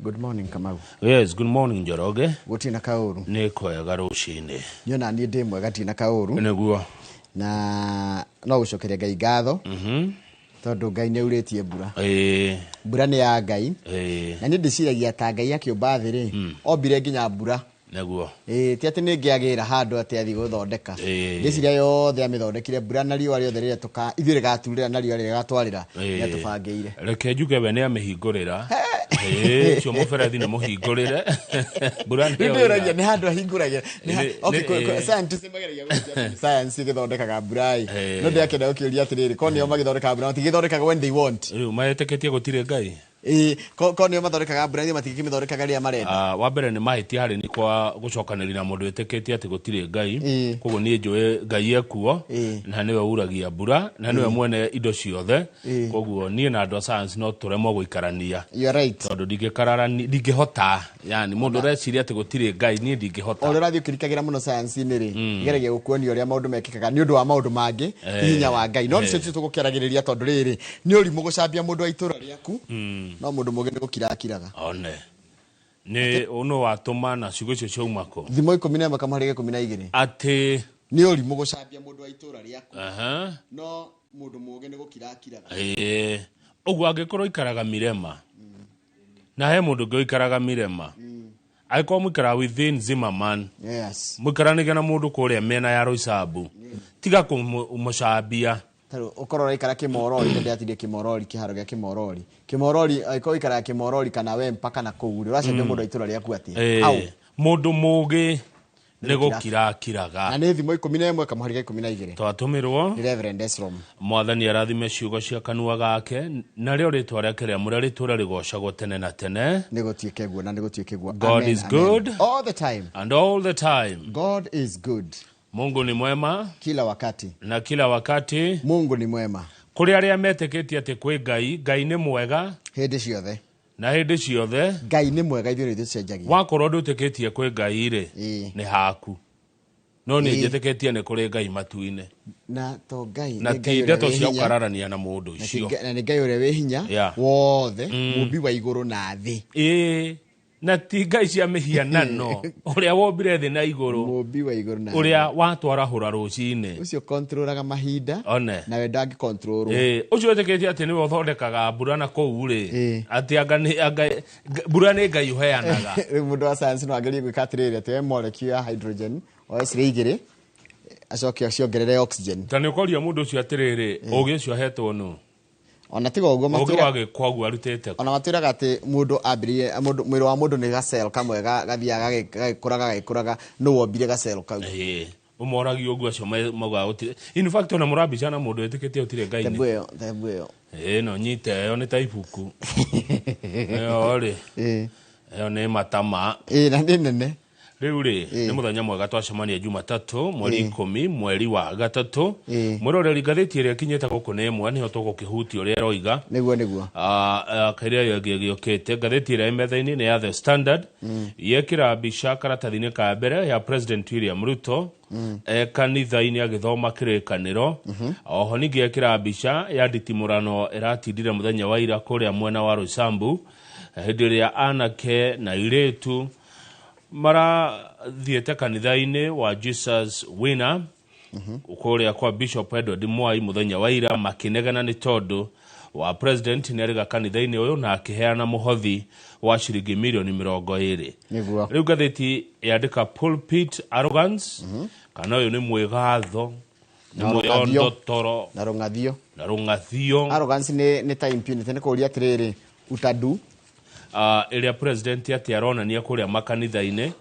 Good morning, Kamau. Yes, good morning, Njoroge. Gũtirĩ na kaũru. Nĩ kwega rũcinĩ. Niĩ ona niĩ ndĩ mwega, ndirĩ na kaũru. Nĩguo. Na no gũcokeria Ngai ngatho tondũ Ngai nĩ aurĩtie mbura. Mbura nĩ ya Ngai. Na niĩ ndĩciragia ta Ngai akĩũmba thĩ rĩ, ombire nginya mbura. Nĩguo. Ĩĩ, ti atĩ nĩ ngĩagĩra handũ atĩ athiĩ gũthondeka. Ngĩciria yothe amĩthondekire mbura na riũa rĩothe rĩrĩa tũka ithuĩ rĩgaturĩra na riũa rĩrĩa rĩgatwarĩra nĩ atũbangĩire. Reke njuge we nĩ amĩhingũrĩra. Ĩĩ, ũcio mũberethi nĩ mũhingũrĩre. Mbura nĩyo Rĩu ndĩũragia ĩra. nĩ handũ ahingũragia. Nĩ ha- okay, scientists mageragia gũtia atĩ science ĩgĩthondekaga mbura ĩ. No ndĩrakĩenda gũkĩũria atĩrĩrĩ, ko nĩo magĩthondekaga mbura matigĩthondekaga when they want. Rĩu metĩkĩtie gũtirĩ Ngai? Ĩĩ, ko nĩo mathondekaga mbura ithuĩ matingĩkĩmĩthondekaga rĩrĩa marenda. Ah, wa mbere nĩ mahĩtia harĩ nĩ kwa gũcokanĩria na mũndũ wĩtĩkĩtie atĩ gũtirĩ Ngai. Koguo niĩ njũĩ Ngai ekuo na nĩwe uragia mbura na nĩwe mwene indo ciothe. Koguo niĩ na andũ a science no tũremwo gũikarania. You are right. Tondũ ndingĩkararania, ndingĩhota. Yani mũndũ ũreciria atĩ gũtirĩ Ngai niĩ ndingĩhota. O ũrĩa ũrathiĩ ũkĩrikagĩra mũno science-inĩ rĩ, ĩgeragia gũkuonia ũrĩa maũndũ mekĩkaga nĩ ũndũ wa maũndũ mangĩ, ti hinya wa Ngai. No nĩcio tũgũkĩaragĩrĩria tondũ rĩrĩ, nĩ ũrimũ gũcambia mũndũ wa itũra rĩaku, no mũndũ mũũgĩ nĩ gũkira akiraga. One. Nĩ nũ watũma na ciugo icio ciauma kũ? Thimo 11 kamũhari ga 12. Atĩ Nĩ ũrimũ gũcambia mũndũ wa itũra rĩaku, no mũndũ mũũgĩ nĩ gũkira akiraga. Ĩĩ. Ũguo angĩkorwo ikaraga Mirema, na he mũndũ ũngĩ ũikaraga Mirema, angĩkorwo mũikaraga within Zimmerman, mũikaranĩge na mũndũ kũrĩa mĩena ya Roysambu, tiga kũmũcambia. Tarĩu ũkorwo ũraikara Kĩmorori, nĩ ndĩratindire Kĩmorori, kĩharo gĩa Kĩmorori. Kĩmorori, angĩkorwo ũikaraga Kĩmorori kana we mpaka na kũu rĩ, ũracambia mũndũ wa itũra rĩaku atĩa? How? Mũndũ mũũgĩ nĩ gũkira akiraga. Na nĩ Thimo 11 kamũhari ga 12. Twatũmĩrwo. Nĩ Reverend Esrom. Mwathani arathime ciugo cia kanua gake, narĩo rĩtwa rĩake rĩamũre rĩtũũre rĩgoocagwo tene na tene. Nĩ gũtuĩke guo na nĩ gũtuĩke guo. God Amen, is amen. good. All the time. And all the time. God is good. Mungu ni mwema. Kila wakati. Na kila wakati. Mungu ni mwema. Kũrĩ arĩa metĩkĩtie atĩ kwĩ Ngai, Ngai nĩ mwega. Hĩndĩ ciothe. Na hĩndĩ ciothe. Ngai nĩ mwega, ithuĩ nĩ ithuĩ tũcenjagia. Wakorwo ndwĩtĩkĩtie kwĩ Ngai rĩ, nĩ haku. No niĩ njĩtĩkĩtie nĩ kũrĩ Ngai matu-inĩ. Na to Ngai, Na nĩ ti Ngai ũrĩa ndeto wĩ cia hinya. gũkararania na mũndũ Na ti icio. Ngai- na nĩ Ngai ũrĩa wĩ hinya wothe, mũmbi wa igũrũ na thĩ. Ĩĩ. Na ti Ngai cia mĩhianano, ũrĩa wombire thĩ na igũrũ, Mũmbi wa igũrũ na thĩ. ũrĩa watwarahũra rũcinĩ. Ũcio controlaga mahinda. One. Nawe ndangĩ controlwo. Ĩĩ, ũcio wĩtĩkĩtie atĩ nĩwe ũthondekaga mbura na kũu rĩ, atĩ anga nĩ, anga, mbura nĩ Ngai ũheanaga. Rĩu mũndũ wa science no agerie gwĩka atĩrĩrĩ, atĩ oe molecule ya hydrogen, oe cirĩ igĩrĩ, acoke aciongerere oxygen. Ta nĩ ũkoria mũndũ ũcio atĩrĩrĩ, ũgĩ ũcio ahetwo nũ? Ona tiga ũguo, Ũgĩ matwĩra wa gĩkwa ũguo arutĩte kũ? Ona matwĩraga atĩ mũndũ ambĩrĩrie, mũndũ, mwĩrĩ wa mũndũ nĩ gacell kamwe gathiaga gagĩkũraga, gagĩkũraga, nũ wombire gacell kau? Ĩĩ. Ũmoragia ũguo acio maugaga gũtirĩ. In fact, ona mũrambicana na mũndũ wĩtĩkĩtie gũtirĩ Ngai nĩ. Tebu ĩyo, tebu ĩyo. Ĩĩ, no nyite ĩyo nĩ ta ibuku. Ĩyo rĩ. Ĩyo nĩ matama. Ĩĩ, na nĩ nene. Rĩu rĩ, nĩ mũthenya mwega twacemania Jumatatũ, mweri 10, mweri wa gatatũ. Mwĩroreri, ngathĩti ĩrĩa ĩkinyĩte gũkũ nĩ ĩmwe, nĩho tũgũkĩhutia ũrĩa ĩroiga. Nĩguo, nĩguo. Kĩrĩa ĩyo ĩngĩ ĩgĩũkĩte. Ngathĩti ĩrĩa ĩ metha-inĩ nĩ ya The Standard. Yekĩra mbica karatathi-inĩ ka mbere ya President William Ruto e kanitha-inĩ agĩthoma kĩrĩkanĩro. Oho ningĩ yekĩra mbica ya nditimũrano ĩratindire mũthenya wa ira kũrĩa mwena wa Roysambu, hĩndĩ ĩrĩa anake na airĩtu marathiĩte kanitha-inĩ wa Jesus Winner kũrĩa kwa Bishop Edward Mwai mũthenya wa ira, makĩnegena nĩ tondũ wa president nĩ arĩga kanitha-inĩ ũyũ na akĩheana mũhothi wa ciringi mirioni 20. Rĩu ngathĩti yandĩka pulpit arrogance, kana ũyũ nĩ mwĩgatho, nĩ Na rũng'athio. mwĩondotoro. Na rũng'athio. Na rũng'athio. Arrogance nĩ ta impunity, nĩ kũũria atĩrĩrĩ, utadu. Ĩrĩa president atĩ aronania kũrĩa makanitha-inĩ,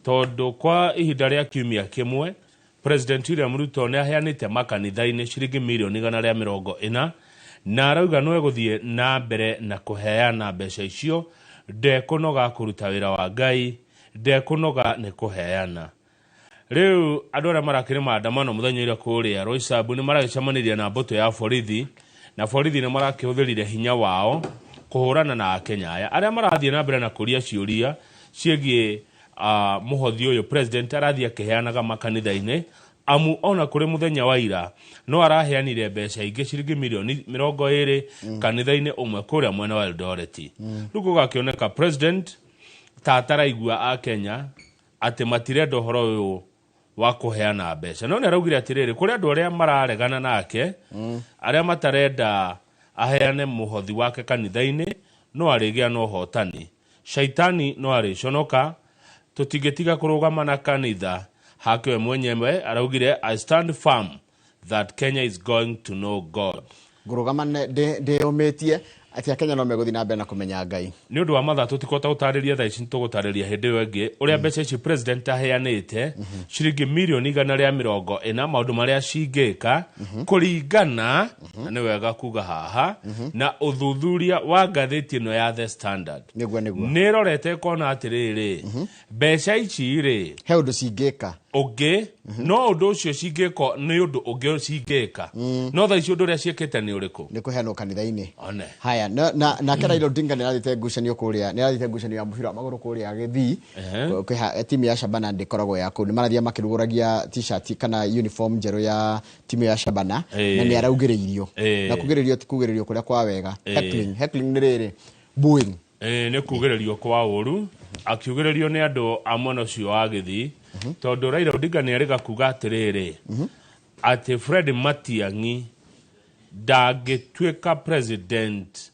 tondũ kwa ihinda rĩa kiumia kĩmwe President William Ruto nĩ aheanĩte makanitha-inĩ ciringi mirioni 140, na arauga no egũthiĩ na mbere na kũheana mbeca icio, ndekũnoga kũruta wĩra wa Ngai, ndekũnoga nĩ kũheana. Rĩu andũ arĩa marakĩrĩ maandamano mũthenya ũrĩa kũrĩa Roysambu nĩ maragĩcemanirie na mbũtũ ya borithi, na borithi nĩ marakĩhũthĩrire hinya wao kũhũrana na Akenya aya arĩa marathiĩ na mbere na kũria ciũria ciĩgiĩ mũhothi ũyũ president arathiĩ akĩheanaga makanitha-inĩ. Amu ona kũrĩ mũthenya wa ira no araheanire mbeca ingĩ ciringi mirioni 20 kanitha-inĩ ũmwe kũrĩa mwena wa Eldoret. Rĩu gũgakĩoneka president ta ataraigua a Kenya atĩ matirenda ũhoro ũyũ wa kũheana mbeca. No nĩ araugire atĩrĩrĩ, kũrĩ andũ arĩa mararegana nake, arĩa matarenda aheane mũhothi wake kanitha-inĩ, no arĩgĩa na ũhotani. Shaitani no arĩconoka, tũtingĩtiga kũrũgama na kanitha. Hake we mwenyewe araugire, I stand firm that Kenya is going to know God. Ngũrũgama ndĩyũmĩtie atĩ Akenya no megũthiĩ na mbere na kũmenya Ngai. Nĩ ũndũ wa mathaa tũtikũhota gũtarĩria thaa ici, tũgũtarĩria hĩndĩ ĩyo ĩngĩ ũrĩa mbeca ici president aheanĩte ciringi mirioni 140, maũndũ marĩa cingĩka kũringana na nĩ wega kuga haha na ũthuthuria wa ngathĩti ĩno ya The Standard. Nĩguo nĩguo. Nĩ ĩrorete ĩkona atĩrĩrĩ, mbeca ici rĩ he ũndũ cingĩka ũngĩ, no ũndũ ũcio cingĩka nĩ ũndũ ũngĩ cingĩka, no thaa ici ũndũ ũrĩa ciĩkĩte nĩ ũrĩkũ? Nĩ kũheanwo kanitha-inĩ. One. Haya, nake Raila Odinga nĩ arathiĩte ngucanio kũrĩa, nĩ arathiĩte ngucanio ya mũbira wa magũrũ kũrĩa Gĩthii. Kwĩ timu ya Shabana ndĩkoragwo ya kũu, nĩ marathiĩ makĩrugũragia t-shirt kana uniform njerũ ya timu ya Shabana na nĩ araugĩrĩirio. Na kugĩrĩrio ti kugĩrĩrio kũrĩa kwa wega. Heckling nĩ rĩrĩ, booing. Nĩ kugĩrĩrio kwa ũru, akiugĩrĩrio nĩ andũ a mwena ũcio wa Gĩthii, tondũ Raila Odinga nĩ erĩga kuga atĩrĩrĩ, atĩ Fred Matiang'i ndangĩtuĩka president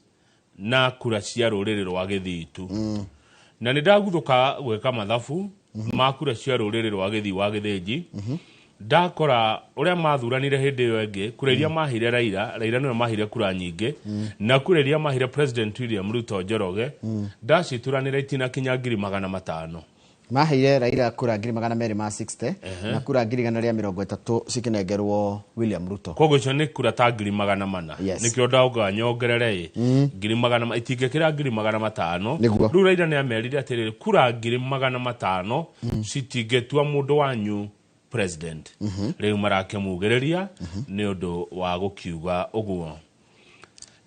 na kura cia rũrĩrĩ rwa Gĩthii tu. Na nĩ ndaguthũka gwĩka mathabu ma kura cia rũrĩrĩ rwa Gĩthii wa Gĩthĩnji, ndakora ũrĩa mathuranire hĩndĩ ĩyo ĩngĩ, kura iria mahire Raila, Raila nĩwe mahire kura nyingĩ, na kura iria mahire President William Ruto Njoroge, ndacituranĩra itinakinya 500,000. Maheire Raila kura 260,000 na kura 130,000 cikinengerwo William Ruto. Koguo icio nĩ kura ta 400,000. Nĩkĩo ndauga nyongerere ĩ ngiri magana itingĩkĩra 500,000. Rĩu Raila nĩ amerire atĩrĩrĩ, kura 500,000 citingĩtua mũndũ wanyu president. Rĩu marakĩmugĩrĩria nĩ ũndũ wa gũkiuga ũguo.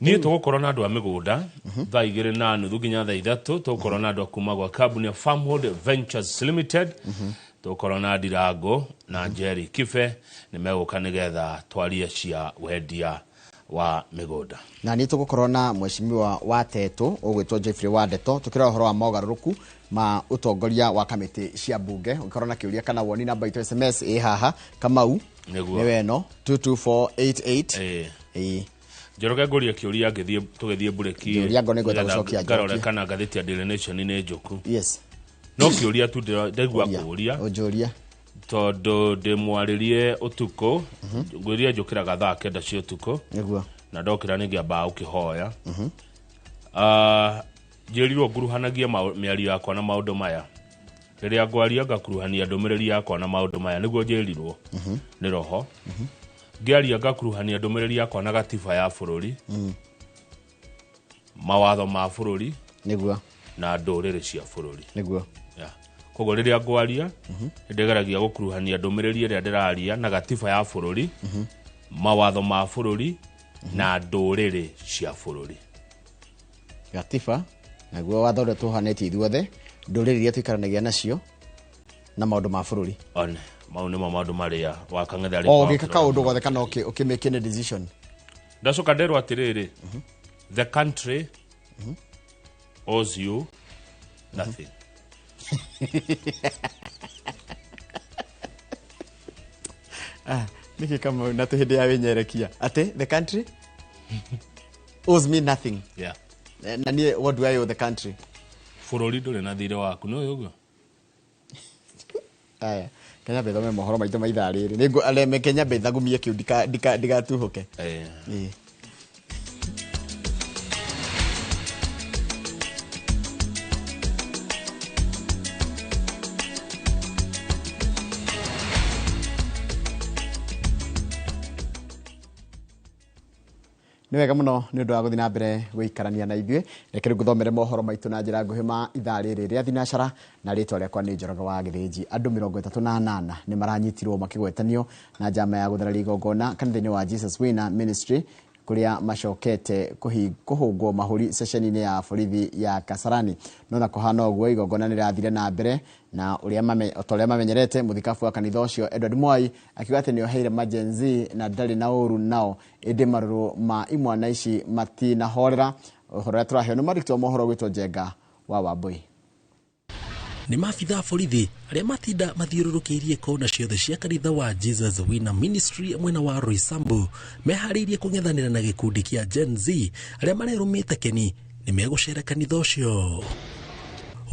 Niĩ tũgũkorwo na andũ a mĩgũnda thaa 2:30 nginya thaa 3, tũgũkorwo na andũ a kuma gwa kambuni ya Farmhold Ventures Limited, tũgũkorwo na Ndirango na Jerry Kibe, nĩ megũka nĩgetha twarie cia wendia wa mĩgũnda. Na nĩ tũgũkorwo na mheshimiwa wa Tetu ũgwĩtwo Jeffrey Wandeto, tũkĩrora ũhoro wa mogarũrũku ma ũtongoria wa kamĩtĩ cia mbunge. Ũngĩkorwo na kĩũria kana woni, namba itũ SMS ĩ haha, Kamau. Nĩguo. Nĩ weno 22488. Ĩĩ. Njoroge, ngũrie kĩũria ngĩthiĩ tũgĩthiĩ mburĩki. Njũria, ngo nĩngwenda Nĩgetha gũcokia, ngarore njokie. kana ngathĩti ya Daily Nation nĩ njũku. No kĩũria tu ndaigua kũũria. Ũnjũria. Tondũ ndĩmwarĩrie ũtukũ, ngwĩria njũkĩraga thaa 9 cia ũtukũ. Na ndokĩra nĩ ngĩambaga gũkĩhoya. Njĩrirwo nguruhanagie mĩario yakwa na maũndũ maya. Rĩrĩa ngwaria ngakuruhania ndũmĩrĩri yakwa na maũndũ maya, nĩguo njĩrirwo nĩ roho. Ngĩaria ngakuruhania ndũmĩrĩri yakwa na gatiba ya bũrũri, mawatho ma bũrũri na ndũrĩrĩ cia bũrũri. Yeah. Koguo rĩrĩa ngwaria nĩndĩgeragia gũkuruhania ndũmĩrĩri ĩrĩa ndĩraria na gatiba ya bũrũri, mawatho ma bũrũri na ndũrĩrĩ cia bũrũri. Gatiba naguo watho ũrĩa tũhanĩtie ithuothe, ndũrĩrĩ iria tũikaranagia nacio na maũndũ ma bũrũri. One mau nĩmo maũndũ marĩa wakang'ethe arĩ O ũgĩka kaũndũ gothe kana ũkĩ-make any decision. Ndacoka nderwo atĩrĩrĩ, the country owes you nothing. Nĩkĩ Kamau na tũ hĩndĩ ya wĩnyerekia atĩ the country owes me nothing? Yeah. Na niĩ, what do I owe the country? Bũrũri ndũrĩ na thirĩ waku, nĩ ũĩ ũguo? Aya, Kenya mbethome mohoro maitũ ma ithaa rĩrĩ. Nĩngũ Kenya mbethagumie kĩu ndigatuhũke. Ĩĩ. Nĩ wega mũno nĩ ũndũ wa gũthiĩ na mbere gũikarania na ithuĩ. Reke rĩu ngũthomere mohoro maitũ na njĩra nguhĩ ma ithaa rĩrĩ rĩa thinacara, na rĩtwa rĩakwa nĩ Njoroge wa Gĩthĩnji. Andũ 38 nĩ maranyitirwo makĩgwetanio na njama ya gũthararia igongona kanitha-inĩ wa Jesus Winner Ministry Kuria macokete kuhungwo mahuri ceceni-inĩ ya borithi ya Kasarani. No na kũhana ũguo igongona nĩ rĩrathire na mbere na ũrĩa mamenyerete. Mũthikabu wa kanitha ũcio Edward Mwai akiuga atĩ nĩoheire ma-Gen Z na ndarĩ na ũru nao, ĩndĩ marũrũ ma imwana ici matinahorera. Ũhoro ũrĩa tũraheo nĩ mwandĩki wa mohoro gwĩtwo Njenga wa Wambui. Nĩ maabitha a borithi arĩa matinda mathiũrũrũkĩirie kona ciothe cia kanitha wa Jesus Winner Ministry mwena wa Roysambu meharĩirie kũng'ethanĩra na gĩkundi kĩa Gen Z arĩa marerũmĩte keni nĩ megũcera kanitha ũcio.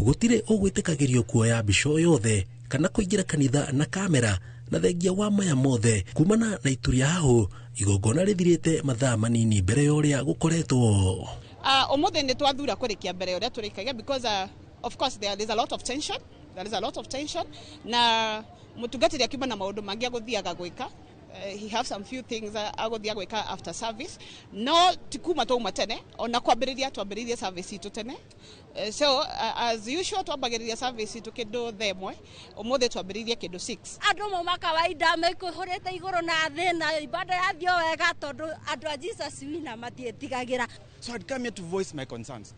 Gũtirĩ ũgwĩtĩkagĩrio kuoya mbica o yothe kana kũingĩra kanitha na kamera, na thengia wa maya mothe kumana na itu rĩa hahũ igongona rĩthirĩte mathaa manini mbere ya ũrĩa gũkoretwo. Ũmũthĩ nĩ twathura kũrĩkia mbere ũrĩa tũrĩkagia because of course there is a lot of tension. There is a lot of tension na mũtungatĩri akiuma na maũndũ mangĩ agũthiaga gwĩka. He have some few things agũthiaga gwĩka after service, no ti kuma twauma tene ona kwambĩrĩria twambĩrĩirie service itũ tene. So as usual twambagĩrĩria service itũ kĩndũ 1:00, ũmũthĩ twambĩrĩirie kĩndũ 6. Andũ mauma kawaida mekũhũrĩte igũrũ na thĩ na ibada yathiĩ wega tondũ andũ a Jesus Winner matiĩtigagĩra. So I'd come here to voice my concerns.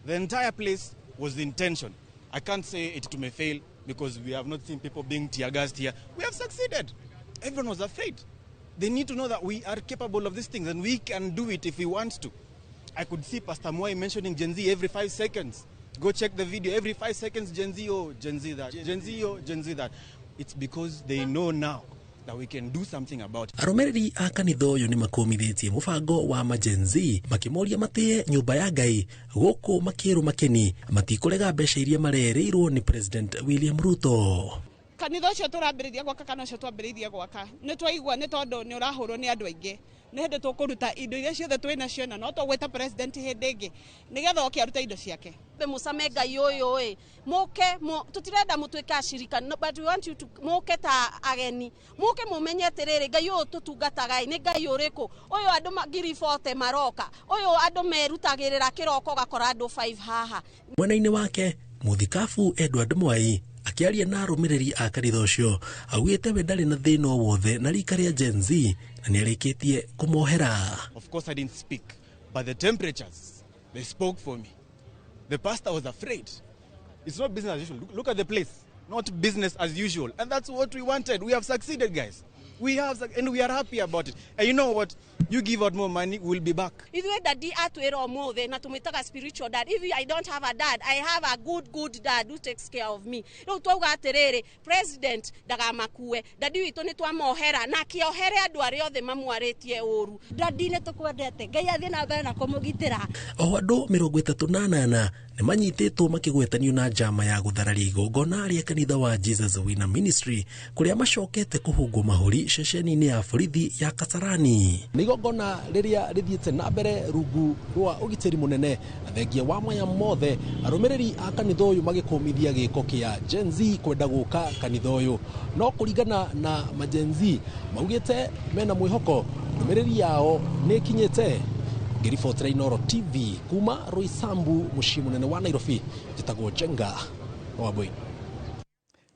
The entire place was the intention. I can't say it may fail because we have not seen people being tear gassed here. We have succeeded. Everyone was afraid. They need to know that we are capable of these things and we can do it if we want to. I could see Pastor Mwai mentioning Gen Z every 5 seconds. Go check the video. Every 5 seconds, Gen Z, oh, Gen Z that, Gen Z, oh, Gen Z that. It's because they know now that we can do something about it. Arũmĩrĩri a kanitha ũyũ nĩ makũmithĩtie mũbango wa ma-Gen Z makĩmoria matĩe nyũmba ya Ngai gũkũ makĩrũ makeni matikũrega mbeca iria marerĩirwo nĩ President William Ruto. Kanitha ũcio tũrambĩrĩria gwaka kana ũcio twambĩrĩirie gwaka nĩ twaigua nĩ tondũ nĩ ũrahũrwo nĩ andũ aingĩ, nĩ hĩndĩ tũkũruta indo iria ciothe twĩ nacio na no tũgwĩta president hĩndĩ ĩngĩ nĩgetha oke arute indo ciake. Mũcame Ngai ũyũ ĩ mũke, tũtirenda mũtuĩke acirika, but we want you to mũke ta ageni, mũke mũmenye atĩrĩrĩ Ngai ũyũ tũtungataga ĩ nĩ Ngai ũrĩkũ ũyũ, andũ 40,000 maroka ũyũ, andũ merutagĩrĩra kĩroko ũgakora andũ 5 haha. Mwena-inĩ wake mũthikabu Edward Mwai akĩaria na arũmĩrĩri a kanitha ũcio augĩte we ndarĩ na thĩna o wothe na rika rĩa Gen Z na nĩarĩkĩtie kũmohera. Of course I didn't speak, but the temperatures, they spoke for me. The pastor was afraid. It's not business as usual. Look at the place. Not business as usual. And that's what we wanted. We have succeeded, guys. We have, and we are happy about it. And you know what? You give out more money, we'll be back. Ithuĩ daddy atwĩra ũmũthĩ na tũmwĩtaga spiritual dad. If I don't have a dad, I have a good, good dad who takes care of me. Rĩu twauga atĩrĩrĩ, president ndagamakue. Daddy witũ nĩ twamohera na akĩohere andũ arĩa othe mamwarĩtie ũru. Daddy nĩ tũkwendete. Ngai athiĩ na mbere na kũmũgitĩra. Oho andũ 38 nĩ manyitĩtwo makĩgwetanio na njama ya gũthararia igongona rĩa kanitha wa Jesus Winner Ministry kũrĩa macokete kũhungwo mahũri ceceni-inĩ ya borithi ya Kasarani. Nĩ igongona rĩrĩa rĩthiĩte na mbere rungu rwa ũgitĩri mũnene na thengia wa maya mothe arũmĩrĩri a kanitha ũyũ magĩkũmithia gĩko kĩa Gen Z kwenda gũka kanitha ũyũ, no kũringana na ma Gen Z maugĩte mena mwĩhoko ndũmĩrĩri yao nĩ ĩkinyĩte. Ngĩribotera Inooro TV kuma Roysambu mũciĩ mũnene wa Nairobi, njĩtagwo Njenga wa Wambui.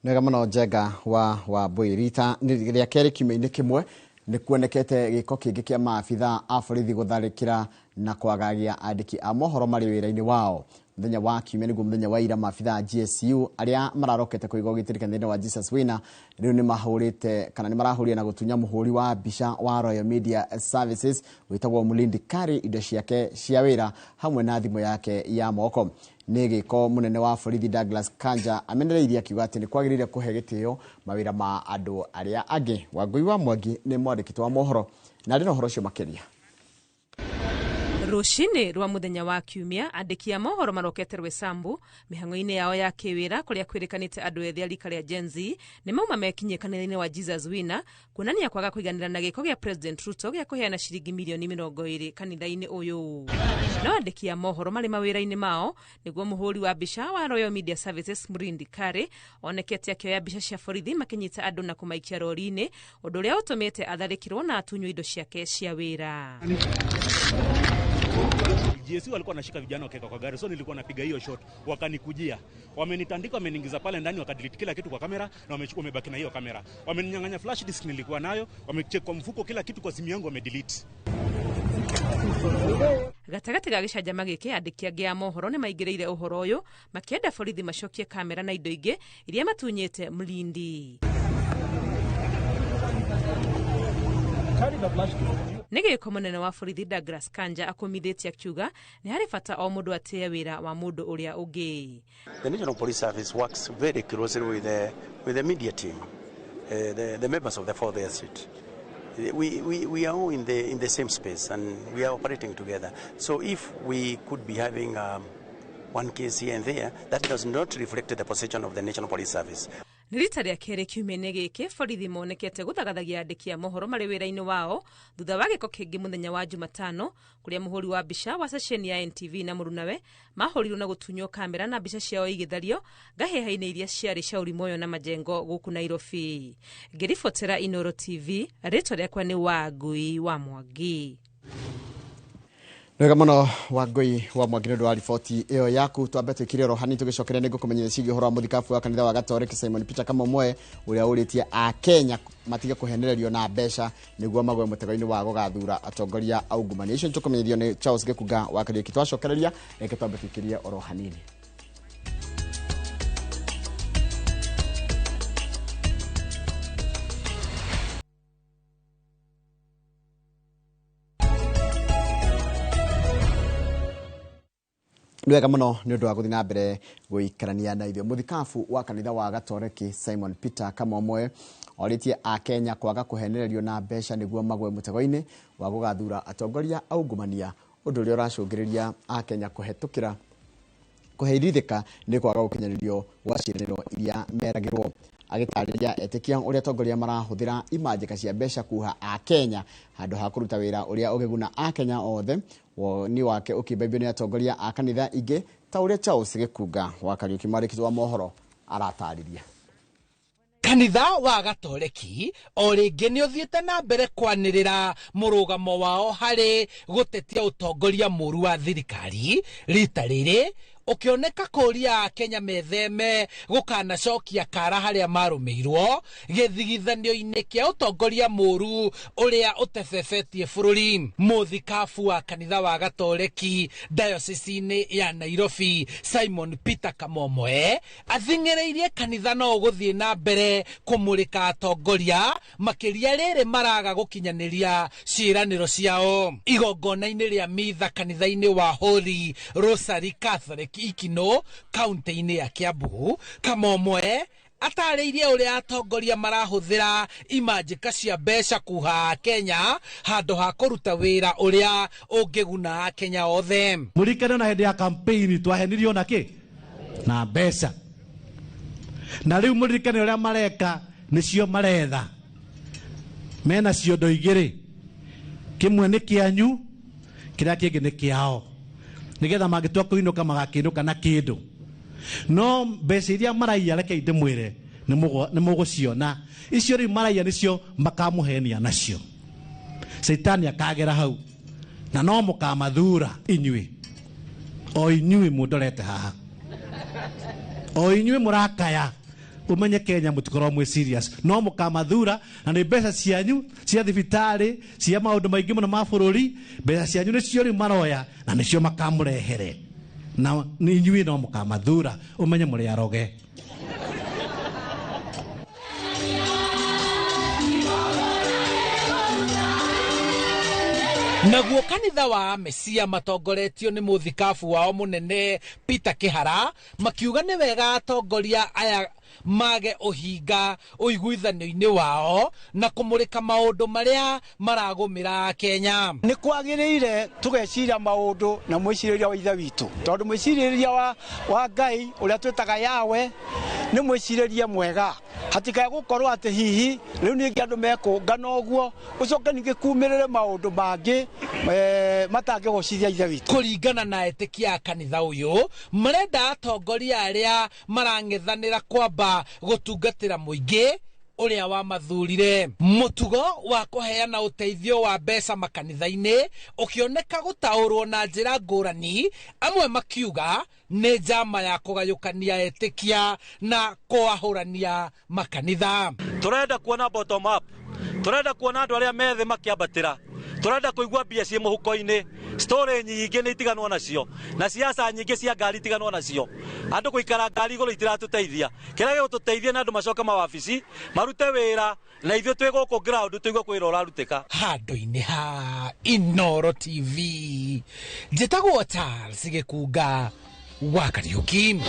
Nĩwega mũno Njenga wa Wambui. Rita rĩa kerĩ kiumia-inĩ kĩmwe nĩ kuonekete gĩko kĩngĩ kĩa maabitha a borithi gũtharĩkĩra na kwagagia andĩki a mohoro marĩ wĩra-inĩ wao. Mũthenya wa kiumia nĩguo mũthenya wa ira, maabitha a GSU arĩa mararokete kũiga ũgitĩri kanitha-inĩ wa Jesus Winner rĩu nĩ mahũrĩte kana nĩ marahũrire na gũtunya mũhũri wa mbica wa Royal Media Services wĩtagwo Mulindi Kari indo ciake cia wĩra hamwe na thimũ yake ya moko. Nĩ gĩko mũnene wa borithi Douglas Kanja amenereirie akiuga atĩ nĩ kwagĩrĩire kũhe gĩtĩo mawĩra ma andũ arĩa angĩ. Wangũi wa Mwangi nĩ mwandĩki wa mohoro na arĩ na ũhoro ũcio makĩria. Rũcinĩ rwa mũthenya wa kiumia, andĩki a mohoro marokete Rwesambu mĩhang'o-inĩ yao ya kĩwĩra kũrĩa kwĩrĩkanĩte andũ ethĩ a rika rĩa Gen Z nĩ mauma mekinyie kanitha-inĩ wa Jesus Winner kuonania kwaga kũiganĩra na gĩko gĩa President Ruto gĩa kũheana ciringi 20 mirioni kanitha-inĩ ũyũ. No andĩki a mohoro marĩ mawĩra-inĩ mao nĩguo mũhũri wa mbica wa Royal Media Services Murindi Kari onekete akĩoya mbica cia borithi makĩnyita andũ na kũmaikia rori-inĩ, ũndũ ũrĩa ũtũmĩte atharĩkĩrwo na atunywo indo ciake cia wĩra. GSU walikuwa wanashika vijana wakiweka kwa gari, so nilikuwa napiga hiyo shot, wakanikujia, wamenitandika, wameniingiza pale ndani, wakadelete kila kitu kwa kamera na wamechukua, wamebaki na hiyo kamera, wameninyang'anya flash disk nilikuwa nayo, wamecheck kwa mfuko, kila kitu kwa simu yangu wamedelete. Gatagatĩ ga gĩcanjama gĩkĩ, andĩki angĩ a mohoro nĩ maingĩrĩire ũhoro ũyũ makĩenda borithi macokie kamera na indo ingĩ iria matunyĩte Mlindi. Nĩ gĩko mũnene wa borithi Douglas Kanja akũmithĩtie akiuga nĩ harĩ bata o mũndũ atĩe wĩra wa mũndũ ũrĩa ũngĩ. The National Police Service works very closely with the media team, the members of the Fourth Estate. We are all in the same space and we are operating together. So if we could be having one case here and there, that does not reflect the position of the National Police Service. Nĩ rita rĩa kerĩ kiumia-inĩ gĩkĩ borithi monekete gũthagathagia andĩki a mohoro marĩ wĩra-inĩ wao, thutha wa gĩko kĩngĩ mũthenya wa Jumatano kũrĩa mũhũri wa mbica wa ceceni ya NTV na mũrunawe mahũrirwo na gũtunywo kamera na mbica ciao igĩthario ngahĩha-inĩ iria ciarĩ Shauri Moyo na Majengo gũkũ Nairobi. Ngĩribotera Inoro TV, rĩtwa rĩakwa nĩ Wangui wa Mwangi. Wega muno, Wangui wa Mwangi, nĩ ũndũ wa riboti ĩyo yaku. Twambe twĩkire oro hanini, tũgĩcokeria nĩ ngũkũmenyithia ciĩgiĩ ũhoro wa mũthikabu wa kanitha wa Gatoreki Simon Peter Kamomwe, ũrĩa ũrĩtie Akenya matige kũhenererio na mbeca nĩguo magwe mũtego-inĩ wa gũgathura atongoria aungumania. Icio nĩtũkũmenyithio nĩ Charles Gĩkunga wa Kariũki twacokereria. Reke twambe twĩkĩrie oro hanini. Nĩ wega mũno nĩ ũndũ wa gũthiĩ na mbere gũikarania na ithuĩ. Mũthikabu wa kanitha wa Gatoreki Simon Peter Kamomwe orĩtie Akenya kwaga kũhenererio na mbeca nĩguo magwe mũtego-inĩ wa gũgathura atongoria aungumania, ũndũ ũrĩa ũracũngĩrĩria Akenya kũhetũkĩra kũheirithĩka nĩ kwaga gũkinyanĩrio gwa ciĩranĩro iria meragĩrwo. Agĩtarĩria etĩkia ũrĩa atongoria marahũthĩra imanjĩka cia mbeca kuha Akenya handũ ha kũruta wĩra ũrĩa ũngĩguna Akenya othe. Woni wake ũkĩmbaimbio nĩ atongoria a kanitha ingĩ, ta ũrĩa Charles Gĩkunga wa Kariũki, mwandĩki wa mohoro, aratarĩria. Kanitha wa Gatoreki o rĩngĩ nĩ ũthiĩte na mbere kwanĩrĩra mũrũgamo wao harĩ gũtetia ũtongoria mũru wa thirikari, rita rĩrĩ ũkĩoneka kũria Akenya metheme gũkanacokia kara harĩa marũmĩirwo gĩthigithanio-inĩ kĩa ũtongoria mũru ũrĩa ũtebebetie bũrũri. Mũthikabu wa kanitha wa Gatoreki dayosisi-inĩ ya Nairobi Simon Peter Kamomoe athing'ĩrĩirie kanitha no ũgũthiĩ na mbere kũmũrĩka atongoria, makĩria rĩrĩ maraga gũkinyanĩria ciĩranĩro ciao. Igongona-inĩ rĩa mitha kanitha-inĩ wa Holy Rosary Catholic Ikino, kaunti-inĩ ya Kiambu, Kamomoe atarĩirie ũrĩa atongoria marahũthĩra imanjĩka cia mbeca kuha Kenya handũ ha kũruta wĩra ũrĩa ũngĩguna Akenya othe. Mũririkane na hĩndĩ ya campaign twahenirio na kĩ na mbeca, na rĩu mũririkane ũrĩa mareka nĩcio maretha mena ciondo igĩrĩ, kĩmwe nĩ kĩanyu, kĩrĩa kĩngĩ nĩ kĩao, nĩgetha mangĩtua kũinũka magakĩinũka na kĩndũ. No mbeca iria maraiya, reke ndĩmwĩre, nĩ mũgũciona icio rĩu maraiya nĩcio makamũhenia nacio. Caitani akagera hau na no mũkamathura inyuĩ, o inyuĩ mũndorete haha, o inyuĩ mũrakaya umenye Kenya mũtikorwo mwĩ serious, no mũkamathura na nĩ mbeca cianyu cia thibitarĩ, cia maũndũ maingĩ mũno ma bũrũri. Mbeca cianyu nĩcio rĩu maroya na nĩcio makamũrehere, na nĩ inyuĩ no mũkamathura, ũmenye mũrĩ aroge. Naguo kanitha wa Mesia matongoretio nĩ mũthikabu wao mũnene Peter Kihara makiuga nĩ wega atongoria aya mage ũhinga ũiguithanio-inĩ wao na kũmũrĩka maũndũ marĩa maragũmĩra Kenya. Nĩ kwagĩrĩire tũgeciria maũndũ na mwĩcirĩria wa ithe witũ, tondũ mwĩcirĩria wa Ngai ũrĩa twĩtaga Yawe nĩ mwĩcirĩrie mwega. Hatikae gũkorwo atĩ hihi rĩu ningĩ andũ mekũngana ũguo, ũcoke ningĩ kumĩrĩre maũndũ mangĩ matangĩgocithia ithe witũ. Kũringana na etĩkia a kanitha ũyũ, marenda atongoria arĩa marang'ethanĩra kwamba gũtungatĩra mũingĩ ũrĩa wamathurire. Mũtugo wa kũheana ũteithio wa mbeca makanitha-inĩ ũkĩoneka gũtaũrwo na njĩra ngũrani, amwe makiuga nĩ njama ya kũgayũkania etĩkia na kũahũrania makanitha. Turenda kuona bottom up, turenda kuona andũ arĩa methĩ makĩambatĩra. Turenda kuigua mbia ciĩ mũhuko-inĩ. Story nyingĩ nĩ itiganwo nacio, na siasa nyingĩ cia ngari itiganwo nacio. Andũ gũikara ngari igũrũ itiratũteithia. Kĩrĩa gĩgũtũteithia nĩ andũ macoke mawabici marute wĩra, na ithuĩ twĩ gũkũ ground tũigue kwĩra ũrarutĩka. Handũ-inĩ ha Inoro TV, njĩtagwo Charles Gĩkunga wa Kariũki.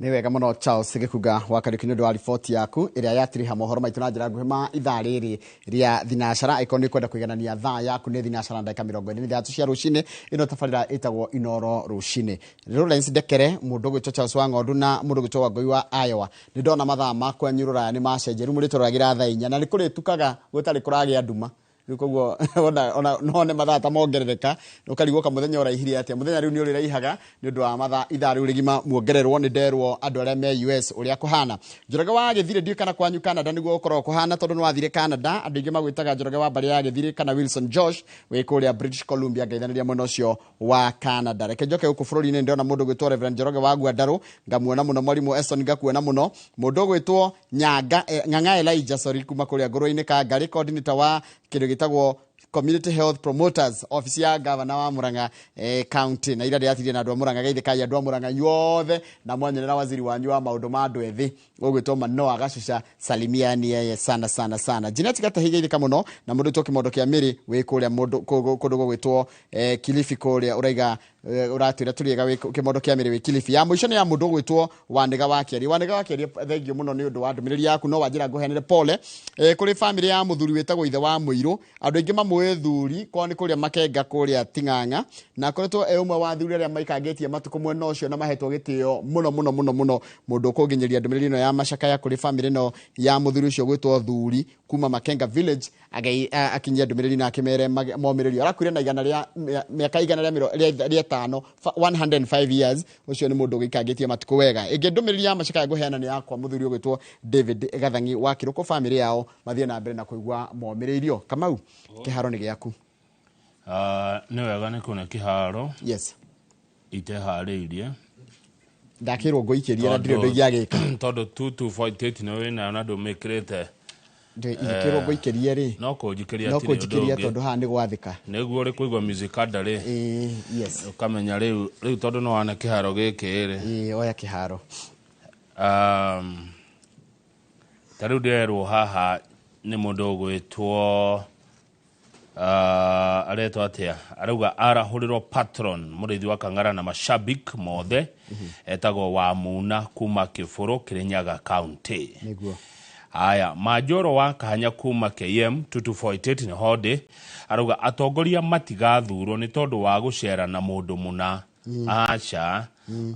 Nĩ wega mũno Charles Gĩkunga wa Kariũki nĩ ũndũ wa riboti yaku ĩrĩa yatiriha mohoro maitũ na njĩra nguhĩ ma ithaa rĩrĩ rĩa thinacara. Angĩkorwo nĩ ũkwenda kũiganania thaa yaku nĩ thinacara 43 cia rũcinĩ. Ĩno tabarĩra ĩtagwo Inoro rũcinĩ. Lawrence Ndekere, mũndũ ũgwĩtwo Charles wa Ng'ondu na mũndũ ũgwĩtwo Wangũi wa Iowa, nĩ ndona mathaa ma kwanyu Rũraya nĩ macenjia, rĩu mũrĩtũroragĩra thaa 4 na nĩ kũrĩtukaga gũtarĩ kũragĩa nduma. Rĩu koguo ona no nĩ mathaa ta mongerereka, ũkarigwo ka mũthenya ũraihire atĩa. Mũthenya rĩu nĩ ũrĩraihaga nĩ ũndũ wa mathaa ithaa rĩu rĩgima muongererwo. Nĩ nderwo andũ arĩa me US ũrĩa kũhana. Njoroge wa Gĩthirĩ, ndiũĩ kana kwanyu Canada nĩguo gũkoragwo kũhana, tondũ nĩ wathire Canada. Andũ aingĩ magwĩtaga Njoroge wa mbarĩ ya Gĩthirĩ kana Wilson Josh wĩ kũrĩa British Columbia, ngaithanĩria mwena ũcio wa Canada. Reke njoke gũkũ bũrũri-inĩ, ndĩrona mũndũ ũgwĩtwo Reverend Njoroge wa Gwandarũ, ngamuona mũno. Mwarimũ Eston, ngakuona mũno. Mũndũ ũgwĩtwo Nyanga Ng'ang'a Elijah, sorry, kuma kũrĩa Ngũrũ-inĩ Kangarĩ, coordinator wa kĩndũ gĩtagwo Community Health Promoters, office ya gavana wa Murang'a county. Na ira ndĩratirie na andũ a Murang'a, geithĩkai andũ a Murang'a inyuothe na mwanyonera waziri wanyu wa maũndũ ma andũ ethĩ ũgwĩtwo Manoa Gacuca, salimiani yeye sana sana sana. Janet Gatahi, geithĩka mũno. Na mũndũ wĩtwo Kĩmondo kĩa Mĩrĩ wĩ kũrĩa mũndũ kũndũ gũgwĩtwo Kilifi kũrĩa ũraiga ũratwĩra tũrĩega wĩ Kĩmondo kĩa Mĩrĩ wĩ Kilifi. Ya mũico nĩ ya mũndũ ũgwĩtwo Wanĩga wa Kĩaria. Wanĩga wa Kĩaria, thengio mũno nĩ ũndũ wa ndũmĩrĩri yaku, no wanjĩra ngũheanĩre pole kũrĩ famĩlĩ ya mũthuri wĩtagwo ithe wa mũirũ, andũ aingĩ mamũĩ thuri kwao nĩ kũrĩa Makenga kũrĩa Ting'ang'a, na akoretwo e ũmwe wa athuri arĩa maikangĩtie matukũ mwena ũcio na mahetwo gĩtĩo mũno mũno mũno mũno. Mũndũ ũkũnginyĩria ndũmĩrĩri ĩno ya macakaya kũrĩ famĩlĩ ĩno ya mũthuri ũcio gwĩtwo thuri kuma Makenga village, akinyia ndũmĩrĩri na akĩmere momĩrĩrio. Arakuire na igana rĩa mĩaka igana rĩa 5, 105 years. Ũcio nĩ mũndũ ũgĩikangĩtie matukũ wega. Ĩngĩ ndũmĩrĩri ya macakaya ngũheana nĩ yakwa mũthuri ũgwĩtwo David Gathangi wa Kĩrũkũ, famĩlĩ yao mathiĩ na mbere na kũigua momĩrĩirio. Kamau, kĩharo nĩ gĩaku. Nĩ wega nĩ kũne kĩharo. Yes. Iteharĩirie. Ndakĩrwo ngũikĩrie na ndirĩ ũndũ ingĩagĩka. Tondũ 2248 nĩ wĩnayo na ndũmĩkĩrĩte. Ingĩkĩrwo ngũikĩrie rĩ, no kũnjikĩria, no hatirĩ ũndũ kũnjikĩria ũngĩ. Tondũ haha nĩ gwathĩka. Nĩguo ũrĩ kũigua music under rĩ, yes, ũkamenya rĩu rĩu tondũ nĩ wana kĩharo gĩkĩ rĩ. Ĩĩ, oya kĩharo. Ta rĩu ndĩrerwo haha nĩ mũndũ ũgwĩtwo aretwo atĩa, arauga arahũrĩrwo patron mũrĩithi wa Kang'ara na mashabik mothe, etagwo Wamuna kuma Kĩbũrũ, Kĩrĩnyaga County. Nĩguo. Haya, Manjoro wa Kahanya kuma KM 2248 nĩ hondĩ, arauga atongoria matigathurwo nĩ tondũ wa gũcera na mũndũ mũna. Aca.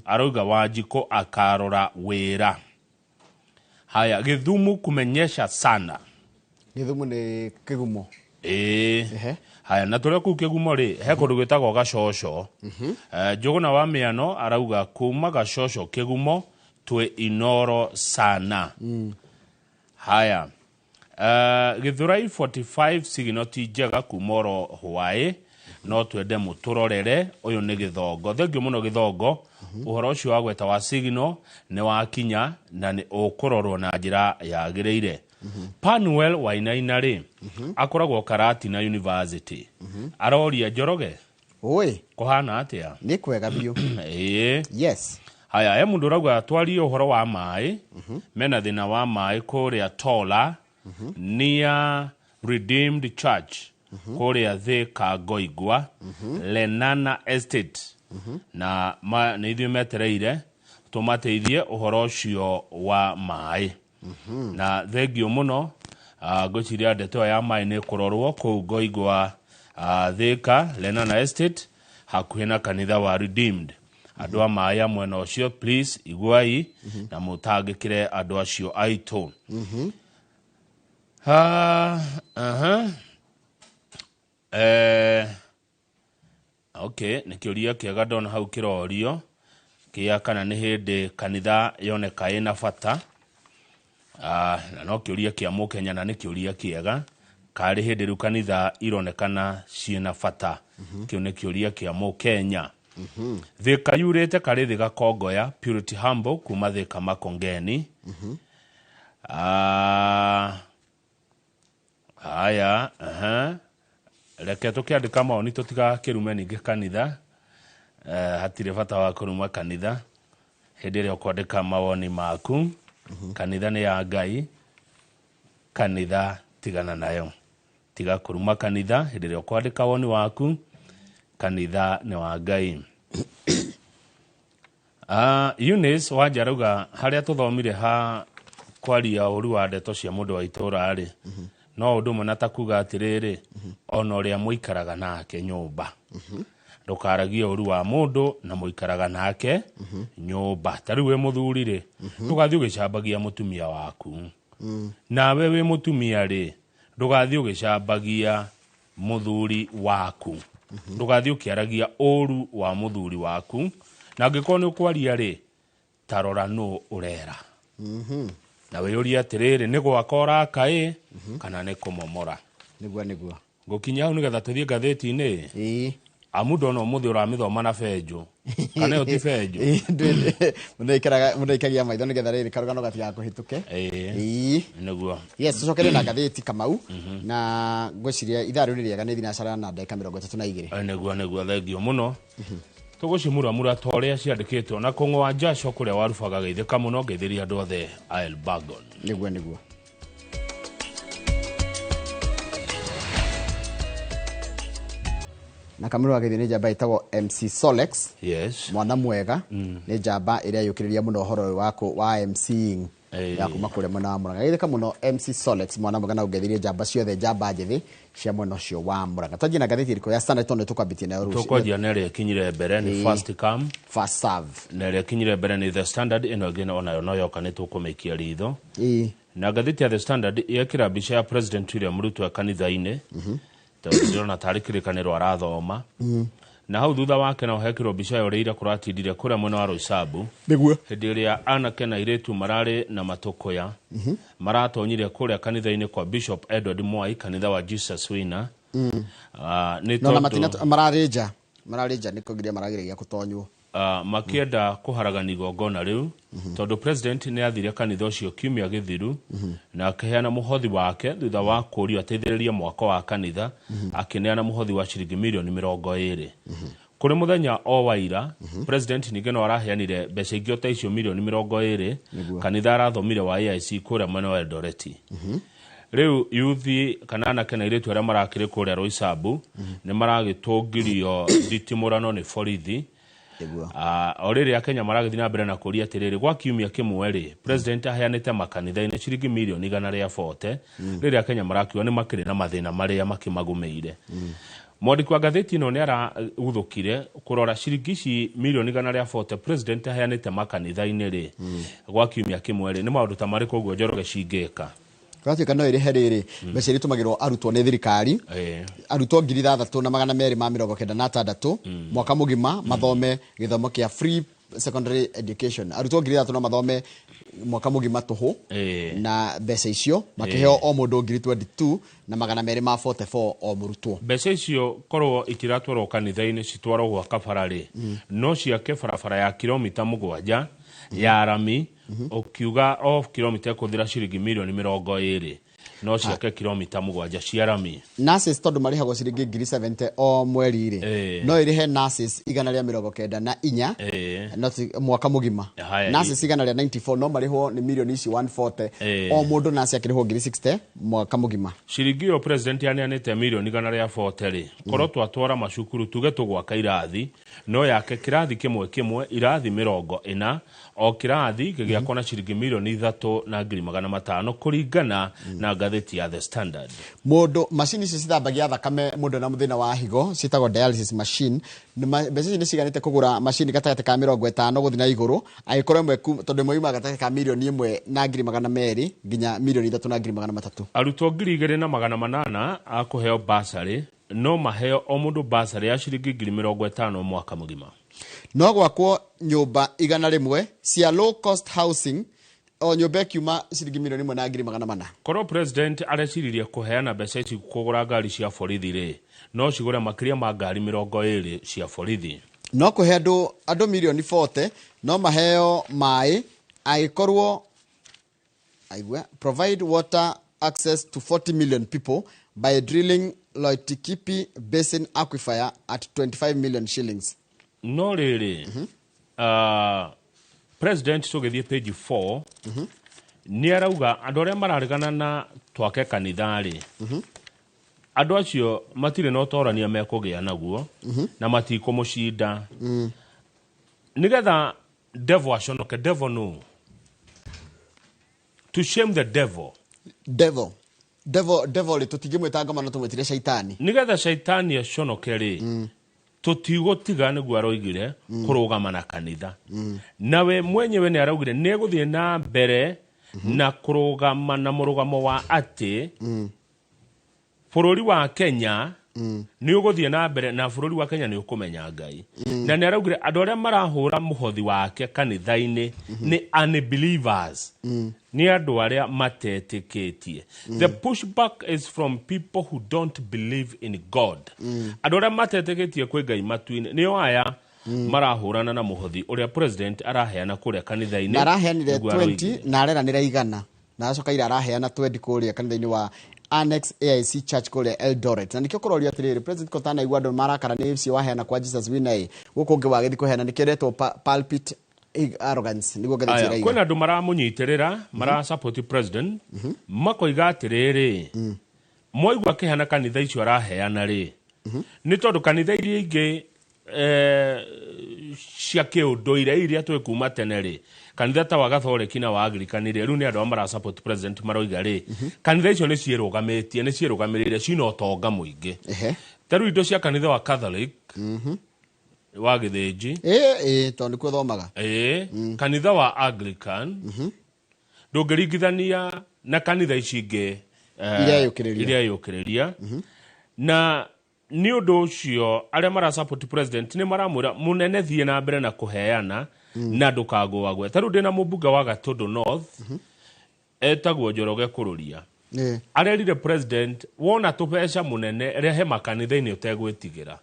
Arauga Wanjikũ akarora wĩra. Haya, Gĩthumu kumenyesha sana. Gĩthumu nĩ kĩgumo. Ĩĩ. Haya, na tũrĩa kũu Kĩgumo rĩ, he kũndũ gwĩtagwo Gacoco. Njũgũna wa Mĩano arauga kuma Gacoco Kĩgumo twĩ Inoro sana. Haya, Gĩthũrai 45 sigino ti njega kuma oro hwaĩ, no twende mũtũrorere. Ũyũ nĩ Gĩthongo, thengio mũno Gĩthongo. Ũhoro ũcio wa gweta wa sigino nĩ wakinya na nĩ ũkũrorwo na njĩra yagĩrĩire. Panuel Wainaina rĩ, akoragwo Karatina University, aroria Njoroge, Oi. Kũhana atĩa? Nĩ kwega biũ. Ĩĩ. Yes. Haya, he mũndũ ũrauga twarie ũhoro wa maĩ, mena thĩna wa maĩ kũrĩa Tola near Redeemed Church kũrĩa Thika Ngoingwa, Lenana Estate, na nĩ ithuĩ metereire tũmateithie ũhoro ũcio wa maĩ. Na thengio mũno. Ngwĩciria ndeto ĩyo ya maĩ nĩ ĩkũrorwo kũu Ngoingwa, Thika Lenana Estate, hakuhĩ na kanitha wa Redeemed. Andũ a maĩ a mwena ũcio, please iguai na mũtangĩkĩre andũ acio aitũ. Aha. Okay, nĩ kĩũria kĩega ndona hau kĩrorio kĩa kana nĩ hĩndĩ kanitha yoneka ĩna bata. Na no kĩũria kĩa mũkenya na nĩ kĩũria kĩega, karĩ hĩndĩ rĩu kanitha ironekana ciĩna bata? Kĩu nĩ kĩũria kĩa mũkenya. Thika yurĩte karĩ thĩ Gakongoya, Purity Humble kuma Thika Makongeni. Haya, aha. Reke tũkĩandĩka mawoni tũtigakĩrume ningĩ kanitha. Hatirĩ bata wa kũruma kanitha hĩndĩ ĩrĩa ũkwandĩka mawoni maku. Kanitha nĩ ya Ngai, kanitha tigana nayo, tiga kũruma kanitha hĩndĩ ĩrĩa ũkwandĩka woni waku. Kanitha nĩ wa Ngai. Eunice Wanja arauga harĩa tũthomire ha kwaria ũru wa ndeto cia mũndũ wa itũra rĩ, no ũndũ ũmwe na ta kuga atĩrĩrĩ, ona ũrĩa mũikaraga nake nyũmba, ndũkaragie ũru wa mũndũ na mũikaraga nake nyũmba. Ta rĩu wĩ mũthuri rĩ, ndũgathiĩ ũgĩcambagia mũtumia waku. Nawe wĩ mũtumia rĩ, ndũgathiĩ ũgĩcambagia mũthuri waku, ndũgathiĩ ũkĩaragia ũru wa mũthuri waku. Na angĩkorwo nĩ ũkwaria rĩ, ta rora nũ ũrera, na wĩyũrie atĩrĩrĩ, nĩ gwaka ũraka ĩ kana nĩ kũmomora? Nĩguo, nĩguo. Ngũkinya hau nĩgetha tũthiĩ ngathĩti-inĩ. Ĩĩ. Amu ndona ũmũthĩ ũramĩthoma na benjũ, kana ĩyo ti benjũ? Mũndũ aikagia maitho nĩgetha rĩrĩ karũgano gatigakũhĩtũke. Ĩĩ, nĩguo. Yes, tũcokere na ngathĩti, Kamau, na ngwĩciria ithaa rĩu nĩ rĩega, nĩ thinacara na ndagĩka 32. Nĩguo, nĩguo, thengio mũno. Tũgũcimuramura ta ũrĩa ciandĩkĩtwo na kũng'oa njaco kũrĩa warubaga geithĩka mũno, ngeithĩria andũ othe a Elbagon. Nĩguo, nĩguo. Na Kamau wa geithio nĩ njamba ĩtagwo MC Solex. Mwana mwega. Nĩ njamba ĩrĩa yũkĩrĩria mũno ũhoro ũyũ wa MCing ya kuma kũrĩa mwena wa Murang'a. Geithĩka mũno MC Solex, mwana mwega, na ũngeithirie njamba ciothe, njamba njĩthĩ cia mwena ũcio wa Murang'a. Twanjie na ngathĩti ĩrĩkũ? Ya Standard, tondũ tũkwambĩtie nayo rũciũ. Tũkwanjia na ĩrĩa ĩkinyire mbere nĩ First Come First Serve. Na ĩrĩa ĩkinyire mbere nĩ The Standard. Ĩno ĩngĩ onayo no yoka nĩ tũkũmĩikia ritho. Na ngathĩti ya The Standard yekĩra mbica ya President William Ruto e kanitha-inĩ, tondũ ndĩrona tarĩ kĩrĩkanĩro arathoma. Na hau thutha wake no hekĩrwo mbica ya ũrĩa ira kũratindire kũrĩa mwena wa Roysambu, hĩndĩ ĩrĩa anake na airĩtu mararĩ na matũkũya maratonyire kũrĩa kanitha-inĩ kwa Bishop Edward Mwai, kanitha wa Jesus Winner. Nĩ No na tondũ matina mararĩ nja, mararĩ nja nĩ kũgiria maragiragia gũtonywo. Makĩenda kũharagania igongona rĩu, tondũ president nĩ athire kanitha ũcio kiumia gĩthiru na akĩheana mũhothi wake thutha wa kũũrio ateithĩrĩrie mwako wa kanitha. Akĩneana mũhothi wa ciringi mirioni 20. Kũrĩ mũthenya o wa ira, president ningĩ no araheanire mbeca ingĩ o ta icio mirioni 20 kanitha arathomire wa AIC kũrĩa mwena wa Eldoret. Rĩu yuthi kana anake na airĩtu arĩa marakĩrĩ kũrĩa Roysambu nĩ maragĩtũngirio nditimũrano nĩ borithi. O rĩrĩ Akenya maragĩthiĩ na mbere na kũria atĩrĩrĩ, gwa kiumia kĩmwe rĩ, president aheanĩte makanitha-inĩ ciringi mirioni 140. Rĩrĩa Akenya marakiuga nĩ makĩrĩ na mathĩna marĩa makĩmagũmĩire, mwandĩki wa ngathĩti ĩno nĩ araguthũkire kũrora ciringi ici mirioni 140 president aheanĩte makanitha-inĩ rĩ, gwa kiumia kĩmwe rĩ, nĩ maũndũ ta marĩkũ ũguo, Njoroge, cingĩka? Kũratuĩka no ĩrĩhe rĩrĩ mbeca iria itũmagĩrwo arutwo nĩ thirikari, arutwo 6296 mwaka mũgima mathome gĩthomo kĩa free secondary education. Arutwo 6000 no mathome mwaka mũgima tũhũ na mbeca icio, makĩheo o mũndũ 22,244 o mũrutwo. Mbeca icio korwo itiratwarwo kanitha-inĩ, citwarwo gwaka bara rĩ, no ciake barabara ya kilomita 7 ya rami. Ũkiuga o kilomita ĩkũthira ciringi mirioni 20, no ciake kilomita 7 cia rami. Nurses, tondũ marĩhagwo ciringi 70,000 o mweri rĩ, no ĩrĩhe nurses 194 mwaka mũgima. Nurses 194 no marĩhwo nĩ mirioni ici 140. O mũndũ nurse akĩrĩhwo 60,000 mwaka mũgima. Ciringi ĩyo president aneanĩte mirioni 140 rĩ, korwo twatwara macukuru tuge tũgwaka irathi, no yake kĩrathi kĩmwe kĩmwe, irathi 40, o kĩrathi gĩgĩakwo na ciringi 3,500,000, kũringana na ngathĩti ya The Standard. Mũndũ macini icio cithambagia thakame mũndũ na mũthĩna wa higo, ciĩtagwo dialysis machine. Mbeca ici nĩ ciganĩte kũgũra macini gatagatĩ ka 50 gũthiĩ na igũrũ, angĩkorwo ĩmwe tondũ ĩmwe yumaga gatagatĩ ka 1,200,000 nginya 3,300,000. Arutwo 2800 a kũheo basarĩ no maheo o mũndũ basarĩ ya ciringi 50,000 mwaka mũgima. No gwakwo nyũmba 100 cia low cost housing, o nyũmba ĩkiuma ciringi 1,400,000. Korwo president areciririe kũheana mbeca ici kũgũra ngari cia borithi rĩ, no cigũre makĩria ma ngari 20 cia borithi. No kũhe andũ mirioni 40 no maheo maĩ angĩkorwo aigua provide water. Access to 40 million people by drilling Loitokipi Basin Aquifer at 25 million shillings. No rĩrĩ, president, tũgĩthiĩ page 4, nĩ arauga andũ arĩa mararegana na twake kanitha rĩ, andũ acio matirĩ na ũtorania mekũgĩa naguo na matikũmũcinda, nĩgetha devil aconoke. Devil, no to shame the devil. Devil. Devil, devil rĩ, tũtingĩmwĩta ngoma, no tũmwĩtire shaitani. Nĩgetha shaitani aconoke rĩ, tũtigũtiga, nĩguo aroigire, kũrũgama na kanitha. Nawe mwenyewe nĩ araugire nĩ egũthiĩ na mbere na kũrũgama na mũrũgamo wa atĩ bũrũri wa Kenya nĩ ũgũthiĩ na mbere na bũrũri wa Kenya nĩ ũkũmenya Ngai. Na nĩ araugire andũ arĩa marahũra mũhothi wake kanitha-inĩ nĩ unbelievers, nĩ andũ arĩa matetĩkĩtie. The pushback is from people who don't believe in God. Andũ arĩa matetĩkĩtie kwĩ Ngai matu-inĩ nĩo aya marahũrana na mũhothi ũrĩa president araheana kũrĩa kanitha-inĩ. Na araheanire Nĩguo 20 aroigire. Na areranĩra 100, na acoka ira araheana 20 kũrĩa kanitha-inĩ wa Annex AIC Church kũrĩa Eldoret. Na nĩkĩo kũrorio atĩrĩrĩ, president kotanaigua andũ marakara nĩ ũcio waheana kwa Jesus Winner ĩ, gũkũ ũngĩ wagĩthiĩ kũheana, nĩkĩo ĩretwo pulpit arrogance, nĩguo ngathĩti Aya, ĩraiga. kwĩna andũ maramũnyitĩrĩra, marasupport president, makoiga atĩrĩrĩ, mwaigua akĩheana kanitha icio araheana rĩ, nĩ tondũ kanitha iria ingĩ cia kĩũndũire iria twĩ kuma tene rĩ, kanitha ta wa Gatholeki na wa Anglikani rĩ, rĩu nĩ andũ arĩa marasupport president maroiga rĩ, kanitha icio nĩ ciĩrũgamĩtie, nĩ ciĩrũgamĩrĩire, cina ũtonga mũingĩ. Ta rĩu indo cia kanitha wa Catholic wa Gĩthĩnji, Ĩ tondũ nĩkuo thomaga. Ĩĩ, kanitha wa Anglican ndũngĩringithania na kanitha ici ingĩ Iria yũkĩrĩria. Iria yũkĩrĩria. Na nĩ ũndũ ũcio arĩa marasupport president nĩ maramwĩra, mũnene, thiĩ na mbere na kũheana na ndũkagũagwe. Ta rĩu ndĩna mũmbunge wa Gatũndũ North etagwo Njoroge Kũrũria, arerire president, wona tũbeca mũnene, rehe makanitha-inĩ ũtegwĩtigĩra,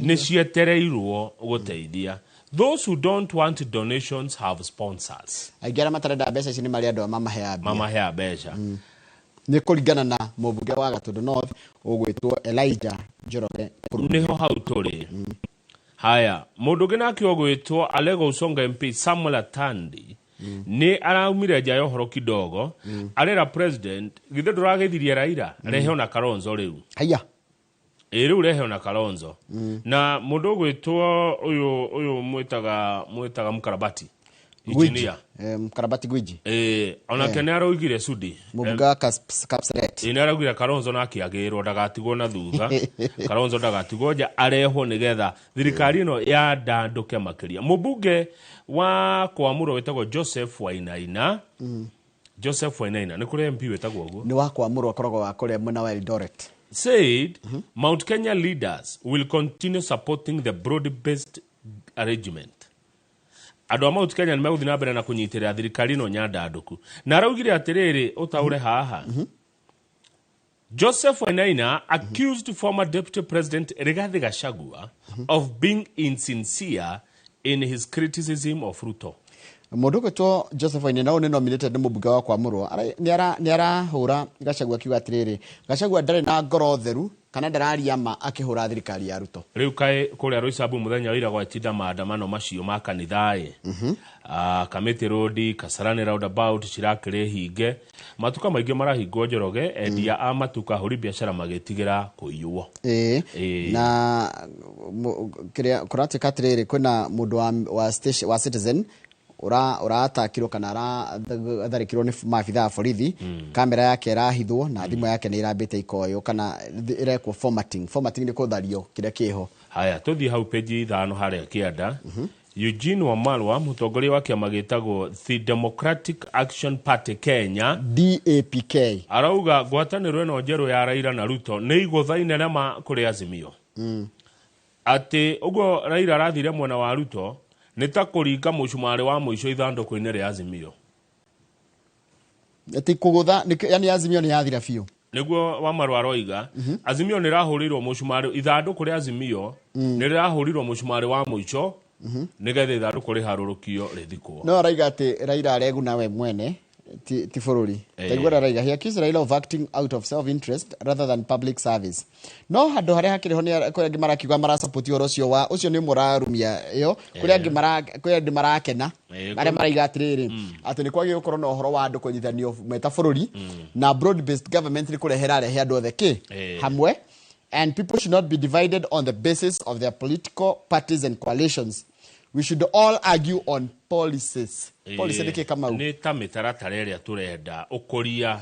nĩ cietereirwo gũteithia. Those who don't want donations have sponsors. Aingĩ arĩa matarenda mbeca ici nĩ marĩ andũ a mamahea mbia. Mamahea mbeca. Nĩ kũringana na mũmbunge wa Gatũndũ North ũgwĩtwo Elijah Njoroge Kũrũria. Nĩho hau tũrĩ. Haya, mũndũ ũngĩ nake ũgwĩtwo Alego Usonga MP Samuel Atandi nĩ araumire nja ya ũhoro kidogo, arera president, githĩ ndũrageithirie Raila, rehe ona Kalonzo rĩu. Haya. Ĩ, rĩu rehe ona Kalonzo. Na mũndũ ũgwĩtwo ũyũ mwĩtaga Mkarabati Gwiji. engineer. Mkarabati Gwiji. Ĩ, onake nĩ aroigire Sudi. Mũmbunge wa Kapseret. Ĩ, nĩ araugire Kalonzo nake agĩrwo ndagatigwo na thutha, Kalonzo ndagatigwo nja, arehwo nĩgetha thirikari ĩno yandandũke makĩria. Mũmbunge wa Kwamũrwo wĩtagwo Joseph Wainaina, Joseph Wainaina, nĩ kũrĩ MP wĩtagwo ũguo? Nĩ wa Kwamũrwo, akoragwo wa kũrĩa mwena wa Eldoret. Said Mount Kenya leaders will continue supporting the broad-based arrangement. Andũ a Mount Kenya nĩ megũthiĩ na mbere na kũnyitĩrĩra thirikari ĩno nyandandũku. Na araugire atĩrĩrĩ, ũtaũre haha, Joseph Wainaina accused former Deputy President Rigathi Gachagua of being insincere in his criticism of Ruto. Mũndũ ũgwĩtwo Joseph Wainaina, ũyũ nĩ nominated nĩ mũmbunge wa Kwamũrwo, nĩ arahũra Gachagua akiuga atĩrĩrĩ, Gachagua ndarĩ na ngoro theru kana ndararia ma akĩhũra thirikari ya Ruto. Rĩu kaĩ kũrĩa Roysambu mũthenya wa ira gwetinda maandamano macio ma kanitha-ĩ, Kamĩtĩ Road, Kasarani roundabout cirakĩrĩ hinge, matuka maingĩ marahingwo Njoroge, endia a matuka, ahũri biacara magĩtigĩra kũiywo. Ĩĩ. Na kĩrĩa kũratuĩka atĩrĩrĩ, kwĩna mũndũ wa station, wa Citizen ũratakirwo kana aratharĩkirwo nĩ maabitha a borithi. Kamera yake ĩrahithwo na thimũ yake nĩ ĩrambĩte ikoywo kana ĩrekwo formatting. Formatting nĩ kũthario kĩrĩa kĩho. Haya, tũthiĩ hau peji 5 harĩa kĩanda. Eugene Wamalwa, mũtongoria wa kĩama gĩtagwo The Democratic Action Party Kenya, DAPK, arauga ngwatanĩro ĩno njerũ ya Raila na Ruto nĩ igũtha inene ma kũrĩ Azimio, atĩ ũguo Raila arathire mwena wa Ruto nĩ ta kũringa mũcumarĩ wa mũico ithandũkũ-inĩ rĩa Azimio. Ati kũgũtha yani Azimio nĩ yathira biũ. Nĩguo Wamalwa aroiga, Azimio nĩ ĩrahũrĩirwo mũcumarĩ, ithandũkũ rĩa Azimio nĩ rĩrahũrirwo mũcumarĩ wa mũico nĩgetha ithandũkũ rĩharũrũkio rĩthikwo. No araiga atĩ Raila areguna we mwene, ti bũrũri. Taigua araiga, he accused Raila of acting out of self interest rather than public service. No handũ harĩa hakĩrĩ ho nĩ kũrĩ angĩ marakiuga marasupport ũhoro ũcio wa ũcio nĩ ũmwe ũrarumia ĩyo. Kũrĩ angĩ mara kwĩ angĩ marakena, arĩa maraiga atĩrĩrĩ, atĩ nĩ kwagĩrĩirwo gũkorwo na ũhoro wa andũ kũnyitithanio meta bũrũri, na broad based government nĩ kũrehera rehe andũ othe kĩ hamwe, and people should not be divided on the basis of their political parties and coalitions. We should all argue on policies. Policy nĩ kĩ, Kamau? Nĩ ta mĩtaratara ĩrĩa tũrenda ũkũria.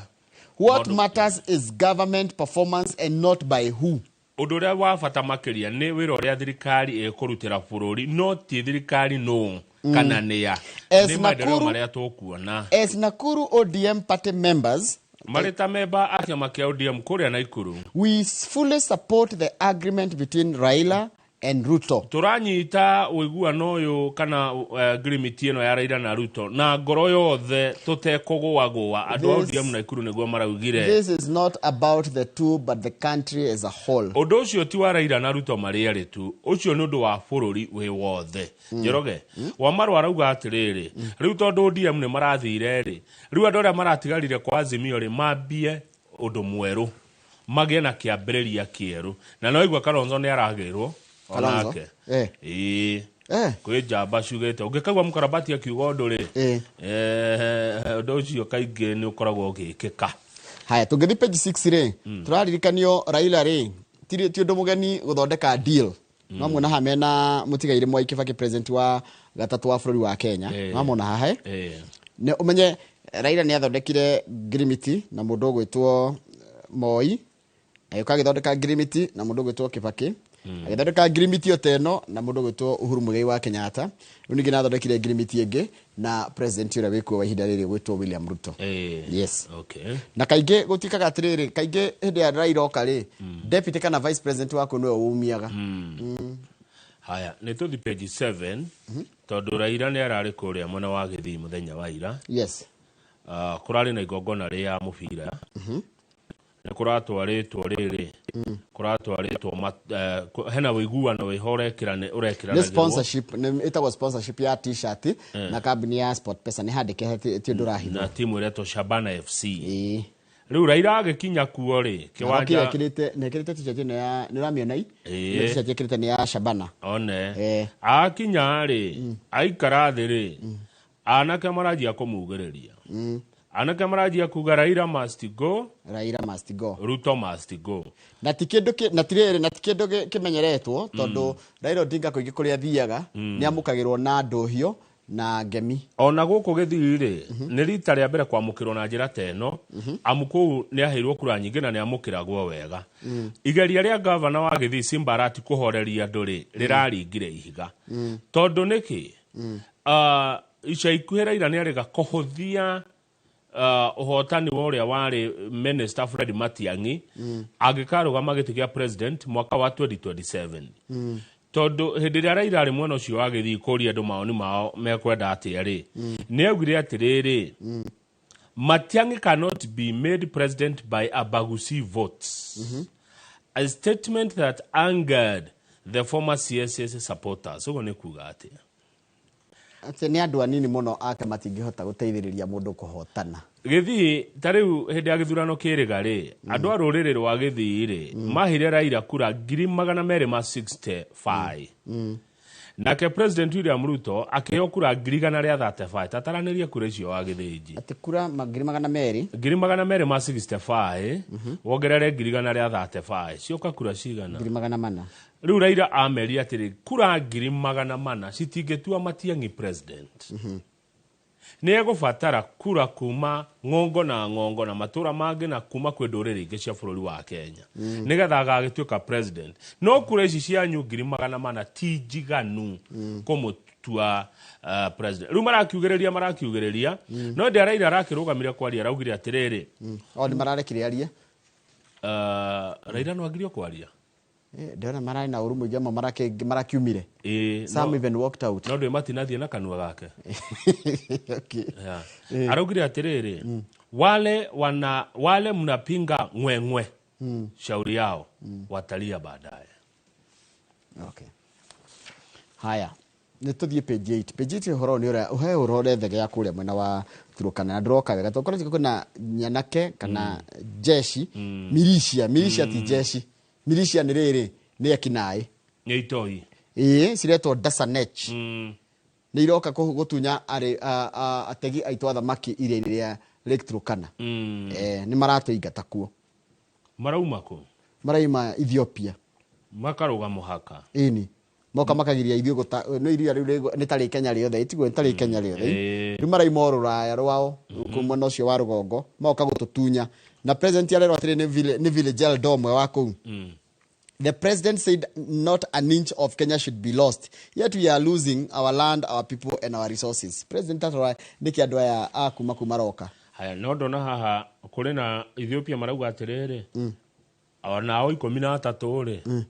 What matters is government performance and not by who. Ũndũ ũrĩa wa bata makĩria nĩ wĩra ũrĩa thirikari ĩkũrutĩra bũrũri, no ti thirikari nũ kana nĩa. As Nĩ maendeleo Nakuru- marĩa tũkuona. As Nakuru ODM party members, marĩ ta memba a kĩama kĩa ODM kũrĩa Naikuru, we fully support the agreement between Raila and Ruto. Tũranyita ũiguano ũyũ kana ngirimiti ĩno ya Raila na Ruto na ngoro yothe tũtekũgũagũa. Andũ a ODM Naikuru nĩguo maraugire. This is not about the two but the country as a whole. Ũndũ ũcio ti wa Raila na Ruto marĩ erĩ tu, ũcio nĩ ũndũ wa bũrũri wĩ wothe. Njoroge wa Marũa arauga atĩrĩrĩ, rĩu tondũ ODM nĩ marathire rĩ, rĩu andũ arĩa maratigarire kwa Azimio rĩ, mambie ũndũ mwerũ, magĩe na kĩambĩrĩria kĩerũ. Na no igua Kalonzo nĩ aragĩrwo Kalonzo? onake. Ĩĩ, kwĩ njamba ciugĩte ũngĩkaigua mũkarabati akiuga ũndũ rĩ, ũndũ ũcio kaingĩ nĩ ũkoragwo ũgĩkĩka. Haya, tũngĩthiĩ page 6 rĩ, tũraririkanio Raila rĩ ti ũndũ mũgeni gũthondeka deal. No muona haha mena mũtigairĩ Mwai Kibaki, president wa gatatũ wa bũrũri wa Kenya. No muona haha, eh? Nĩ ũmenye Raila nĩ athondekire ngirimiti na mũndũ ũgwĩtwo Moi, agĩũka agĩthondeka ngirimiti na mũndũ ũgwĩtwo Kibaki, agĩthondeka ngirimiti o ta ĩno na mũndũ ũgwĩtwo Uhuru Muigai wa Kenyatta. Rĩu ningĩ nĩ athondekire ngirimiti ĩngĩ na president ũrĩa wĩkuo wa ihinda rĩrĩ ũgwĩtwo William Ruto. Yes. Na kaingĩ gũtuĩkaga atĩrĩrĩ, kaingĩ hĩndĩ ya Raila oka rĩ, deputy kana vice president waku nĩwe umiaga. Haya, nĩ tũthi page 7, tondũ Raila nĩ ararĩ kũrĩa mwena wa Gĩthii mũthenya wa ira. Kũrarĩ na igongona rĩa mũbira, nĩ kũratwarĩtwo rĩrĩ, kũratwarĩtwo hena ũiguano wĩho nĩ ũrekĩranagĩrwo. Sponsorship, nĩ ĩtagwo sponsorship ya T-shirt na kambuni ya SportPesa. Nĩ handĩke, ti ũndũ ũrahithwo. Na timu ĩretwo Shabana FC. Rĩu Raila agĩkinya kuo rĩ, kĩwanja Kĩwanja nĩ ekĩrĩte T-shirt ĩno ya, nĩ ũramĩona i? Nĩ T-shirt ĩkĩrĩte nĩ ya Shabana. One akinya rĩ, aikara thĩ rĩ, anake maranjia kũmugĩrĩria, anake maranjia kuga Raila must go. Raila must go. Ruto must go. Na ti kĩndũ na ti rĩrĩ, na ti kĩndũ kĩmenyeretwo, tondũ Raila Odinga kũingĩ kũrĩa athiaga nĩ amũkagĩrwo na ndũhio na ngemi. Ona gũkũ Gĩthii rĩ, nĩ rita rĩa mbere kwamũkĩrwo na njĩra ta ĩno, amu kũu nĩ aheirwo kura nyingĩ na nĩ amũkĩragwo wega. Igeria rĩa gavana wa Gĩthii Simba Arati kũhoreria andũ rĩ, rĩraringire ihiga. Tondũ nĩkĩ? Ica ikuhĩ Raila nĩ arĩga kũhũthia ũhotani wa ũrĩa warĩ minister Fred Matiang'i angĩkarũgama gĩtĩ kĩa president mwaka wa 2027, tondũ hĩndĩ ĩrĩa Raila arĩ mwena ũcio wa Gĩthii kũria andũ maoni mao mekwenda atĩa rĩ, nĩ augire atĩrĩrĩ, Matiang'i cannot be made president by Abagusi votes, a statement that angered the former CSS supporters. Ũguo nĩ kuga atĩa? Atĩ nĩ andũ anini mũno ake matingĩhota gũteithĩrĩria mũndũ kũhotana. Gĩthii ta rĩu hĩndĩ ya gĩthurano kĩrĩga rĩ, andũ a rũrĩrĩ rwa Gĩthii rĩ, maheire Raila kura 265,000, nake President William Ruto akĩheo kura 135,000. Tataranĩria kura icio wa Gĩthĩnji. Atĩ kura 200,000? 265,000 wongerere 135,000, cioka kura cigana? 400,000. Rĩu Raila amerie atĩrĩ, kura 400,000 citingĩtua Matiang'i president, nĩ egũbatara kura kuma ng'ongo na ng'ongo na matũra mangĩ na kuma kwĩ ndũrĩrĩ ingĩ cia bũrũri wa Kenya, nĩgetha agagĩtuĩka president. No kura ici cianyu 400,000 ti njiganu kũmũtua president. Rĩu marakiugĩrĩria, marakiugĩrĩria, no ndĩ Raila arakĩrũgamire kwaria, araugire atĩrĩrĩ, O nĩ mararekire arie? Raila no agirio kwaria. Ndĩrona mararĩ na ũru mũingĩ, amwe marakiumire. Some even walked out. No ndwĩ matinathiĩ na kanua gake. Okay. Yeah. Araugire atĩrĩrĩ, wale mnapinga ng'weng'we, shauri yao, watalia baadaye. Okay. Haya. Nĩ tũthiĩ page 8. Page 8 ũhoro nĩ ũrĩa ũhe ũhoro ũrethege ya kũrĩa mwena wa Turukana na ndũroka wega tondũ kũrĩa kwĩna nyanake kana jeshi, militia, militia ti jeshi, militia nĩ rĩrĩ nĩ ekinaĩ. Nĩ itoi. Ĩĩ, ciretwo Dasanech. Nĩ iroka gũtunya ategi aitũ a thamaki iria-inĩ rĩa Lake Turkana. Nĩ maratũingata kuo. Marauma kũ? Maraima Ethiopia. Makarũga mũhaka. Ĩni. Moka makagiria ithuĩ gũta no iria rĩu nĩ tarĩ Kenya rĩothe, ĩtiguo nĩ tarĩ Kenya rĩothe. Rĩu maraima o rũraya rwao, kũu mwena ũcio wa rũgongo, magoka gũtũtunya. Na president arerwo atĩrĩ nĩ village elder ũmwe wa kũu. The president said not an inch of Kenya should be lost. Yet we are losing our land, our people and our resources. President atora nĩkĩ andũ aya a kuma kuu maroka? Haya, no ndona haha kũrĩ na Ethiopia marauga atĩrĩrĩ, onao 13 rĩ,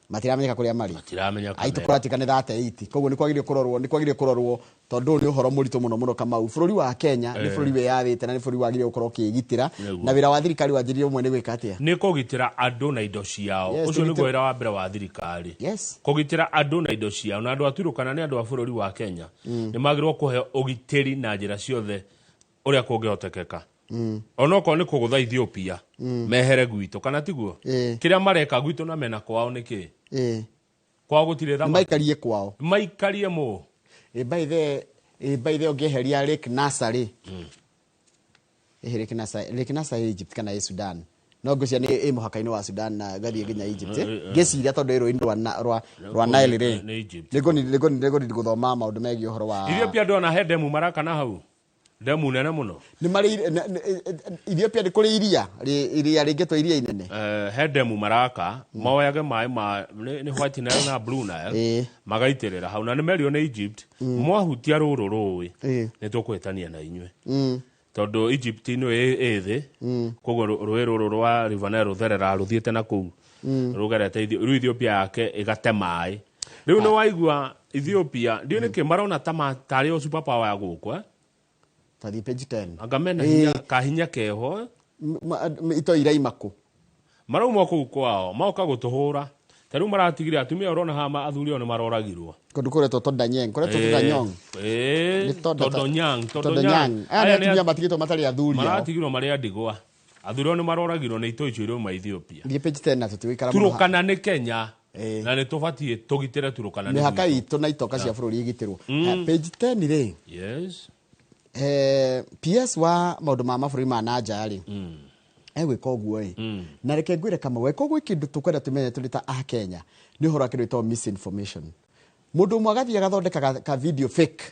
Matiramenyeka kũrĩa marĩ. Matiramenyeka. Aitũ kũratuĩka nĩ 38. Koguo nĩ kwagĩrĩire kũrorwo, nĩ kwagĩrĩire kũrorwo tondũ ũyũ nĩ ũhoro mũritũ mũno mũno Kamau. Bũrũri wa Kenya nĩ bũrũri wĩyathĩte na nĩ bũrũri wagĩrĩire gũkorwo ũkĩĩgitĩra. Na wĩra wa thirikari wanjĩrĩire ũmwe nĩ gwĩka atĩa? Nĩ kũgitĩra andũ na indo ciao. Yes, Ũcio nĩguo kũgitĩra wĩra wa mbere wa thirikari. Yes. Kũgitĩra andũ na indo ciao. Na andũ a Turukana nĩ andũ a bũrũri wa Kenya. Nĩ magĩrĩirwo kũheo ũgitĩri na njĩra ciothe ũrĩa kũngĩhotekeka. Onokorwo nĩ kũgũtha Ethiopia, mehere gwitũ, kana tiguo? Kĩrĩa mareka gwitũ na mena kwao nĩ kĩ? Kwao gũtirĩ thamaki. Maikarie kwao. Maikarie mũ. By the, by the ũngĩeheria Lake Nasser rĩ. Lake Nasser, Lake Nasser ĩ Egypt kana ĩ Sudan. No ngwĩciria nĩ ĩ mũhaka-inĩ wa Sudan na ĩgathiĩ nginya Egypt. Ngĩciria tondũ ĩ rũĩ-inĩ rwa Nile rĩ. Nĩ Egypt. Nĩngũnidi gũthoma maũndũ megiĩ ũhoro wa Ethiopia ndona he demu maraka na hau. Demu nene mũno. Nĩ marĩ Ethiopia nĩ kũrĩ iria, iria rĩngĩtwo iria inene. He demu maraka, moyage maĩ ma, nĩ White Nile na Blue Nile, magaitĩrĩra hau. Na nĩ merio nĩ Egypt, mwahutia rũrũ rũĩ, nĩ tũkũhĩtania na inyuĩ. Tondũ Egypt ĩno ĩ thĩ, koguo rũĩ rũrũ rwa River Nile rũthereraga rũthiĩte na kũu. Rũgerete rĩu Ethiopia yake ĩgate maĩ. Rĩu nĩ waigua Ethiopia, ndiũĩ nĩkĩ marona ta tarĩ o super power ya gũkũ, Tathiĩ page 10. Anga mena hinya, kahinya keho. Ito iraima kũ? Marauma kũu kwao, magoka gũtũhũra. Ta rĩu maratigire atumia ũrona haha athuri ao nĩ maroragirwo. Kũndũ kũretwo Todanyeng, kũretwo Todanyong. Nĩ Toda- Todonyang, Todonyang. Aya nĩ atumia matigĩtwo matarĩ athuri ao. Maratigirwo marĩ a ndigwa. Athuri ao nĩ maroragirwo nĩ itoi icio irauma Ethiopia. Thiĩ page 10 na tũtigũikara mũno haha. Turukana nĩ Kenya. Na nĩ tũbatiĩ tũgitĩre Turukana nĩ Mĩhaka gwitũ. itũ na itoka cia bũrũri igitĩrwo. Page 10 rĩ. Yes. PS wa maũndũ ma mabũrũri ma na nja rĩ. Egwĩka ũguo ĩ. Na reke ngwĩre Kamau, eka ũguo kĩndũ tũkwenda tũmenye tũrĩ ta a Kenya nĩ ũhoro wa kĩndũ gĩtagwo misinformation. Mũndũ ũmwe agathiĩ agathondeka ka video fake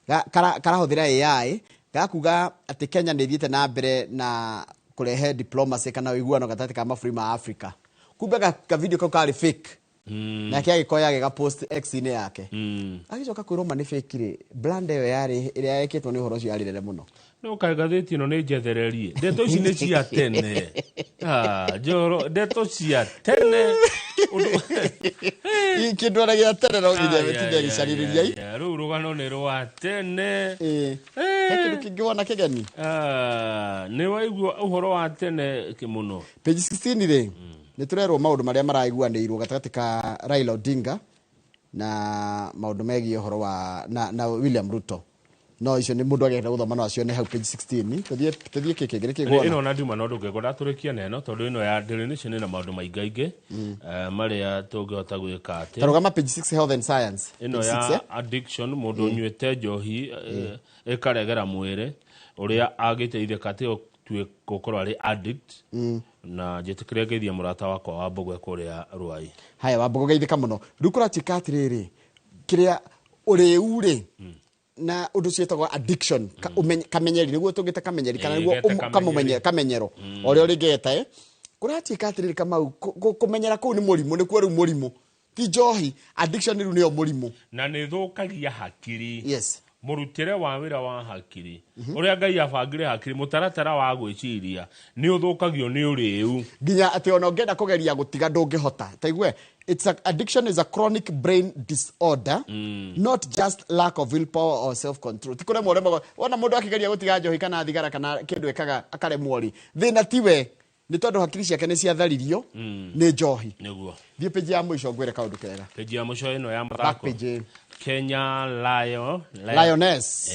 karahũthĩra AI gakuga atĩ Kenya nĩ ĩthiĩte na mbere na kũrehe diplomacy kana ũiguano gatagatĩ ka mabũrũri ma Africa. Kumbe ka video kau karĩ fake. Nake agĩkoya agĩga post X-inĩ yake. Agĩcoka kwĩrwo ma nĩ fake rĩ, brand ĩyo yarĩ ĩrĩa yekĩtwo nĩ ũhoro ũcio yarĩ nene mũno. No kaĩ ngathĩti ĩno nĩ njethererie. Ndeto ici nĩ cia tene. Njoro, ndeto cia tene. Kĩndũ ona gĩa tene no nginya gĩtinde gĩcarĩrĩria. Rĩu rũgano nĩ rwa tene. He kĩndũ kĩngĩ wona kĩgeni? Nĩ waigua ũhoro wa tene mũno. Page 16 rĩ, nĩ tũrerwo maũndũ marĩa maraiguanĩirwo gatagatĩ ka Raila Odinga na maũndũ megiĩ ũhoro wa na William Ruto. No icio nĩ mũndũ agenda gũthoma no acione hau page 16. Tũthiĩ kĩ kĩngĩ nĩkĩ Ĩno ngwona? ona nduma no ndũngĩngwo ndatũrĩkia na ĩno tondũ ĩno ya Daily Nation ĩna maũndũ maingaingĩ, marĩa tũngĩhota gwĩka atĩ. Ta rũgama page 6 health and science. Ĩno Page ya 6, addiction, mũndũ ũnyuĩte njohi, ĩkaregera mwĩrĩ ũrĩa angĩteithĩka atĩ ũtue gũkorwo arĩ addict. Na njĩtĩkĩre ngeithie mũrata wakwa wa Mbũgwe kũrĩa Ruai. Haya, wa Mbũgwe geithĩka mũno. Rĩu kũratuĩka atĩrĩrĩ, kĩrĩa ũrĩu rĩ, na ũndũ ũcio wĩtagwo addiction, kamenyeri, nĩguo tũngĩta kamenyeri, kana nĩguo Gete kamenyeri. kamenyero. O ũrĩa ũrĩngĩgeta, Kũratuĩka atĩrĩrĩ Kamau, kũmenyera kũu nĩ mũrimũ, nĩkuo rĩu mũrimũ. Ti njohi, addiction rĩu nĩyo mũrimũ. Na nĩ ĩthũkagia hakiri. Yes. Mũrutĩre wa wĩra wa hakiri. Ũrĩa Ngai abangire hakiri, mũtaratara wa gwĩciria nĩ ũthũkagio nĩ ũrĩu. Nginya atĩ ona ũngĩenda kũgeria gũtiga ndũngĩhota. Ta igue, addiction is a chronic brain disorder, not just lack of willpower or self-control. Ti kũremwo ũremagwo. Wona mũndũ akĩgeria gũtiga njohi kana thigara kana kĩndũ ekaga akaremwo rĩ, thĩna tiwe. Nĩ tondũ hakiri ciake nĩ ciatharirio nĩ njohi. Nĩguo. Thiĩ page ya mũico ngwĩre kaũndũ kega. Page ya mũico ĩno ya Back mathako. page. Kenya Lion, Lioness.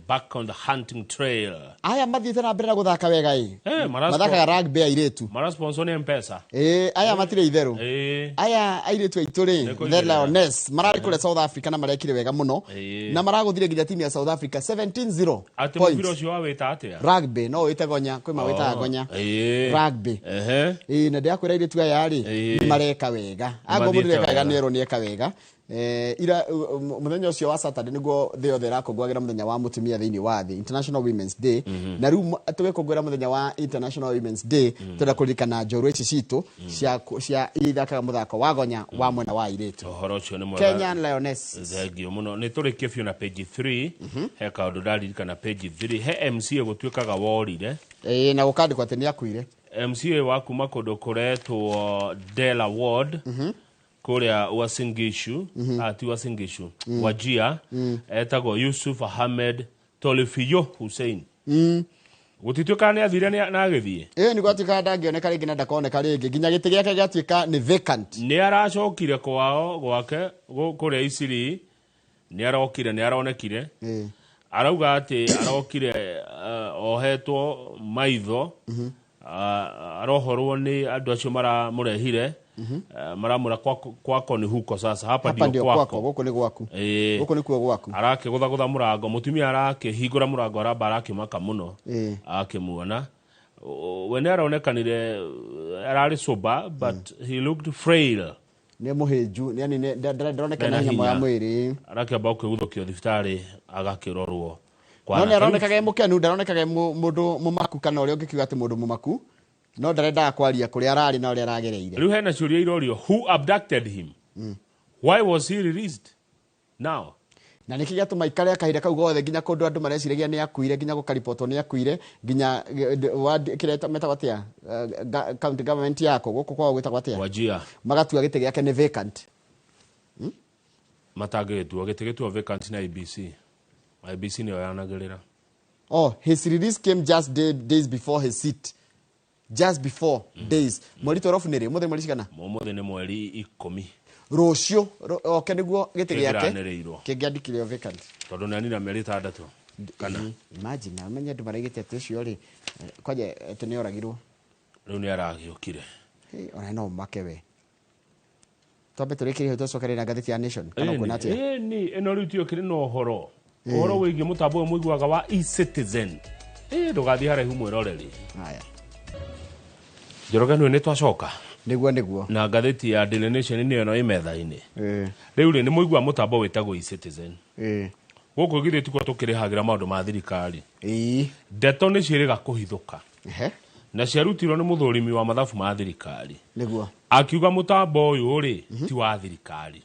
Back on the hunting trail. Aya mathiĩte na mbere na gũthaka wega ĩ. Mathakaga rugby airĩtu. Marasponsor nĩ M-Pesa. Ĩ, aya matirĩ itherũ. Aya airĩtu aitũ rĩ, Nĩ the kũigĩrĩra. Lioness mararĩ kũrĩa South Africa na marekire wega mũno. Na maragũthire nginya timu ya South Africa 17-0 Atĩ points. mũbira ũcio wawĩta atĩa? Rugby no wĩte gonya, kwĩ mawĩtaga gonya. Rugby. Ĩ, na ndĩrakwĩra airĩtu aya rĩ, nĩ mareka wega. Angorwo mũndũ Mathiĩte nĩeka wega wega. nĩ erwo nĩeka wega. Ira mũthenya ũcio wa Saturday nĩguo thĩ yothe ĩrakũngũagĩra mũthenya wa mũtumia thĩinĩ wa thĩ, International Women's Day. Na rĩu tũgĩkũngũĩra mũthenya wa International Women's Day, tũrenda kũririkana njorua ici citũ cia iria ithakaga mũthako wa gonya wa mwena wa airĩtu. Ũhoro ũcio nĩ mwega. Kenyan Lioness. Thengio mũno. Nĩ tũrĩkie biũ na page 3. He kaũndũ ndaririkana page 3. He MCA gũtuĩkaga worire. Ĩĩ, na gũkandĩkwo atĩ nĩ akuire. MCA wa kuma kũndũ kũretwo Dela Ward kũrĩa Uasin Gishu, ti Uasin Gishu, Wajir, etagwo Yusuf Ahmed Tolifiyo Hussein. Gũtituĩkaga nĩ athire na agĩthiĩ. Ĩĩ, nĩ gwatuĩkaga ndangĩoneka rĩngĩ na ndakoneka rĩngĩ nginya gĩtĩ gĩake gĩatuĩka nĩ vacant. Nĩ aracokire kwao gwake kũrĩa Isiri, nĩ arokire, nĩ aronekire. Arauga atĩ arokire ohetwo maitho, arohorwo nĩ andũ acio maramũrehire, maramũra kwako ni huko sasa, hapa Hapa ndio ndio kwako. kwako, gũkũ nĩ gwaku. Gũkũ nĩkuo gwaku. Arakĩgũthagũtha mũrango, mũtumia arakĩhingũra mũrango, aramba arakĩmaka mũno akĩmuona. We nĩ aronekanire ararĩ sober, but he looked frail. Nĩ mũhĩnju, yani ndaronekana Ndena hinya wa hinya. mwĩrĩ. Arakĩamba gũkĩguthũkio thibitarĩ agakĩrorwo. No nĩ aronekaga e mũkenu, ndaronekaga e mũndũ mũmaku kana ũrĩa ũngĩkiuga atĩ mũndũ mũmaku, no ndarendaga kwaria kũrĩa ararĩ na ũrĩa aragereire. Rĩu hena ciũria irorio, who abducted him? Why was he released now? Na nĩkĩ gĩatũma aikare kahinda kau gothe nginya kũndũ andũ mareciragia nĩ akuire, nginya gũkaribotwo nĩ akuire, nginya kĩrĩa metagwo atĩa, county government yako gũkũ kwao gwĩtagwo atĩa? Wajir. Magatua gĩtĩ gĩake nĩ vacant. Matangĩgĩtua gĩtĩ gĩtuo vacant na IBC. IBC nĩyo yanagĩrĩra. Oh, his release came just days before his seat. Just before days. Mweri 12 nĩ rĩ? Ũmũthĩ mweri cigana? Ũmũthĩ nĩ mweri 10. Rũciũ oke nĩguo gĩtĩ gĩake Kĩngĩranĩrĩirwo. kĩngĩandĩkirwo vacant. Tondũ nĩ anina mĩeri 6 kana. Imagine, amenye andũ maraigĩte atĩ ũcio rĩ, kwanja atĩ nĩ oragirwo. Rĩu nĩ aragĩũkire. Ona no make we. Twambe tũrĩkĩrie hau tũcokerere na ngathĩti ya Nation. Kana ũkuona atĩa? Ĩni, ĩno rĩu tiyo kĩrĩ na ũhoro. Ũhoro wĩgiĩ mũtambo ũyũ mũiguaga wa eCitizen. Ndũgathiĩ haraihu mwĩroreri. Haya. Njoroge nĩ twacoka. Nĩguo, nĩguo. Na ngathĩti ya Daily Nation nĩyo ĩno ĩ metha-inĩ. Rĩu rĩ, nĩ mũigua mũtambo wĩtagwo eCitizen. Gũkũ githĩ tikuo tũkĩrĩhagĩra maũndũ ma thirikari. Ndeto nĩ ciĩrĩga kũhithũka. Na ciarutirwo nĩ mũthũrimi wa mathabu ma thirikari. Nĩguo. Akiuga mũtambo ũyũ rĩ, ti wa thirikari.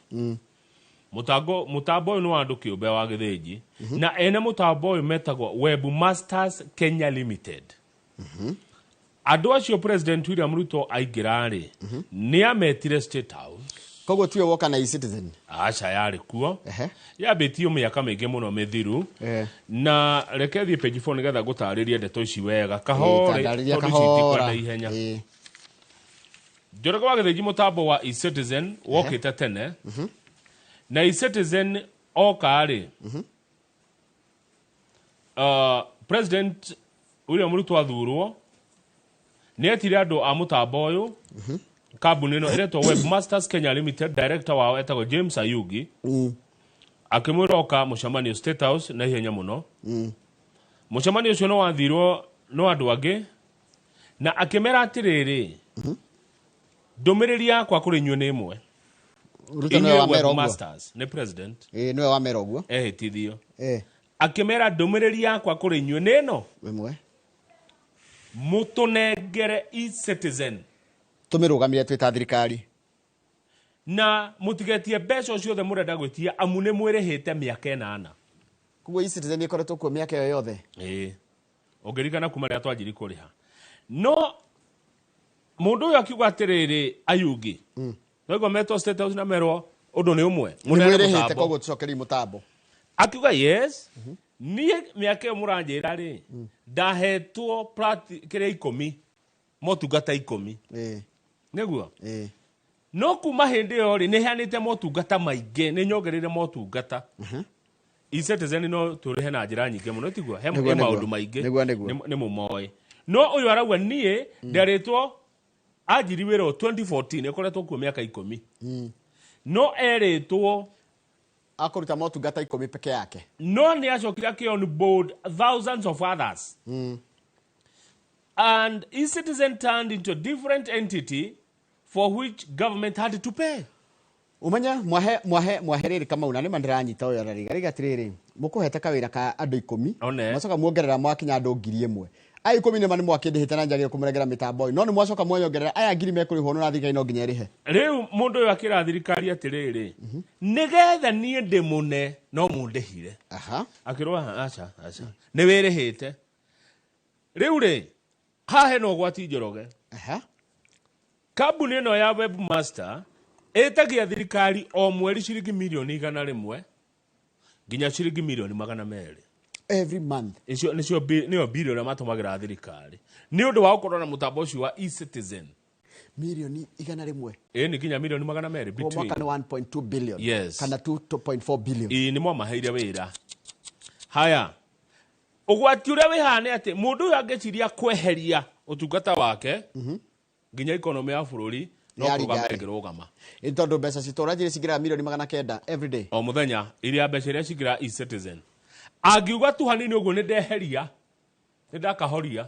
Mũtambo ũyũ nĩ wa andũ kĩũmbe wa Gĩthĩnji. Na ene mũtambo ũyũ metagwo Webmasters Kenya Limited. Andũ acio President William Ruto aingĩra rĩ, nĩ ametire State House. Koguo tiwe woka na eCitizen? Aca, yarĩ kuo. Yambĩtio mĩaka mĩingĩ mũno mĩthiru. Na reke thiĩ page 4 nĩgetha ngũtarĩrie ndeto ici wega. Kahore, Ĩĩ, tondũ ici kahora. itikwenda ihenya. Njoroge wa Gĩthĩnji, mũtambo wa eCitizen wokĩte tene. Na eCitizen oka rĩ, President William Ruto athurwo nĩ etire andũ a mũtambo ũyũ, kambuni ĩno ĩretwo Webmasters Kenya Limited, director wao etagwo James Ayugi, akĩmwĩra oka mũcemanio State House na ihenya mũno. Mũcemanio ũcio nĩ wathirwo no andũ angĩ na akĩmera atĩrĩrĩ, ndũmĩrĩri yakwa kũrĩ inyuĩ nĩ ĩmwe. Ruto nĩwe Inyuĩ wamera ũguo. Webmasters nĩ president. Ĩĩ, nĩwe wamera ũguo. Ehĩtithio. Akĩmera ndũmĩrĩri yakwa kũrĩ inyuĩ nĩ ĩno. Ĩmwe. Mũtũnengere eCitizen. Tũmĩrũgamĩre twĩ ta thirikari. Na mũtigetie mbeca o ciothe mũrenda gwĩtia amu nĩ mwĩrĩhĩte mĩaka 8. Koguo eCitizen ĩkoretwo kuo mĩaka ĩyo yothe. Ĩĩ. Ũngĩririkana kuma rĩrĩa twanjirie kũrĩha. No mũndũ ũyũ akiuga atĩrĩrĩ, Ayugi. Noigua metwo State House na merwo ũndũ nĩ ũmwe. Nĩ Mũneane mwĩrĩhĩte mũtambo. koguo tũcokerie mũtambo. Akiuga yes, niĩ mĩaka ĩyo mũranjĩra rĩ, ndahetwo plati kĩrĩa 10 Motungata 10. Nĩguo? Ĩĩ. No kuma hĩndĩ ĩyo rĩ, nĩ heanĩte motungata maingĩ, nĩ nyongereire motungata. E-Citizen no tũrĩhe na njĩra nyingĩ mũno, tiguo? He Nĩguo, he nĩguo. maũndũ maingĩ. Nĩguo, nĩguo. Nĩ mũmoĩ. No ũyũ arauga niĩ nderĩtwo anjiri wĩra o 2014, ĩkoretwo kuo mĩaka 10. No erĩtwo akũruta motungata 10 peke yake. No nĩ acokire akĩ on board thousands of others. And e-Citizen turned into a different entity for which government had to pay. Umenye mwahe mwahe mwahe rĩrĩ Kamau, na nĩma ndĩranyita ũyũ arariga rĩga atĩrĩrĩ, mũkũhete kawĩra ka andũ 10 One. mwacoka muongerera mwakinya andũ 1000. Aya 10 nĩma nĩmwakĩndĩhĩte na njagĩrĩire kũmũrengera mĩtambo ĩyo, no nĩ mwacoka mwanyongerera aya 1000 mekũrĩhwo no na thirikari no nginya ĩrĩhe. Rĩu mũndũ ũyũ akĩra thirikari atĩrĩrĩ, nĩgetha niĩ ndĩmũne no mũndĩhire. Akĩrwo aca aca, nĩ wĩrĩhĩte. Rĩu rĩ, haha hena ũgwati Njoroge. Kambuni ĩno ya Webmaster ĩtagia thirikari o mweri ciringi mirioni 100 nginya ciringi mirioni 200. Every month. Icio nĩcio nĩyo bili ĩrĩa matũmagĩra thirikari nĩ ũndũ wa gũkorwo na mũtambo ũcio wa e-Citizen. Mirioni 100. Ĩĩ nĩ nginya mirioni 200 Kwa mwaka between. nĩ 1.2 billion. Yes. Kana 2.4 billion. Ĩĩ nĩ mwamaheire wĩra. Haya, ũgwati ũrĩa wĩ haha nĩ atĩ mũndũ ũyũ angĩciria kweheria ũtungata wake nginya ikonomĩ ya bũrũri no Nĩ kũrũgama yaringa. ĩngĩrũgama. Ĩ tondũ mbeca citũ ũranjĩrĩ cingĩraga mirioni 900 every day. O mũthenya iria mbeca iria cingĩra e-Citizen. Angiuga tu hanini ũguo nĩ ndeheria, nĩ ndakahoria.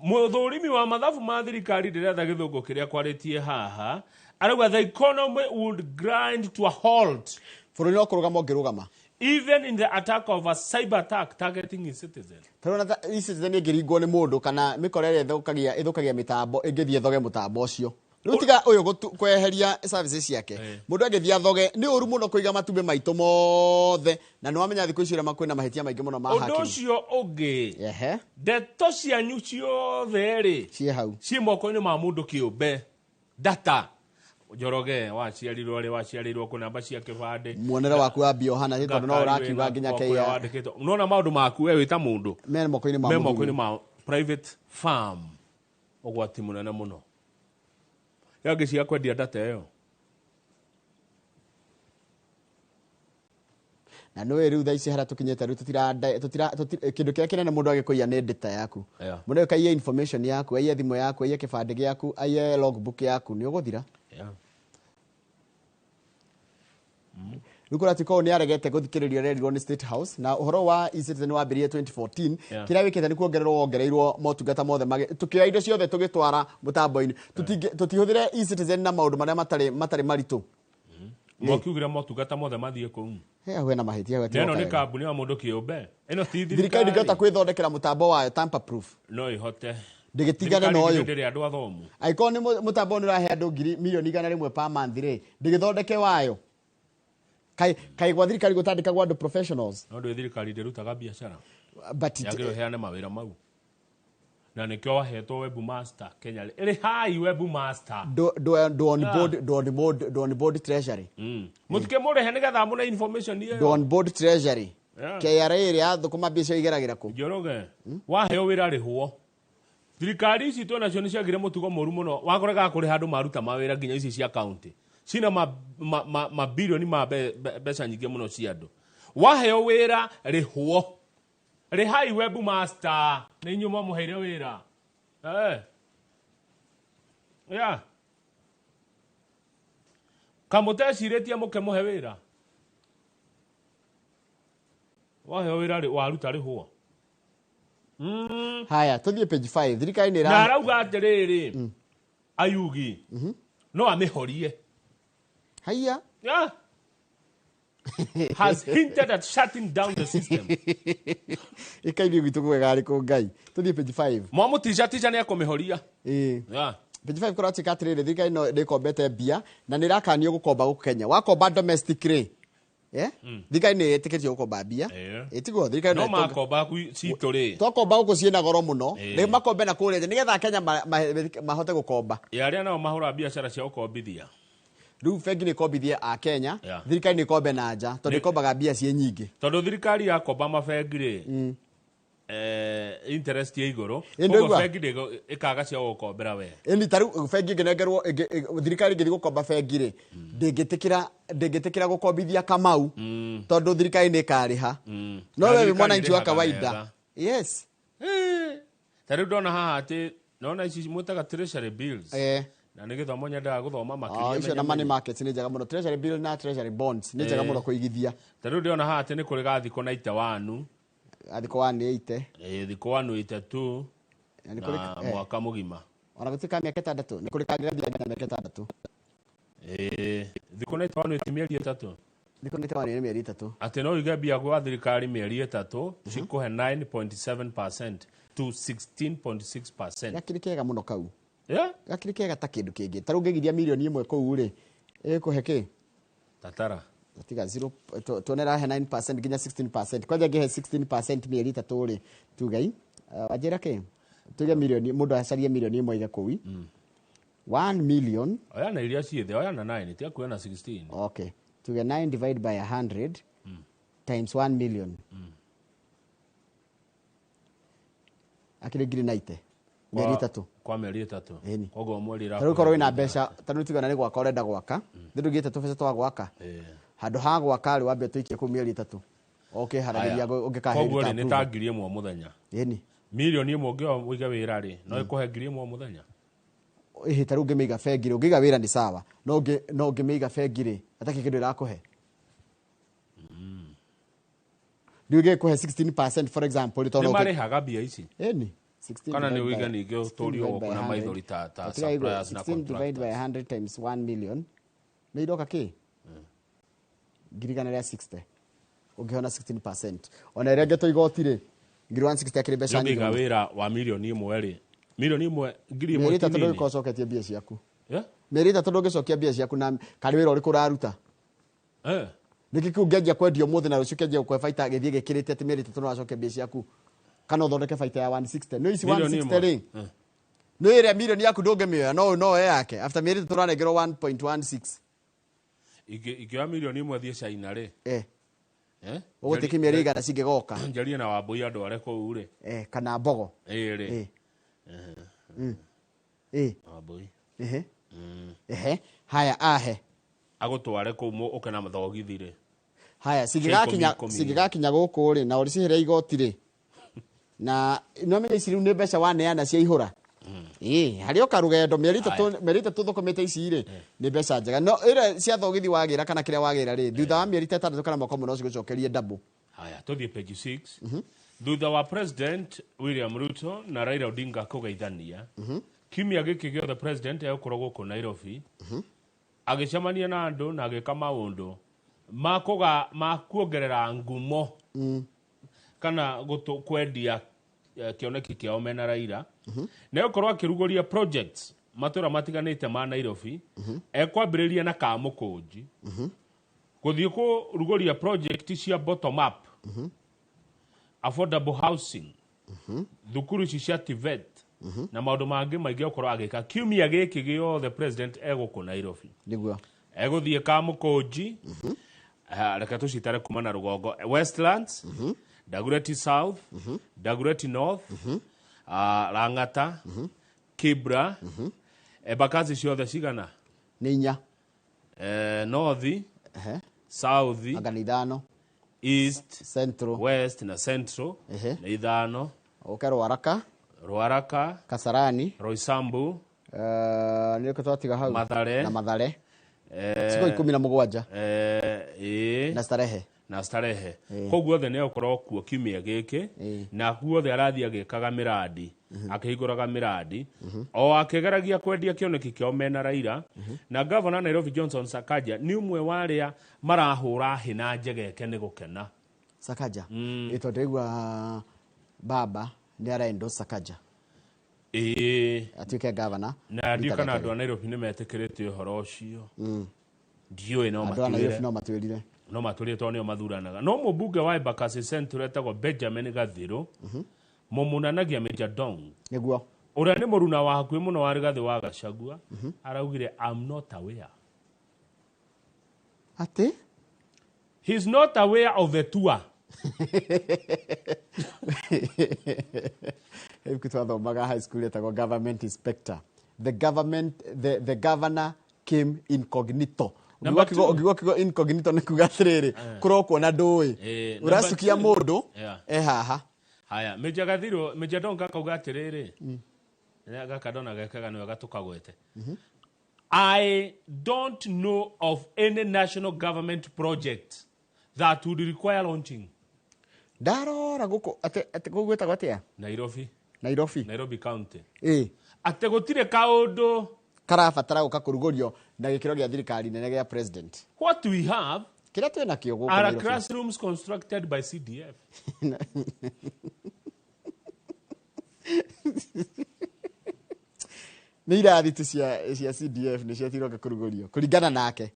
Mũthũrimi wa mathabu ma thirikari ndĩretha gĩthũngũ kĩrĩa kwarĩtie haha, arauga the economy would grind to a halt. Bũrũri no kũrũgama ũngĩrũgama. Even in the attack of a cyber attack targeting e-Citizen. Tarĩu ona e-Citizen ĩngĩringwo nĩ mũndũ kana mĩkora ĩrĩa ĩthũkagia mĩtambo ĩngĩthiĩ ĩthoge mũtambo ũcio. Rĩu tiga ũyũ kweheria services ciake. Mũndũ angĩthiĩ athoge, nĩ ũru mũno kũiga matumbĩ maitũ mothe, na nĩ wamenya thikũ ici ũrĩa kwĩna mahĩtia maingĩ mũno ma Ũndũ hacking. ũcio ũngĩ, Ehe. ndeto cianyu ciothe rĩ, ciĩ hau, ciĩ moko-inĩ ma mũndũ kĩũmbe. Data. Njoroge waciarirwo rĩ, waciarĩirwo kũ, namba cia kĩbandĩ. Muonere waku wa mbia ũhana atĩa, tondũ no Ngakari ũrakiuga wĩna nginya kũrĩa KRA. wandĩkĩtwo. Nĩwona maũndũ maku we wĩ ta mũndũ. Me moko-inĩ ma Me mũthuri. moko-inĩ ma private farm. Ũgwati mũnene mũno. Yangĩ cia kwendia data ĩyo. Na nĩũĩ rĩu thaa ici harĩa tũkinyĩte rĩu kĩndũ kĩrĩa kĩnene mũndũ agĩkũiya nĩ data yaku. Mũndũ agĩkaiya information yaku, aiye thimũ yaku, aiye kĩbandĩ gĩaku, aiye logbook yaku, nĩ ũgũthira. Rĩu kũratuĩka ũũ nĩ aregete gũthikĩrĩrio arerirwo nĩ State House, na ũhoro wa e-Citizen wambĩrĩirie 2014. Kĩrĩa wĩkĩte nĩ kuongererwo wongereirwo motungata mothe tũkĩoya indo ciothe tũgĩtwara mũtambo-inĩ. Tũtihũthĩre e-Citizen na maũndũ marĩa matarĩ maritũ. Mwakiugire motungata mothe mathiĩ kũu. He, hau hena mahĩtia, hau Na ĩno nĩ hatirĩ kambuni ya mũndũ kĩũmbe. Ĩno ti thirikari thirikari. ndĩngĩhota kwĩthondekera mũtambo wayo tamper proof. No ĩhote. Ndĩgĩtigane na Thirikari ũyũ. ndĩrĩ andũ athomu. Angĩkorwo nĩ mũtambo nĩ ũrahe andũ ngiri mirioni 100 per month rĩ, ndĩgĩthondeke wayo. Kaĩ gwa thirikari gũtandĩkagwo andũ professionals. No ndũĩ thirikari ndĩrutaga biacara. But it- Yagĩrĩirwo ĩheane mawĩra mau. Na nĩkĩo wahetwo Webmaster Kenya. Rĩhai Webmaster. Do on board, do on board, do on board treasury. Mũtikĩmũrĩhe nĩgetha amũne information ĩyo. Do on board treasury. KRA ĩrĩa yathũkũma mbia icio igeragĩra kũ? Njoroge, waheo wĩra rĩhwo. Thirikari ici twĩ nacio nĩ ciagire mũtugo mũru mũno. Wakoraga kũrĩ handũ maruta mawĩra nginya ici cia county. Cina mabilioni ma mbeca nyingĩ mũno cia andũ. Waheo wĩra rĩhwo. Rĩhai Webmaster. Nĩ inyuĩ mwamũheire wĩra. Kamũtecirĩtie mũkĩmũhe wĩra. Waheo wĩra rĩ, waruta rĩhwo. Haya, tũthiĩ page 5. Thirikari nĩ Na ĩra- arauga atĩrĩrĩ, Ayugi, no amĩhorie. Haiya. Has hinted at shutting down the system. Ĩkaithio gwitũ kwega arĩ kũ Ngai. Tũthiĩ page 5. Mwamũtica tica nĩ ekũmĩhoria. Page 5 kũratuĩka atĩrĩrĩ, thirikari no ndĩkombete mbia na nĩ ĩrakanio gũkomba gũkũ Kenya. Wakomba domestic rĩ, Thirikari nĩ ĩtĩkĩtio gũkomba mbia. Ĩtiguo thirikari No no ĩkombe. makomba citũ rĩ. Twakomba gũkũ ciĩna goro mũno. Rĩu makombe na kũrĩa nja nĩgetha Kenya mahote gũkomba. Ya arĩa nao mahũraga biacara cia gũkombithia. Rĩu bengi nĩ ĩkombithie a Kenya, thirikari nĩ ĩkombe na nja tondũ ĩkombaga mbia ciĩ nyingĩ. Tondũ thirikari yakomba mabengi rĩ, Interest ya igũrũ. Ĩ, Koguo ndũigua? bengi ĩkaga cia gũgũkombera we. Ĩni ta rĩu bengi ĩngĩnengerwo thirikari ĩngĩthiĩ gũkomba bengi rĩ, ndĩngĩtĩkĩra gũkombithia Kamau tondũ thirikari nĩ ĩkarĩha. No Na we wĩ thirikari mwananchi wa ĩrĩhaga kawaida. wega. Yes. Ta rĩu ndona haha atĩ nona ici mwĩtaga treasury bills. Na nĩ gĩthomo nyendaga gũthoma Ah, makĩria. icio na money markets nĩ njega mũno. Treasury bill na treasury bonds nĩ njega mũno kũigithia. Ta rĩu ndĩrona haha atĩ nĩ kũrĩ ga thikũ 91. Gathikũ 180. Thikũ 182 Na nĩ kũrĩ na mwaka mũgima. Ona gũtuĩka mĩaka 6 nĩ kũrĩ kangĩ gathiaga nginya mĩaka 6. Thikũ 91 ti mĩeri 3. Thikũ 91 nĩ mĩeri 3. Atĩ no ũige mbia gwa thirikari mĩeri 3 cikũhe 9.7% to 16.6%. Gakĩrĩ kega mũno kau. Yeah? Gakĩrĩ kega ta kĩndũ kĩngĩ. Ta rĩu ũngĩigithia mirioni 1 kũu rĩ, ĩkũhe kĩ? Tatara. Tiga 0 tuone rahe 9% nginya 16%. Kwanja ngĩhe 16% mĩeri 3 rĩ, tuge wanjĩra kĩ? Tuge mirioni mũndũ acarie mirioni 1 aige kũu. 1 million. Oya na iria ciĩ thĩ, oya na 9, tiga kuoya na 16. Okay. Tuge 9 divide by 100 times 1 million. Akĩrĩ ngiri 90 mĩeri 3. Kwa mĩeri 3. Koguo mweri Ta rĩu korwo wĩna mbeca, ta rĩu tuge ona nĩ gwaka ũrenda gwaka, nĩ ndũgĩte tũbeca twa gwaka. Handũ ha gwaka rĩ, wambe ũtũikie kũu mĩeri 3. Ũkĩharagĩria ũngĩkahe Koguo rĩ, nĩ ta ngiri 1 mũthenya. Ĩni. Mirioni 1 ũngĩoya ũige wĩra rĩ, no ĩkũhe ngiri 1 mũthenya. Ĩhĩ, ta rĩu ũngĩmĩiga bengi rĩ, ũngĩiga wĩra nĩ sawa, no ũngĩmĩiga bengi rĩ, hatakĩrĩ kĩndũ ĩrakũhe. Rĩu ĩngĩkũhe 16% for example, Nĩ tondũ marĩhaga mbia ici. Ĩni. 16 Kana nĩ divide ũige by ningĩ 16 ũtũrie divide by gũkũ na 100. maithori ta Tiga igwe, suppliers na 16 divide by contractors. 100 times 1 million nĩ iroka kĩ? 160,000. Ũngĩhona 16%. Ona ĩrengetwo igoti rĩ, 160,000 akĩrĩ mbeca nyingĩ Ũngĩiga mũno. wĩra wa mirioni 1 rĩ, mirioni 1 ngiri 1 Mĩeri ti 3 nini. ndũngĩkorwo ũcoketie mbia ciaku. Yeah? Mĩeri 3 ndũngĩcokia mbia ciaku na karĩ wĩra ũrĩkũ ũraruta? Nĩkĩ kĩu ũngĩanjia kwendia ũmũthĩ na rũciũ kĩanjia gũkũhe baita gĩthiĩ gĩkĩrĩte atĩ mĩeri 3 no wacokia mbia ciaku? Kana ũthondeke baita ya 160. Nĩ ici Mirioni 160 rĩ, ĩmwe. nĩ ĩrĩa mirioni yaku ndũngĩmĩoya, no oe yake. After mĩeri 3 ũranengerwo 1.16. Ingĩoya mirioni 1 thiĩ China rĩ. Ũgũtĩki mĩeri 100 cingĩgoka. Njarie na Wambũi andũ arĩa kũu rĩ. Kana Mbogo. Ĩĩ rĩ. Wambũi. Ehe. Haya ahe. Agũtware kũu ũke na thogithi rĩ. Haya Cia ikũmi ikũmi. cingĩgakinya gũkũ rĩ, na ũrĩcihere igoti rĩ. Na no menye ici rĩu nĩ mbeca waneana ciaihũra. Ĩĩ, harĩ o karũgendo mĩeri 3, mĩeri 3 thũkũmĩte ici rĩ, nĩ mbeca njega. No ĩrĩa cia thogithi wagĩra kana kĩrĩa wagĩra rĩ, thutha wa mĩeri ta 6 kana mwaka ũmwe no cigũcokerie double. Haya, tũthiĩ page 6. Thutha wa President William Ruto na Raila Odinga kũgeithania, kiumia gĩkĩ gĩothe President egũkorwo gũkũ Nairobi, agĩcemania na andũ na agĩka maũndũ ma kuongerera ngumo kana kwendia kĩoneki kĩao mena Raila. Na egũkorwo akĩrugũria projects matũra matiganĩte ma Nairobi. Ekwambĩrĩria na Kamũkũnji gũthiĩ kũrugũria project cia bottom up affordable housing, thukuru ici cia TVET na maũndũ mangĩ maingĩ gũkorwo agĩka kiumia gĩkĩ gĩothe President egũkũ Nairobi. Nĩguo. Egũthiĩ Kamũkũnji, reke tũcitare kuma na rũgongo: Westlands, Dagoretti South, Dagoretti North, Lang'ata, Kibra, Embakasi ciothe cigana? Nĩ 4. North, South, Anga nĩ 5. East, Central, West na Central nĩ 5. Ũke Rwaraka. Rwaraka, Kasarani, Roysambu, nĩ rĩkũ twatiga hau? Mathare. Na Mathare. Ciko 17. Ĩĩ. Na Starehe. Na Starehe. Koguo othe nĩ egũkorwo kuo kiumia gĩkĩ, na guothe arathiĩ agĩkaga mĩrandi, akĩhingũraga mĩrandi o akĩgeragia kwendia kĩoneki kĩao mena Raila. Na gavana Nairobi Johnson Sakaja nĩ ũmwe wa arĩa marahũra hĩ na njegeke nĩ gũkena. Sakaja. Ĩ, tondũ ndaigua baba nĩ ara endorse Sakaja. Ĩĩ. Atuĩke gavana. Na ndiũ Rita kana rĩa andũ a Nairobi nĩ metĩkĩrĩte ũhoro ũcio. Ndiũĩ, no Andũ a Nairobi matwĩre. no matwĩrire. No matwĩrire tondũ nĩo mathuranaga. No mũmbunge wa Embakasi Central etagwo Benjamin Gathirũ, mũmunanagia Major Dong, Nĩguo. ũrĩa nĩ mũruna wa hakuhĩ mũno wa Rigathĩ wa Gachagua, araugire, "I'm not aware." Atĩ? He's not aware of the tour. Ibuku twathomaga high school etagwo Government Inspector. The government, the governor came incognito. Number Ũngiuga two. kiugo incognito nĩ kuga atĩrĩrĩ, kũrokwo na ndũĩ. Number Ũracukia two. mũndũ Yeah. e haha. Haya, Major Gathiro, Major Don gakauga atĩrĩrĩ, gaka ndona gekaga nĩ wega tũkagwete. I don't know of any national government project that would require launching. Ndarora gũkũ atĩ kũu gwĩtagwo atĩa? Nairobi. Nairobi. Nairobi County. Ĩĩ. Atĩ gũtirĩ kaũndũ karabatara gũka kũrugũrio na gĩkĩro gĩa thirikari nene gĩa president. What we have kĩrĩa twĩ nakĩo gũkũ are Nairobi. classrooms constructed by CDF. Nĩ irathi tu cia CDF nĩ ciatiroka kũrugũrio kũringana nake.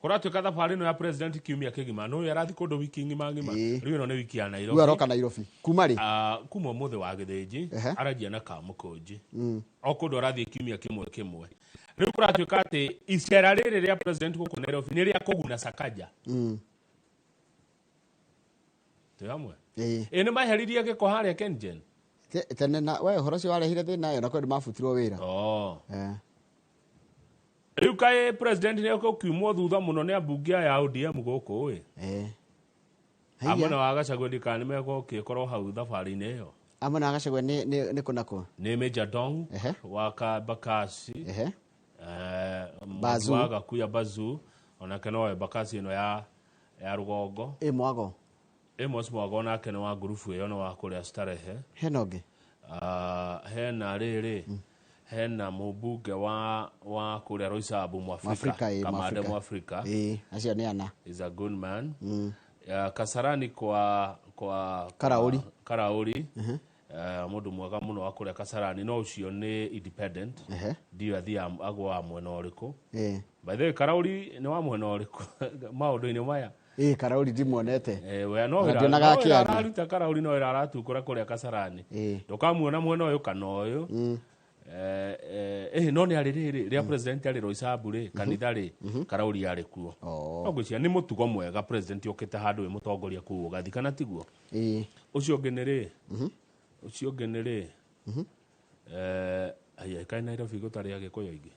Kũratuĩka thabarĩ ĩno ya president kiumia kĩgima nũ arathi kũndũ wiki ng'ima ng'ima, rĩu ĩno nĩ wiki ya Nairobi. Rĩu aroka Nairobi kuma rĩ? Ah, kuma ũmũthĩ wa gĩthĩnji. Aranjia na Kamũkũnji. O kũndũ arathiĩ kiumia kĩmwe kĩmwe. Rĩu kũratuĩka atĩ icera rĩrĩ rĩa president gũkũ Nairobi nĩ rĩa kũguna Sakaja. Twĩ hamwe? Ĩĩ. Ĩ nĩ maheririe gĩko harĩa Kengen. Tene na we ũhoro ũcio warehire thĩna ĩyo na kwĩ andũ mabutirwo wĩra. Oh. Eh. Rĩu kaĩ president nĩ ũkiumwo thutha mũno nĩ ambunge aya a ODM gũkũ ĩ. Haiya. A mwena wa Gachagua ndikana nĩ megũgĩkorwo hau thabarĩ-inĩ ĩyo. A mwena wa Gachagua nĩ kũ na kũ? Nĩ Major Dong wa Kabakasi. Bazu. Wa Gakuya Bazu onake no Embakasi ĩno ya rũgongo. Ĩ Mwago. Amos Mwago onake nĩ wa ngurubu ĩyo, nĩ wa kũrĩa Starehe. Hena ũngĩ? Ah, hena rĩrĩ, hena mũmbunge wa kũrĩa Roysambu, Mwafrika. Mwafrika, ĩ, Kamande. Mwafrika. Mwafrika. Ĩ, acio nĩ ana. Is a good man. Kasarani kwa Karauri. Karauri. Mũndũ mwega mũno wa kũrĩa Kasarani, no ũcio nĩ independent. Ndiũĩ athiaga agwa mwena ũrĩkũ. By the way, Karauri nĩ wa mwena ũrĩkũ maũndũ-inĩ maya? Ĩ, Karauri ndimuonete. We no Ona wĩra ndionaga no wĩra akĩaria. araruta Karauri, no wĩra aratukũra kũrĩa Kasarani. Ndũkamuona mwena ũyũ kana ũyũ. No nĩ arĩ rĩrĩ rĩa president arĩ Roysambu rĩ, kanitha rĩ, Karauri arĩ kuo. No ngwĩciria nĩ mũtugo mwega president ũkĩte handũ wĩ mũtongoria kũu ũgathiĩ, kana tiguo? Ĩĩ. Ũcio ũngĩ nĩ rĩ, ũcio ũngĩ nĩ rĩ, aya kaĩ Nairobi gũtarĩ Agĩkũyũ aingĩ?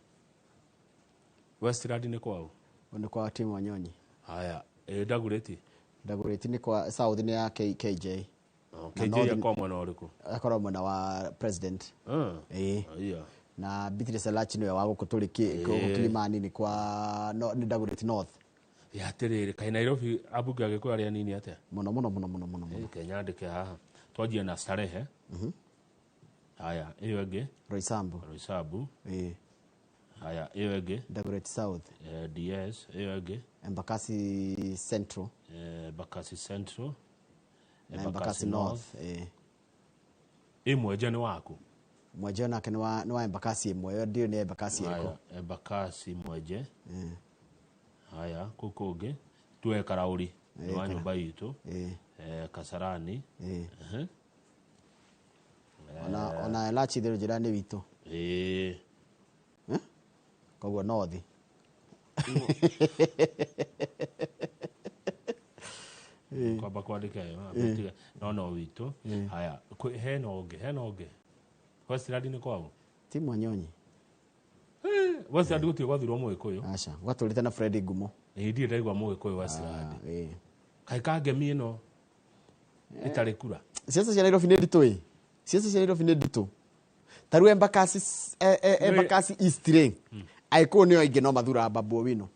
Westland nĩ kwao? Nĩ kwa Tim Wanyonyi. Haya, ĩ Dagoretti? Dagoretti nĩ kwa South, nĩ ya KJ. Oh, Na KJ akwa mwena ũrĩkũ? Akorwo mwena wa president. Ĩĩ. Aya. Na Beatrice Elachi nĩwe wa gũkũ tũrĩ gũkũ Kilimani, nĩ kwa no, nĩ Dagoretti North. Ya atĩrĩrĩ, kaĩ Nairobi ambunge Agĩkũyũ arĩa anini atĩa? Mũno mũno mũno mũno mũno mũno. Kenya ndĩke haha twanjie na Starehe. Haya, ĩyo ĩngĩ? Roysambu. Roysambu. Ĩĩ. Haya, ĩyo ĩngĩ? Dagoretti South. DS. Ĩyo ĩngĩ? Embakasi Central. Embakasi Central. Na Embakasi North. Ĩĩ. Ĩ Mwenje nĩ waku? Mwenje nake nĩ wa Embakasi ĩmwe ĩyo, ndiũĩ nĩ Embakasi ĩrĩkũ. Haya, Embakasi Mwenje. Haya, kũu kũngĩ tuwe Karauri nĩ wa nyũmba itũ. Kasarani. Ĩĩ. Ona Elachi thĩrũ njĩra nĩ witũ. Ĩĩ. Koguo North. Kwamba kwandĩka ĩyo tiga, no witũ. Haya, hena ũngĩ, hena ũngĩ? Westland nĩ kwao? Tim Wanyonyi. Westland gũtirĩ gwathurwo Mũgĩkũyũ. Aca, gwatũrĩte na Fred Ngumo. Ĩ, ndirĩ ndaigua Mũgĩkũyũ Westland. Kaĩ kangemi ĩno ĩtarĩ kura? Ciaca cia Nairobi nĩ nditũ ĩ. Ciaca cia Nairobi nĩ nditũ. Ta rĩu Embakasi Embakasi East rĩ, Agĩkũyũ nĩo aingĩ no mathuraga Babu Owino.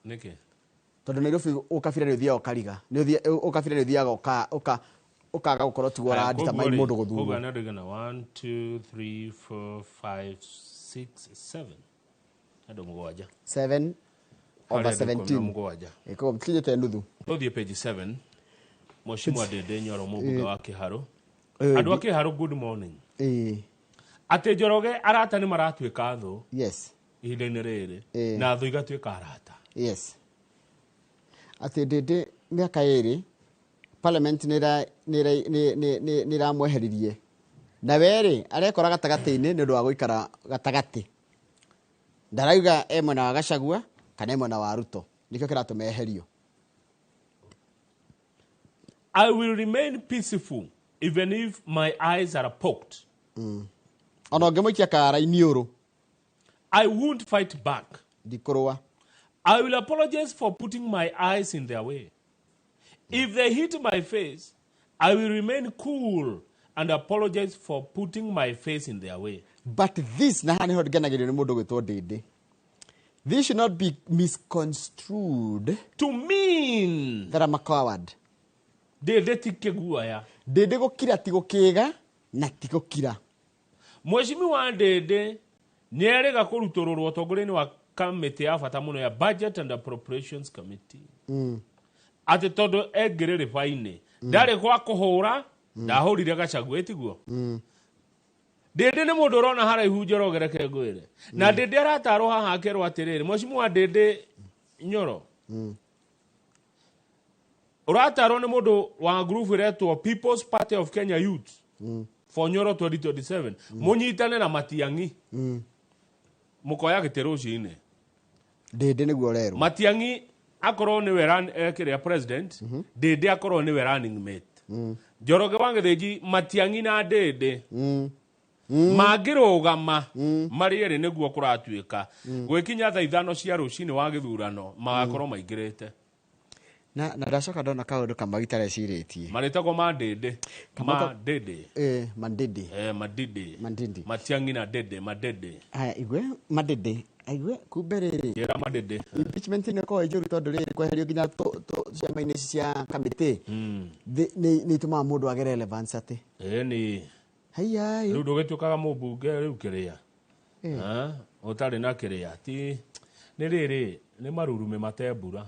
Nĩkĩ? Tondũ Nairobi ũkabira nĩ ũthiaga ũkariga. Ũkabira nĩ ũthiaga ũkaga gũkorwo tiguo ũradetermine mũndũ Koguo gũthurwo. nĩ andũ aigana? 1 2 3 4 5 6 7, andũ mũgwanja. 7 over Harĩ andũ 17. 17. Mũgwanja. Ĩ, koguo tũkinyĩte nuthu. Tũthiĩ page 7. Mheshimiwa Ndindi Nyoro, mũmbunge wa Kĩharũ. Andũ a Kĩharũ, good morning. Atĩ Njoroge arata nĩ maratuĩka thũ ihinda-inĩ rĩrĩ, na thũ igatuĩka arata. Yes, atĩ Ndindi mĩaka 2 parliament nĩ ĩramweheririe na werĩ arekora gatagatĩ-inĩ nĩ ũndũ wa gũikara gatagatĩ, ndarauga e mwena wa Gachagua kana e mwena wa Ruto, nĩkĩo kĩratũma eherio. I will remain peaceful even if my eyes are poked. Ona ũngĩmũikia kara-inĩ ũrũ. I won't fight back. Ndikũrũa. I will apologize for putting my eyes in their way. If they hit my face, I will remain cool and apologize for putting my face in their way. But this, na haha nĩho ngenagĩrio nĩ mũndũ gwĩtwo Ndĩndĩ. This should not be misconstrued to mean that I'm a coward. Ndĩndĩ ti kĩguoya. Ndĩndĩ gũkira ti gũkĩga na ti gũkira. Mheshimiwa Ndĩndĩ nĩ erĩga kũrutũrũrwo ũtongoria-inĩ wa kamĩtĩ ya bata mũno ya Budget and Appropriations Committee. Atĩ tondũ engĩrĩ rĩba-inĩ ndarĩ gwa kũhũra, ndahũrire Gachagua ĩtiguo. Ndĩndĩ nĩ mũndũ ũrona haraihu, Njoroge, reke ngwĩre. Na Ndĩndĩ aratarwo haha akerwo atĩrĩrĩ, Mheshimiwa Ndĩndĩ Nyoro, ũratarwo nĩ mũndũ wa group ĩretwo People's Party of Kenya Youth for Nyoro 2027, mũnyitane na Matiang'i, mũkoya gĩtĩ rũcinĩ. Ndĩndĩ nĩguo ũrerwo. Matiang'i akorwo nĩwe kĩrĩa president, Ndĩndĩ akorwo nĩwe running mate. Njoroge wa Gĩthĩnji, Matiang'i na Ndĩndĩ mangĩrũgama marĩ erĩ nĩguo kũratuĩka gwĩkinya thaa 5 cia rũcinĩ wa gĩthurano magakorwo maingĩrĩte. Na ndacoka ndona kaũndũ kamwe itarecirĩtie. Marĩtagwo Mandĩndĩ. Mandĩndĩ. Eh, Mandĩndĩ. Eh, Mandĩndĩ. Mandĩndĩ. Matiang'i na Ndĩndĩ, Mandĩndĩ. Haya, igue Mandĩndĩ, aigue kumbe rĩrĩ. Njĩra Mandĩndĩ. Impeachment nĩ ĩkoragwo ĩ njũru tondũ rĩrĩ kweherio nginya ciama-inĩ ici cia kamĩtĩ nĩ itũmaga mũndũ age relevance atĩ. Ĩni. Haiya. Rĩu ndũgĩtuĩkaga mũmbunge rĩu kĩrĩa. Ah, ũtarĩ na kĩrĩa ti nĩ rĩrĩ nĩ marurume matembura.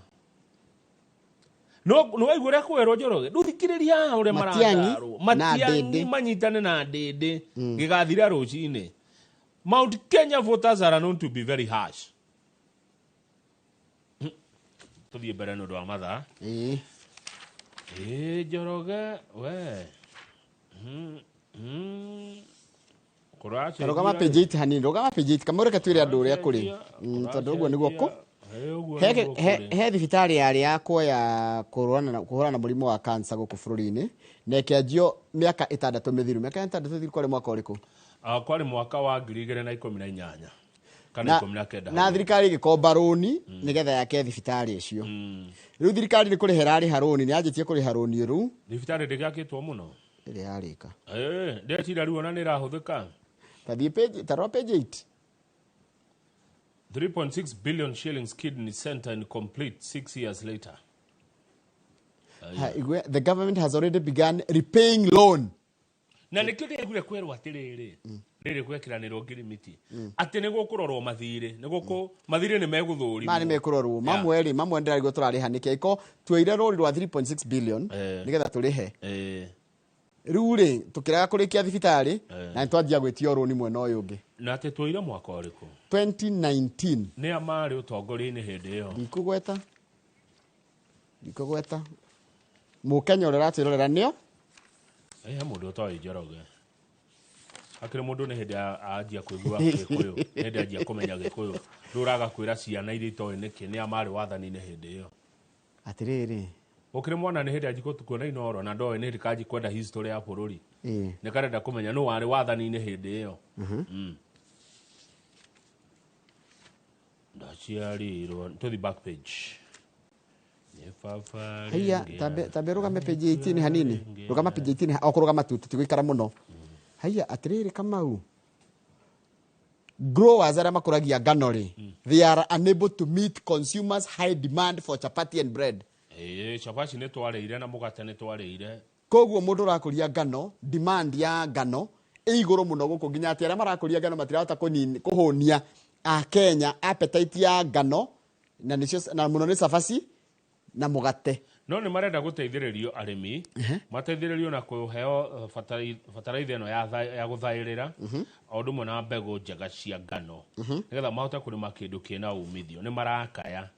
No nĩ waigua ũrĩa kwĩrwo, Njoroge, ndũthikĩrĩria haha ũrĩa Matiang'i maratarwo. na Matiang'i Ndĩndĩ. manyitane na Ndĩndĩ gĩgathira rũcinĩ. Mount Kenya voters are known to be very harsh. Tũthiĩ mbere nĩ ũndũ wa mathaa. Ĩĩ. Ĩĩ, Njoroge we. Kũracenjia Rũgama page 8 hanini, rũgama page 8 kamwe, reke twĩre andũ ũrĩa kũrĩ. Tondũ ũguo nĩguo kũ Ũguo nĩguo kũrĩ. He thibitarĩ yarĩ yakwo ya kũhũrana na mũrimũ wa cancer gũkũ bũrũri-inĩ na ĩkĩanjio mĩaka 6 mĩthiru. Mĩaka 6 mĩthiru kwarĩ mwaka ũrĩkũ? Ah, kwarĩ mwaka wa 2018 kana 19. Na thirikari ĩgĩkomba rũni nĩgetha yake thibitarĩ ĩcio. Rĩu thirikari nĩ kũrĩha ĩrarĩha rũni, nĩ yanjĩtie kũrĩha rũni rũu. Thibitarĩ ndĩgĩakĩtwo mũno. Ĩrĩa yarĩka. Ndeciria rĩu ona nĩ ĩrahũthĩka. Ta thiĩ page, ta rora page 8. 3.6 billion shillings kidney center incomplete 6 years later. Ha, igwe, the government has already begun repaying loan. Na nĩkĩo ndĩraiguire kwĩrwo atĩrĩrĩ, rĩrĩ gwekĩranĩrwo ngirimiti atĩ nĩ gũkũrorwo mathirĩ, nĩ gũkũ mathirĩ nĩ megũthũrimwo. Ma nĩ mekũrorwo mamwe rĩ, mamwe ndĩrarigwo tũrarĩha nĩkĩ aiko tuoire rũri rwa 3.6 billion nĩgetha tũrĩhe. Rĩu rĩ tũkĩrega kũrĩkia thibitarĩ na nĩ twanjia gwĩtio rũni mwena ũyũ ũngĩ. Na atĩ tuoire mwaka ũrĩkũ? 2019. Nĩ a marĩ ũtongoria-inĩ hĩndĩ ĩyo? Ndikũgweta mũkenya ũrĩa ũratwĩrorera nĩo. He mũndũ ũtoĩ Njoroge, akĩrĩ mũndũ nĩ hĩndĩ anjia kũigua Gĩkũyũ, nĩ hĩndĩ anjia kũmenya Gĩkũyũ, rĩu ũraga kwĩra ciana iria itoĩ nĩkĩ nĩ a marĩ wathani-inĩ hĩndĩ ĩyo. Atĩrĩrĩ. Ũkĩrĩ mwana nĩ hĩndĩ anji kuona Inooro na ndoĩ nĩ hĩndĩ kanji kwenda history ya bũrũri, nĩ karenda kũmenya nũ warĩ wathani-inĩ hĩndĩ ĩyo. Ndaciarirwo, tũthi back page. Nĩ baba Haiya. rĩngĩ. Tambe rũgame page 18 hanini, rũgama page 18 o kũrũgama tu, tũtigũikara mũno. Haiya, atĩrĩrĩ Kamau, growers arĩa makũragia ngano rĩ, they are unable to meet consumers' high demand for chapati and bread. Ĩĩ, cabaci nĩ twarĩire na mũgate nĩ twarĩire. Koguo mũndũ ũrakũria ngano, demand ya ngano ĩ igũrũ mũno gũkũ nginya atĩ arĩa marakũria ngano matirahota kũhũnia akenya appetite ya ngano na nĩcio na mũno nĩ cabaci na mũgate. No nĩ marenda gũteithĩrĩrio arĩmi, mateithĩrĩrio na kũheo bataraitha ĩno ya gũthaĩrĩra, o ũndũ ũmwe na mbegũ njega cia ngano, nĩgetha mahote kũrĩma kĩndũ kĩna umithio. Nĩ marakaya.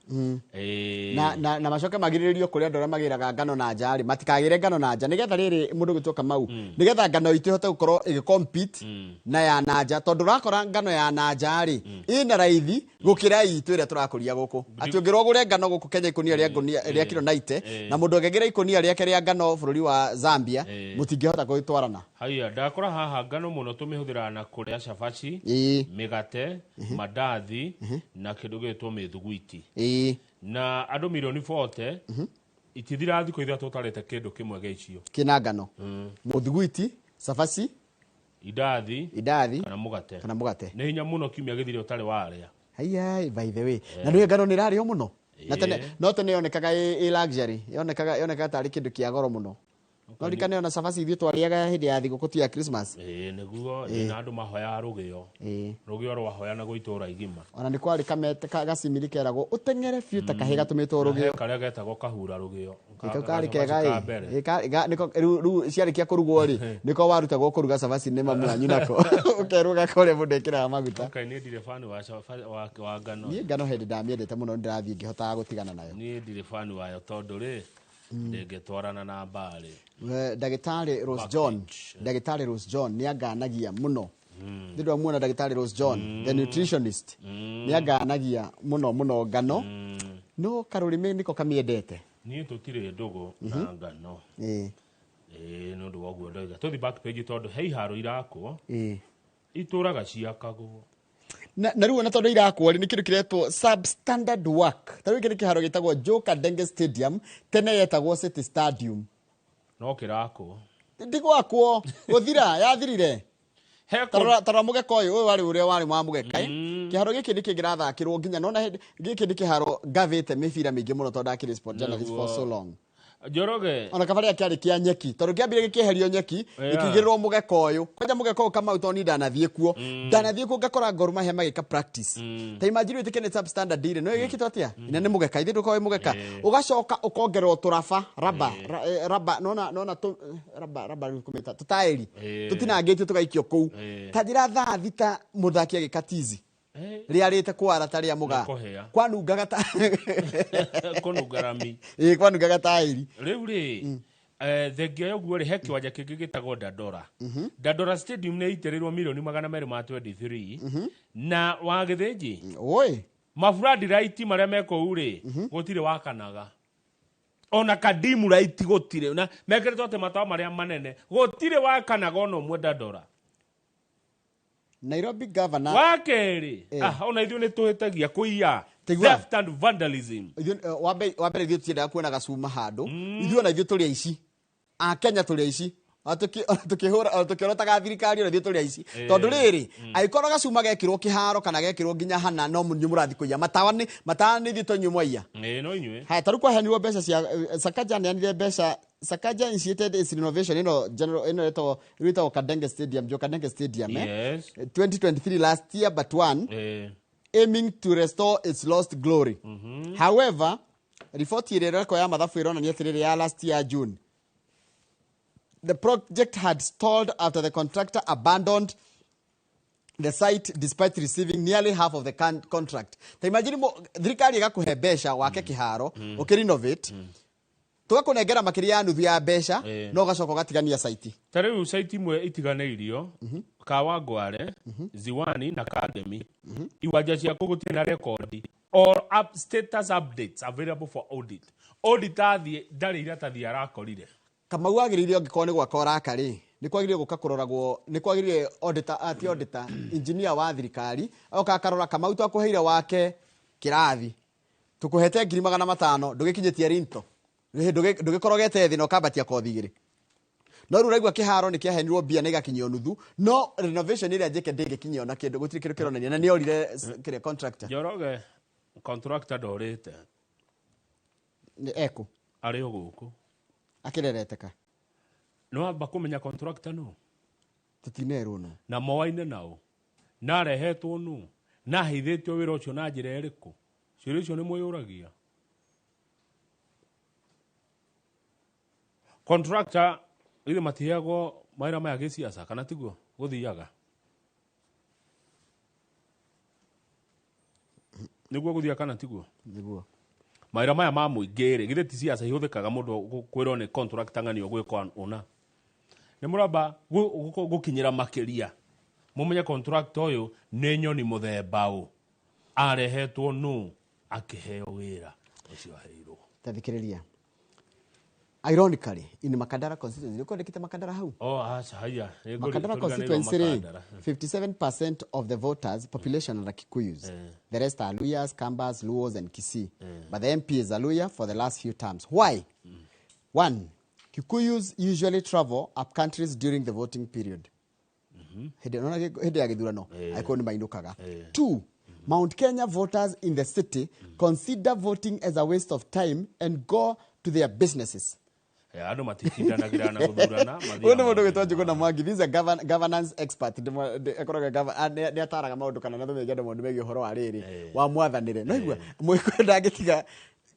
Na macoke magirĩrĩrio kũrĩ andũ arĩa magĩraga ngano na nja rĩ, matikagĩre ngano na nja nĩgetha rĩrĩ mũndũ gwĩtwo Kamau, nĩgetha ngano itũ ĩhote gũkorwo ĩgĩ-compete na ya na nja, tondũ ũrakora ngano ya na nja rĩ ĩna raithi gũkĩra itũ ĩrĩa tũrakũria gũkũ. Atĩ ũngĩrwo ũgũre ngano gũkũ Kenya ikũnia rĩa ngũnia rĩa kiro 90. Na mũndũ angĩgĩra ikũnia rĩake rĩa ngano bũrũri wa Zambia, mũtingĩhota gũgĩtwarana. Haya, ndakora haha ngano mũno tũmĩhũthĩraga na kũrĩa cabaci, mĩgate, mandathi na kĩndũ gĩgĩtwo mĩthuguiti. Na andũ milioni 40 itithira thikũ 3 ũtarĩte kĩndũ kĩmwe gĩa icio. Kĩna ngano. Mũthuguiti, cabaci, indathi, indathi kana mũgate. Kana mũgate. Nĩ hinya mũno kiumia gĩthire ũtarĩ warĩa. Haiya, by the way. Na nĩ ngano nĩ ĩrarĩo mũno. Na tene no tene yonekaga ĩ luxury, yonekaga tarĩ kĩndũ kĩa goro mũno. No rikane ona cabaci ithuĩ twarĩaga hĩndĩ ya thigũkũ tu ya Christmas. Ĩĩ nĩguo, na andũ mahoyaga rũgĩo. Rũgĩo rwahoyanagwo itũũra igima. Ona nĩ kwarĩ kamete gacimiri keragwo ũteng'ere biũ ta kahĩ gatũmĩtwo Na rũgĩo. he karĩa getagwo kahura rũgĩo. Kau karĩ kega Ka ĩ. mbere. Nĩko rĩu ciarĩkia kũrugwo rĩ, nĩko warutagwo kũruga cabaci nĩ mamu wanyu nako. Ũkerwo gaka ũrĩa mũndũ ekĩraga maguta. Okay, niĩ ndirĩ fan wa ngano. Niĩ ngano hĩndĩ ndamĩendete mũno nĩ ndĩrathiĩ ngĩhotaga gũtigana nayo. Niĩ ndirĩ fan wayo tondũ rĩ, ndĩngĩtwarana na mbarĩ. Ndagĩtarĩ Rose John, Ndagĩtarĩ Rose John nĩ anganagia mũno. Nĩ ndwamuona Ndagĩtarĩ Rose John, the nutritionist, nĩ anganagia mũno mũno ngano. No karũrĩmĩ nĩko kamĩendete. Niĩ tũtirĩ ndũgũ na ngano. Ĩĩ. Ĩĩ nĩ ũndũ wa ũguo ndoiga. Tũthiĩ back page tondũ he iharo irakwo. Itũraga ciakagwo. Na rĩu ona tondũ irakwo rĩ, nĩ kĩndũ kĩretwo substandard work. Ta rĩu gĩkĩ nĩ kĩharo gĩtagwo Joe Kadenge Stadium, tene yetagwo City Stadium. No kĩrakwo. Ndigwakwo, gũthira, yathirire. Tarora mũgeka ũyũ, ũyũ warĩ ũrĩa warĩ wa mũgeka. Kĩharo gĩkĩ nĩ kĩngĩrathakĩrwo nginya nona hĩndĩ gĩkĩ nĩ kĩharo ngavĩte mĩbira mĩingĩ mũno tondũ ndakĩrĩ sport journalist for so long. Njoroge. Ona kabarĩa kĩarĩ kĩa nyeki tondũ kĩambire gĩkĩeherio nyeki, gĩkĩigĩrĩrwo mũgeka ũyũ. Kwanja mũgeka ũyũ Kamau tondũ niĩ ndanathiĩ kuo. Ndanathiĩ kuo ngakora Gor Mahia magĩka practice. Ta imagine wĩtĩke nĩ substandard rĩ, no ĩgĩkĩtwo atĩa? Ina nĩ mũgeka, ithuĩ ndũkoragwo wĩ mũgeka. Ũgacoka ũkongererwo tũraba, raba, raba, nona raba, raba rĩu kũmĩta, tũtaĩri. Tũtinangĩtio tũgaikio kũu. Ta njĩra thaa 6 mũthaki agĩka tizi. Rĩarĩte kwara ta rĩa mũgaa. Kwanungaga ta Kũnunga rami. Ĩĩ, kwanungaga taĩri. Rĩu rĩ, thengia ya ũguo rĩ, he kĩwanja kĩngĩ gĩtagwo Dandora. Dandora Stadium nĩ ĩitĩrĩirwo milioni 223 na wa Gĩthĩnji. Oi. Maburandi raiti marĩa me kũu rĩ, gũtirĩ wakanaga. Ona kadimu raiti gũtirĩ. Na mekĩrĩtwo atĩ matawa marĩa manene, gũtirĩ wakanaga ona ũmwe Dandora. Nairobi governor wa kerĩ, ona ithuĩ nĩ tũhĩtagia kũiya. Theft and vandalism. Wa mbere ithuĩ tũtiendaga kuona gacuma handũ. Ithuĩ ona ithuĩ tũrĩ aici. A Kenya tũrĩ aici. Ona tũkĩorotaga thirikari ona ithuĩ tũrĩ aici. Tondũ rĩrĩ, angĩkorwo gacuma gekĩrwo kĩharo kana gekĩrwo nginya hana no inyuĩ mũrathiĩ kũiya. Matawa nĩ ithuĩ to inyuĩ mwaiya. Ĩĩ, no inyuĩ. Haya, ta rĩu kwaheanirwo mbeca cia Sakaja aneanire mbeca. Sakaja initiated its renovation ĩno general ĩno ĩtagwo Kadenge Stadium, Joe Kadenge Stadium, Yes. 2023 last year but one. Aiming to restore its lost glory. However, riboti ĩrĩa ĩrekwo ya mathabu ĩronania atĩrĩrĩ ya last year June. The project had stalled after the contractor abandoned the site despite receiving nearly half of the contract. Ta imagine thirikari ĩgakũhe mbeca wake kĩharo, ũkĩrenovate, tũgakũnengera makĩria ya nuthu ya mbeca, no ũgacoka ũgatigania site. Ta rĩu site imwe itiganĩirio, Kawangware, Ziwani na Kangemi. Iwanja ciaku gũtirĩ na rekondi or status updates available for audit. Audit athiĩ ndarĩ iratathi arakorire. Kamau agĩrĩire angĩkorwo nĩ gwaka ũraka rĩ, nĩ kwagĩrĩire gũka kũroragwo, nĩ kwagĩrĩire auditor, ti auditor, engineer wa thirikari, oka akarora Kamau twakũheire wake kĩrathi. Tũkũhete 500,000, ndũgĩkinyĩtie rinto. Ndũgĩkorogete thĩ na ũkambatia kothi igĩrĩ. No rĩu ũraigua kĩharo nĩ kĩaheanirwo mbia na igakinyio nuthu, no renovation ĩrĩa njĩke ndĩngĩkinyio na kĩndũ, gũtirĩ kĩndũ kĩronania, na nĩorire kĩrĩa contractor. Njoroge, contractor ndorĩte. Nĩ ekũ? Arĩ o gũkũ. Akĩrereteka. Nĩ wamba kũmenya contractor nũ? Tũtinerwo nũ. Na moaine nao. Na arehetwo nũ? Na aheithĩtio wĩra ũcio na njĩra ĩrĩkũ? Ciũria icio nĩ mwĩyũragia. Contractor ithe matiheagwo mawĩra maya gĩciaca kana tiguo gũthiaga? Nĩguo gũthiaga kana tiguo? Nĩguo. Mawĩra maya ma mũingĩ rĩ, githĩ ti ciaca ihũthĩkaga mũndũ kwĩrwo nĩ contractor ng'ani ũgwĩka ũna? Nĩ mũramba gũkinyĩra makĩria. Mũmenye contractor ũyũ nĩ nyoni mũthemba ũ. Arehetwo nũ akĩheo wĩra ũcio aheirwo. Ta thikĩrĩria. Ironically, in Makadara constituency, nĩkwandĩkĩte Makadara hau. Oh, aca, haya. Makadara constituency rĩ, 57% of the voters population are Kikuyus. The rest are Luyas, Kambas, Luos and Kisii. But the MP is a Luya for the last few terms. Why? One, Kikuyus usually travel up countries during the voting period. Hĩndĩ ĩno hĩndĩ ya gĩthurano angĩkorwo nĩ mainũkaga. Two, Mount Kenya voters in the city consider voting as a waste of time and go to their businesses. Andũ matitindanagĩra na gũthurana. Ũyũ nĩ mũndũ wĩtwo Njuguna Mwangi. This is a governance expert. Akoragwo nĩ ataraga maũndũ kana na thũmĩgia andũ maũndũ megiĩ ũhoro wa rĩrĩ wa mwathanĩre. No igua mũgĩkũyũ ndangĩtiga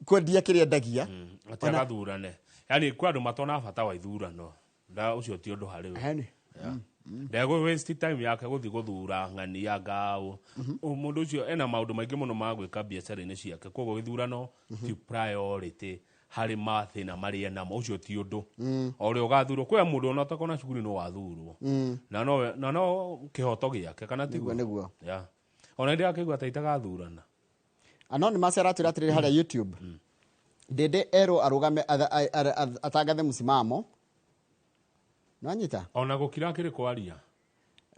kwendia kĩrĩa endagia. Atĩ agathurane, yani kwĩ andũ matona bata wa ithurano nda ũcio ti ũndũ harĩ we. Heni. Ndegũ waste time yake gũthiĩ gũthura ng'ania ngaũ. Mũndũ ũcio ena maũndũ maingĩ mũno ma gwĩka biacara-inĩ ciake, koguo gĩthurano ti priority harĩ mathĩna marĩa namo, ũcio ti ũndũ. O ũrĩa ũgathurwo, kwĩ mũndũ ona ũtakona cukuru no wathurwo na no kĩhoto gĩake, kana tiguo? Nĩguo. Yeah. Ona ndĩ akĩigua ta itagathurana. Anonymous aratwĩra atĩrĩrĩ harĩa YouTube, Ndĩndĩ erwo arũgame atangathe msimamo. Nĩwanyita? Ona gũkira akĩrĩ kwaria.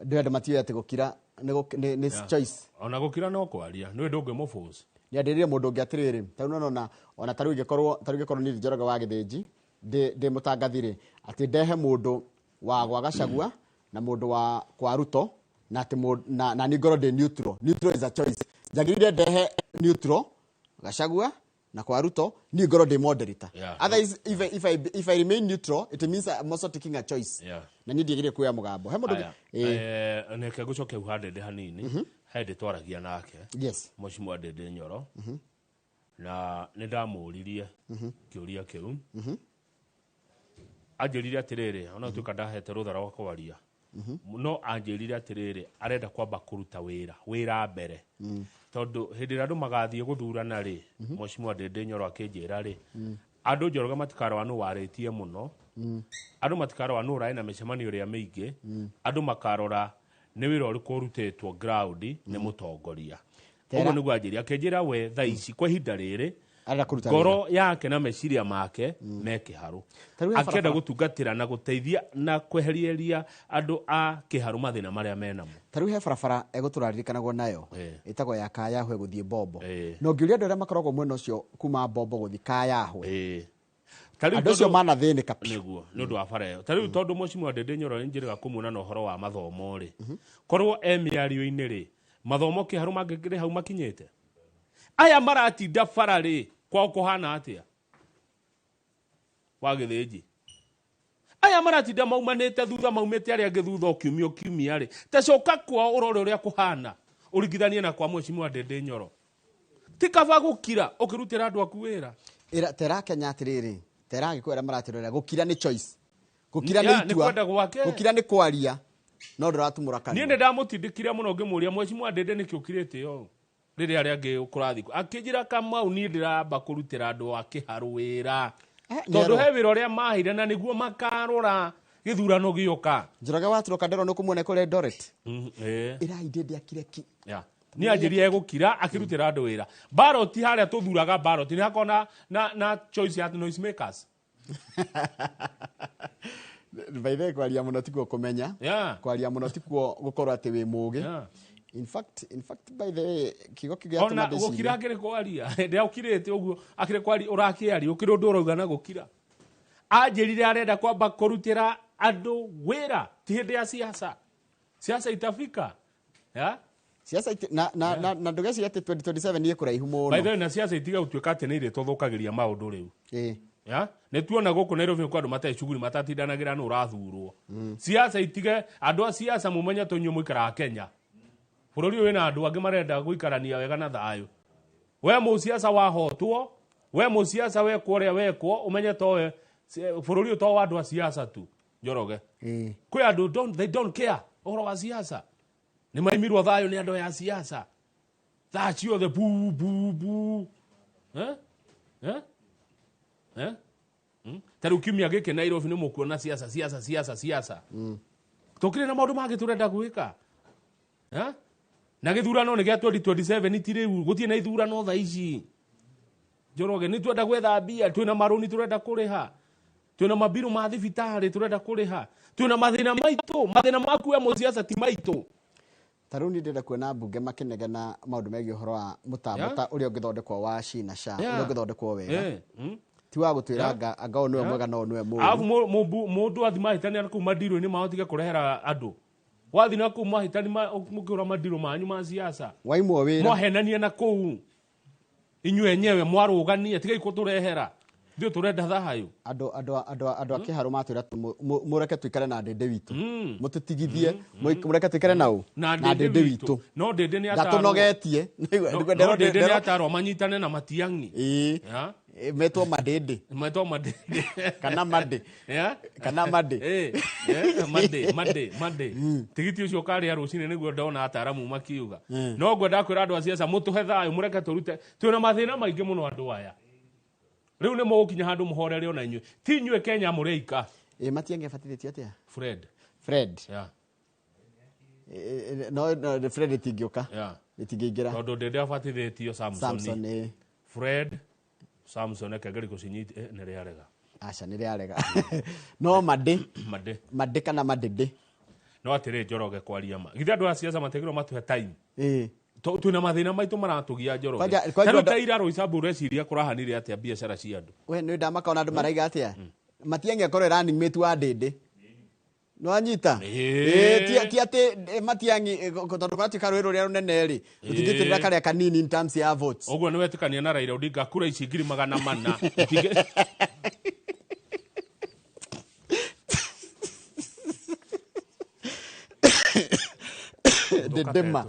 Ndĩ andũ matiũĩ atĩ gũkira nĩ choice. Ona gũkira no kwaria, nĩ ndũngĩmũforce. Nĩandirire mũndũ ũngĩ atĩrĩrĩ, ta rĩu nona ona ta rĩu ingĩkorwo ta rĩu ingĩkorwo niĩ Njoroge wa Gĩthĩnji ndĩ mũtangathi rĩ, atĩ ndehe mũndũ wa gwa Gachagua na mũndũ wa kwa Ruto na atĩ na niĩ ngorwo ndĩ neutral. Neutral is a choice. Njagĩrĩire ndehe neutral Gachagua na kwa Ruto, niĩ ngorwo ndĩ moderator. Otherwise, if I remain neutral, it means I'm also taking a choice. Na niĩ ndiagĩrĩire kuoya mũgambo. He mũndũ Aya, reke ngũcoke hau ha Ndĩndĩ hanini. He ndĩ twaragia nake. Mheshimiwa Ndĩndĩ Nyoro. Na nĩ ndamũririe kĩũria kĩu. Anjĩrire atĩrĩrĩ, ona tuĩka ndahete rũtha rwa kwaria, no anjĩrire atĩrĩrĩ, arenda kwamba kũruta wĩra mbere, tondũ hĩndĩ ĩrĩa andũ magathiĩ gũthurana rĩ, Mheshimiwa Ndĩndĩ Nyoro akĩnjĩra rĩ, andũ Njoroge matikarora nũ warĩtie mũno, andũ matikarora nũ ũrarĩ na mĩcemanio ĩrĩa mĩingĩ, andũ makarora nĩ wĩra ũrĩkũ ũrutĩtwo ground nĩ mũtongoria. Ũguo nĩguo anjĩrire, akĩnjĩra we thaa ici kwa ihinda rĩrĩ Arenda kũruta ngoro yake na meciria make me kĩharũ, Ta rĩu he akĩenda barabara. gũtungatĩra na gũteithia na kweherieria andũ a kĩharũ mathĩna marĩa menamo. Ta rĩu he barabara egũtũraririkanagwo nayo ĩtagwo ya Kayahwe gũthiĩ Bombo, na ũngĩũria andũ arĩa makoragwo mwena ũcio kuma Bombo gũthiĩ Kayahwe, Ta rĩu andũ acio manathĩnĩka biũ. Nĩguo nĩ ũndũ wa bara ĩyo. Ta rĩu tondũ Mheshimiwa Ndĩndĩ Nyoro nĩ njĩrĩga kũmuona na ũhoro wa mathomo rĩ, korwo e mĩario-inĩ rĩ, mathomo kĩharũ mangĩkĩrĩ hau makinyĩte, aya maratinda bara rĩ, kwao kũhana atĩa wa Gĩthĩnji? Aya maratinda maumanĩte thutha, maumĩte arĩa angĩ thutha o kiumia o kiumia rĩ, ta coka kwao ũrore ũrĩa kũhana, ũringithanie na kwa Mheshimiwa Ndĩndĩ Nyoro. Ti kaba gũkira ũkĩrutĩra andũ aku wĩra? Ĩra tera Kenya atĩrĩrĩ, tera Agĩkũyũ arĩa maratwĩrorera, gũkira nĩ choice, gũkira Yeah, nĩ nĩ itua, kwenda gwake. Gũkira nĩ kwaria no ndũratumũra Niĩ kanua. nĩ ndamũtindĩkire mũno ngĩmũria, Mheshimiwa Ndĩndĩ, nĩkĩ ũkirĩte ũũ rĩrĩa arĩa angĩ kũrathiĩ? Akĩnjĩra, Kamau, niĩ ndĩramba kũrutĩra andũ a kĩharũ wĩra, tondũ nĩarora. he wĩra ũrĩa maheire na nĩguo makarora gĩthurano gĩoka. Njoroge waturoka ndĩrona ũkũmuona kũrĩa Eldoret. Ĩĩ. Ĩrai Ndĩndĩ akire ki. Yeah. Nĩ anjĩrie egũkira akĩrutĩra andũ wĩra. Ballot harĩa tũthuraga ballot nĩ hakoragwo na choice ya noise makers. By the way, kwaria mũno tikuo kũmenya. Kwaria mũno tikuo gũkorwo atĩ wĩ mũgĩ. In fact, by the way, kiugo kĩu gĩatũma Ona ndĩcirie. gũkira akĩrĩ kwaria, hĩndĩ ĩrĩa ũkirĩte ũguo akĩrĩ kwaria, ũrakĩaria ũkĩrĩ ũndũ ũrauga na gũkira. Anjĩrire arenda kwamba kũrutĩra andũ wĩra, ti hĩndĩ ya siasa. Siasa itafika, yeah? Siasa na ndũgecirie atĩ 2027 nĩ kũraihu By the mũno. way, na siasa itiga gũtuĩka atĩ nĩ irĩtũthũkagĩria maũndũ rĩu. Ĩĩ. Ya? Nĩ tuona gũkũ Nairobi kwa andũ matarĩ shughuli matatindanagĩra nũ ũrathurwo. Siasa itige, andũ a siasa mũmenye tũnyuĩ mũikaraga Kenya. Bũrũri ũyũ wĩna andũ angĩ marenda gũikarania wega na thayũ. We mũsiasa wahotwo, we mũsiasa wekwo ũrĩa wekwo, ũmenye towe bũrũri ũyũ to wa andũ a siasa tu. Njoroge. Kwĩ andũ don't, they don't care ũhoro wa siasa. Nĩ maimirwo thayũ nĩ andũ aya a siasa. Thaa ciothe bu bu bu. Eh? Eh? Eh? Ta rĩu kiumia gĩkĩ Nairobi nĩ mũkuona siasa, siasa, siasa, siasa. Tũkĩrĩ na maũndũ mangĩ tũrenda gwĩka. Eh? Na gĩthurano nĩ gĩa 2027, ti rĩu, gũtirĩ na ithurano thaa ici. Njoroge, nĩ twenda gwetha mbia, twĩna marũni tũrenda kũrĩha. Twina mabiru ma thibitarĩ turenda kũrĩha. Twina mathĩna maitũ, mathĩna maku we mũciaca ti maitũ. Ta rĩu niĩ ndĩrenda kuona mbunge makĩnegena maũndũ megiĩ ũhoro wa mũtambo ta ũrĩa ũngĩthondekwo wa SHI na SHA, ũrĩa ũngĩthondekwo wega. Ti wa gũtwĩra anga ũyũ nĩwe mwega na ũyũ nĩwe mũũru. Arabu mũndũ athi mahĩtania kũu mandirũ-inĩ mao tige kũrehera andũ. Wathi na kũu mahĩtani mũkĩũra mandirũ manyu ma siasa. Waimwo wĩra. Mwahenania na kũu. Inyuĩ enyewe mwarũgania tigai kũtũrehera. Ithuĩ tũrenda thayũ. Andũ a kĩharũ matwĩra mũreke tũikare na ndĩndĩ witũ, mũtũtigithie, mũreke tũikare na ũ na na ndĩndĩ ndĩndĩ witũ witũ. No ndĩndĩ nĩ atarwo. Ndatũnogetie. No ndĩndĩ nĩ atarwo manyitane na Matiang'i. Ĩĩ. Metwo madĩndĩ. Metwo madĩndĩ. Kana madĩ. Kana madĩ. Madĩ, madĩ, madĩ. Tigiti ũcio ũkarĩa rũcinĩ nĩguo ndona ataramu makiuga. No ngwenda kwĩra andũ a siasa mũtũhe thayũ mũreke tũrute. Twĩna mathĩna maingĩ mũno andũ aya. Rĩu nĩ mũgũkinya handũ mũhorere ona inyuĩ. Ti inyuĩ Kenya mũrĩika. Ĩ Matiang'i abatithĩtio atĩa? Fred. Fred. No, Fred ĩtingĩũka. Ĩtingĩingĩra. Tondũ ndĩndĩ abatithĩtio Samson. Samson, ĩ. Fred Samson ekengeri gũcinyita nĩ rĩarega. Aca nĩ rĩarega. No madĩ. Madĩ. Madĩ kana madĩndĩ. No atĩrĩ Njoroge kwaria ma. Githĩ andũ a siasa matigĩrwo matũhe time. Ĩ. Twĩna mathĩna maitũ maratũgia Njoroge. Kwanja Ta rĩu ta ira Roysambu ũreciria kũrahanire atĩa biacara cia andũ? We nĩ ndamaka ona andũ maraiga atĩa? Matiang'i akorwo running mate wa ndĩndĩ. Nĩwanyita? Ĩĩ. Ĩĩ, ti atĩ Matiang'i tondũ kũratuĩka rũĩ rũrĩa rũnene rĩ, rũtingĩitĩrĩra karĩa kanini in terms ya votes. Ũguo nĩ wetĩkania na Raila Odinga kura ici 400,000. Ndĩndĩma.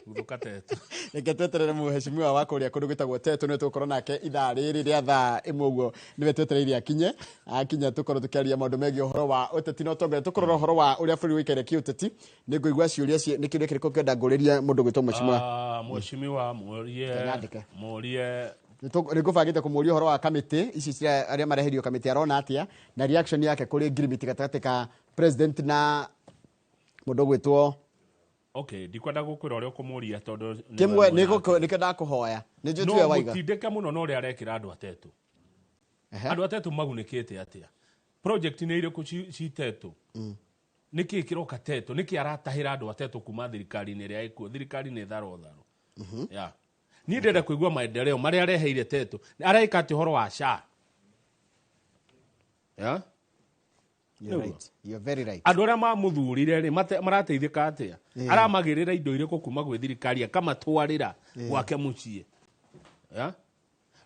Guthũka tetu. Reke tweterere mũheshimiwa wa kũrĩa kũndũ gwĩtagwo Tetu, nĩwe tũgũkorwo nake ithaa rĩrĩ rĩa thaa ĩmwe ũguo, nĩwe twetereire akinye. Akinya tũkorwo tũkĩaria maũndũ megiĩ ũhoro wa ũteti na ũtongoria, tũkũrora ũhoro wa ũrĩa bũrũri ũikaire kĩũteti. Nĩ ngũigua ciũria nĩ kĩũria kĩrĩkũ ũngĩenda ngũrĩrie mũndũ gwĩtwo mheshimiwa? Mheshimiwa mũrie, Kanyandĩke. mũrie. Nĩ ngũbangĩte kũmũria ũhoro wa kamĩtĩ ici cia arĩa mareherio kamĩtĩ arona atĩa, na reaction yake kũrĩ ngirimiti gatagatĩ ka president na mũndũ ũgwĩtwo. Okay, ndikwenda gũkwĩra ũrĩa ũkũmũria tondũ nĩ Kĩmwe we nĩ mwena. nĩkĩo ndakũhoya. Nĩ njũĩ No tiwe waiga. mũtindĩke mũno na ũrĩa arekĩra andũ atetũ. Andũ atetũ magunĩkĩte atĩa? Project nĩ irĩkũ ci tetũ? Nĩkĩ kĩroka tetũ? Nĩkĩ aratahĩra andũ atetũ kuma thirikari-inĩ ĩrĩa ĩkuo? Thirikari nĩ tharo tharo. Niĩ ndĩrenda kũigua maendeleo marĩa areheire tetũ. Areka atĩa ũhoro wa SHA? You're right. You're very right. Andũ arĩa mamũthurire rĩ, marateithĩka atĩa? Aramagĩrĩra indo irĩkũ kuma gwĩ thirikari akamatwarĩra gwake mũciĩ?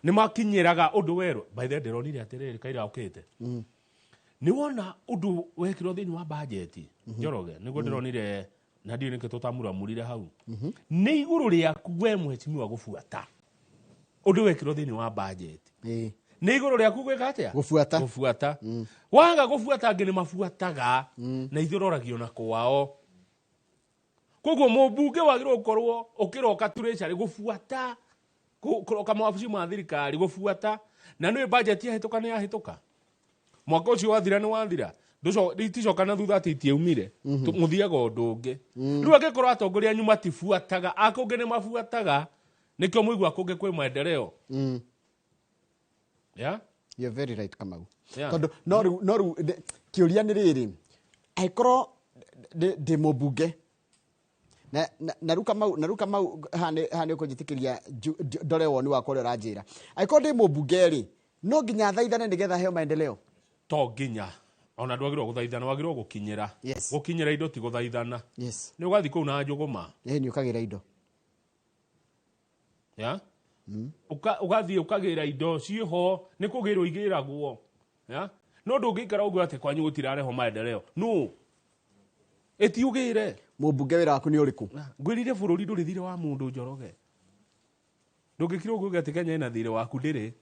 Nĩ makinyĩraga ũndũ werũ. By the way, ndĩronire atĩrĩrĩ kaira okĩte. Nĩ wona ũndũ wekirwo thĩinĩ wa budget, Njoroge, nĩguo ndĩronire na ndiũĩ nĩkĩ tũtamuramurire hau. Nĩ igũrũ rĩaku we mheshimiwa gũbuata ũndũ wekirwo thĩinĩ wa budget. Nĩ igũrũ rĩaku gwĩka atĩa? Gũbuata. Gũbuata. Waga gũbuata angĩ nĩ mabuataga na ithuĩ ũroragio na kwao. Koguo mũmbunge wagĩrĩirwo gũkorwo ũkĩroka treasury gũbuata, kũroka mawabici ma thirikari gũbuata, na nĩũĩ budget yahĩtũka nĩ yahĩtũka. Mwaka ũcio wathira nĩ wathira. Iticoka na thutha atĩ itiaumire. Mũthiaga ũndũ ũngĩ. Rĩu angĩkorwo atongoria anyu matibuataga, a kũngĩ nĩ mabuataga, nĩkĩo mũigua kũngĩ kwĩ maendeleo. You're very right, Kamau. Tondũ no rĩu, no rĩu, kĩũria nĩ rĩrĩ, angĩkorwo ndĩ mũmbunge, na rĩu Kamau, na rĩu Kamau, haha nĩ ũkũnjĩtĩkĩria ndore woni wakwa ũrĩa ũranjĩra. Angĩkorwo ndĩ mũmbunge rĩ, no nginya thaithane nĩgetha heo maendeleo? To nginya. Ona ndwagĩrĩirwo gũthaithana, wagĩrĩirwo gũkinyĩra. Gũkinyĩra indo ti gũthaithana. Nĩ ũgathiĩ kũu na njũgũma. Ĩĩ, nĩ ũkagĩra indo. Ũgathiĩ ũkagĩra indo ciĩho, nĩ kũgĩrwo igĩragwo. No ndũngĩikara ũguo atĩ kwanyu gũtirarehwo maendeleo. No. Ĩtiũgĩre. Mũmbunge wĩra waku nĩ ũrĩkũ? Ngwĩrire bũrũri ndũrĩ thirĩ wa mũndũ, Njoroge. Ndũngĩkira ũguo uge atĩ Kenya ĩna thirĩ waku, ndĩrĩ.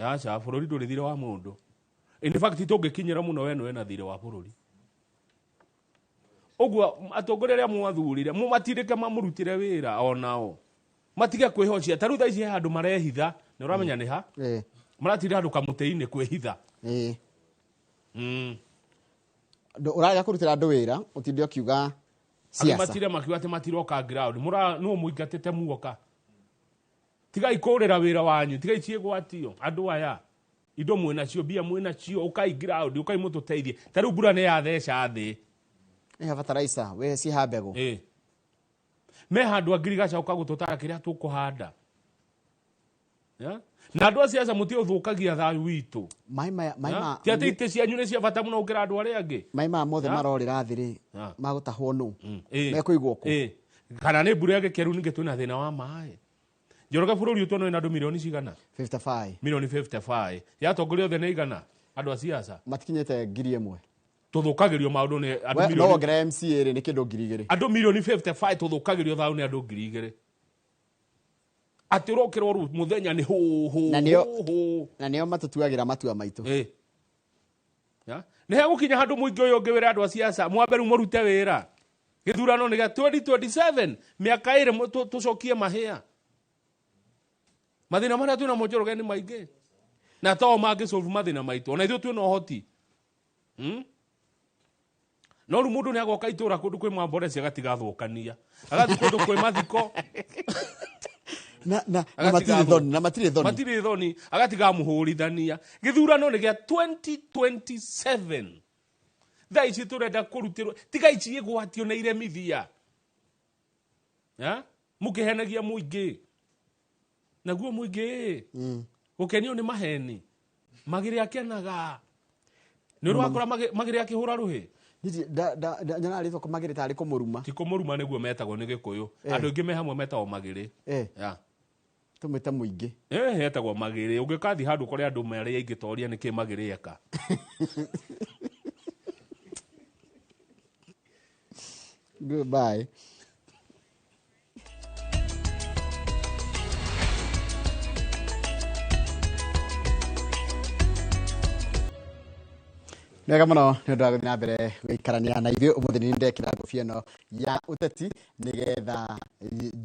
Aca, bũrũri ndũrĩ thirĩ wa mũndũ. In fact, tũngĩkinyĩra mũno we nĩwe na thirĩ wa bũrũri. Ũguo atongoria arĩa mwathurire, mũmatindĩke mamũrutĩre wĩra onao. Matige kwĩhocia. Ta rĩu thaa ici he handũ marehitha, nĩ ũramenya nĩ ha? Maratinda handũ kamũtĩ-inĩ kwĩhitha. Ũrarega kũrutĩra andũ wĩra, ũtinde ũkiuga Angĩ siasa. matire makiuga atĩ matiroka ground. Nũ mũingatĩte muoka? Tigai kũrĩra wĩra wanyu, tigai ciĩgwatio andũ aya. Indo mwĩ nacio, mbia mwĩ nacio, ũkai ground, ũkai mũtũteithie. Ta rĩu mbura nĩ yatheca thĩ. Ĩha fertilizer, we ciha mbegũ. Ĩ. Me handũ a ngirigaca ũka gũtũtara kĩrĩa tũkũhanda. Yeah? Na andũ a siasa mũtige gũthũkagia thayũ witũ. Maĩ maya maĩ Yeah? ma Ti atĩ itĩ cianyu nĩ cia bata mũno gũkĩra andũ arĩa angĩ. Maĩ maya mothe Yeah? marorĩra thĩ rĩ, Yeah. magũtahwo nũ? Ĩ. Mekũigwo kũ? Ĩ. Kana nĩ mbura ya gĩkĩru ningĩ twĩna thĩna wa maĩ. Njoroge bũrũri ũyũ tuona wĩna andũ milioni cigana? 55. Milioni 55. Ya atongoria othe nĩ igana? Andũ a siasa. Matikinyĩte 1000. Tũthũkagĩrio maũndũ nĩ andũ We no milioni wongerere MCA rĩ, nĩ kĩndũ 2000. Andũ milioni 55 tũthũkagĩrio thayũ nĩ andũ 2000. Atĩ ũrokĩrwo rũ mũthenya nĩ hũ hũ Na nĩo hũ hũ. Na nĩo matũtuagĩra matua maitũ. Ĩ. Ya? Nĩ hegũkinya handũ mũingĩ ũyũ ũngĩ wĩra andũ a siasa mwambe rĩu mũrute wĩra. Gĩthurano nĩ gĩa 2027, mĩaka ĩrĩ tũcokie mahĩa. Mathĩna marĩa twĩnamo Njoroge nĩ maingĩ. Na to mangĩ solve mathĩna maitũ. Ona ithuĩ twĩna ũhoti. No rĩu mũndũ nĩ agoka itũra kũndũ kwĩ mamboreci agatigathũkania. Agathiĩ kũndũ kwĩ mathiko. Na Agatiga matirĩ thũ. thoni, na matirĩ thoni. Matirĩ thoni, agatiga mũhũrithania. Gĩthurano nĩ gĩa 2027. Thaa ici tũrenda kũrutĩrwo, tiga ici igwatio na iremithia. Ya? Mũkĩhenagia mũingĩ. Naguo mũingĩ gũkenio nĩ maheni. Magĩrĩ akenaga. Nĩ ũrĩ wakora magĩrĩ akĩhũra rũhĩ? Nyonaga rĩtwa magĩrĩ tarĩ kũmũruma. Ti kũmũruma nĩguo metagwo nĩ Gĩkũyũ. Andũ aingĩ me hamwe metagwo magĩrĩ. Ya. Tũmwĩte mũingĩ. Etagwo magĩrĩ. Ũngĩkathiĩ handũ ũkore andũ marĩ aingĩ toria nĩkĩ magĩrĩ eka. Goodbye. Nĩ wega mũno nĩ ũndũ wa gũthiĩ na mbere gũikarania na ithuĩ ũmũthĩ. Nĩ ndekĩra ngũbia ĩno ya ũteti nĩgetha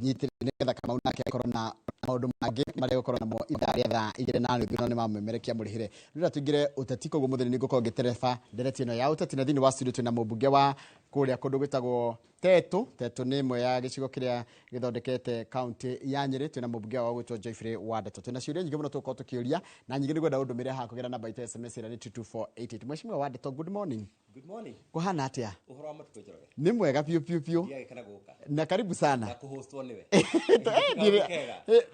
nyitĩrĩre, nĩgetha Kamau nake akorwo na maũndũ mangĩ marĩa egũkorwo namo ithaa rĩa 2:30 no nĩ mamemerekia mũrĩhĩre. Rĩrĩa tũingĩre ũteti, koguo mũthĩ nĩ ngũkorwo ngĩtereba ndereti ĩno ya ũteti, na thĩinĩ wa studio twĩna mũmbunge wa kũrĩa kũndũ gwĩtagwo Tetu. Tetu nĩ ĩmwe ya gĩcigo kĩrĩa gĩthondekete kaunti ya Nyĩrĩ. Twĩna mũmbunge wa gwĩtwo Geoffrey Wandeto. Twĩna ciũria nyingĩ mũno tũgũkorwo tũkĩũria, na nyingĩ nĩ ngwenda ũndũmĩre haha kũgerera namba itũ ya SMS ĩrĩa nĩ 22488. Mheshimiwa Wandeto, good morning. Good morning. Kũhana atĩa? Ũhoro wa matukũ, Njoroge? Nĩ mwega biũ biũ biũ. Ndiagĩkena gũka. Na karibu sana. Na kũhostwo nĩwe.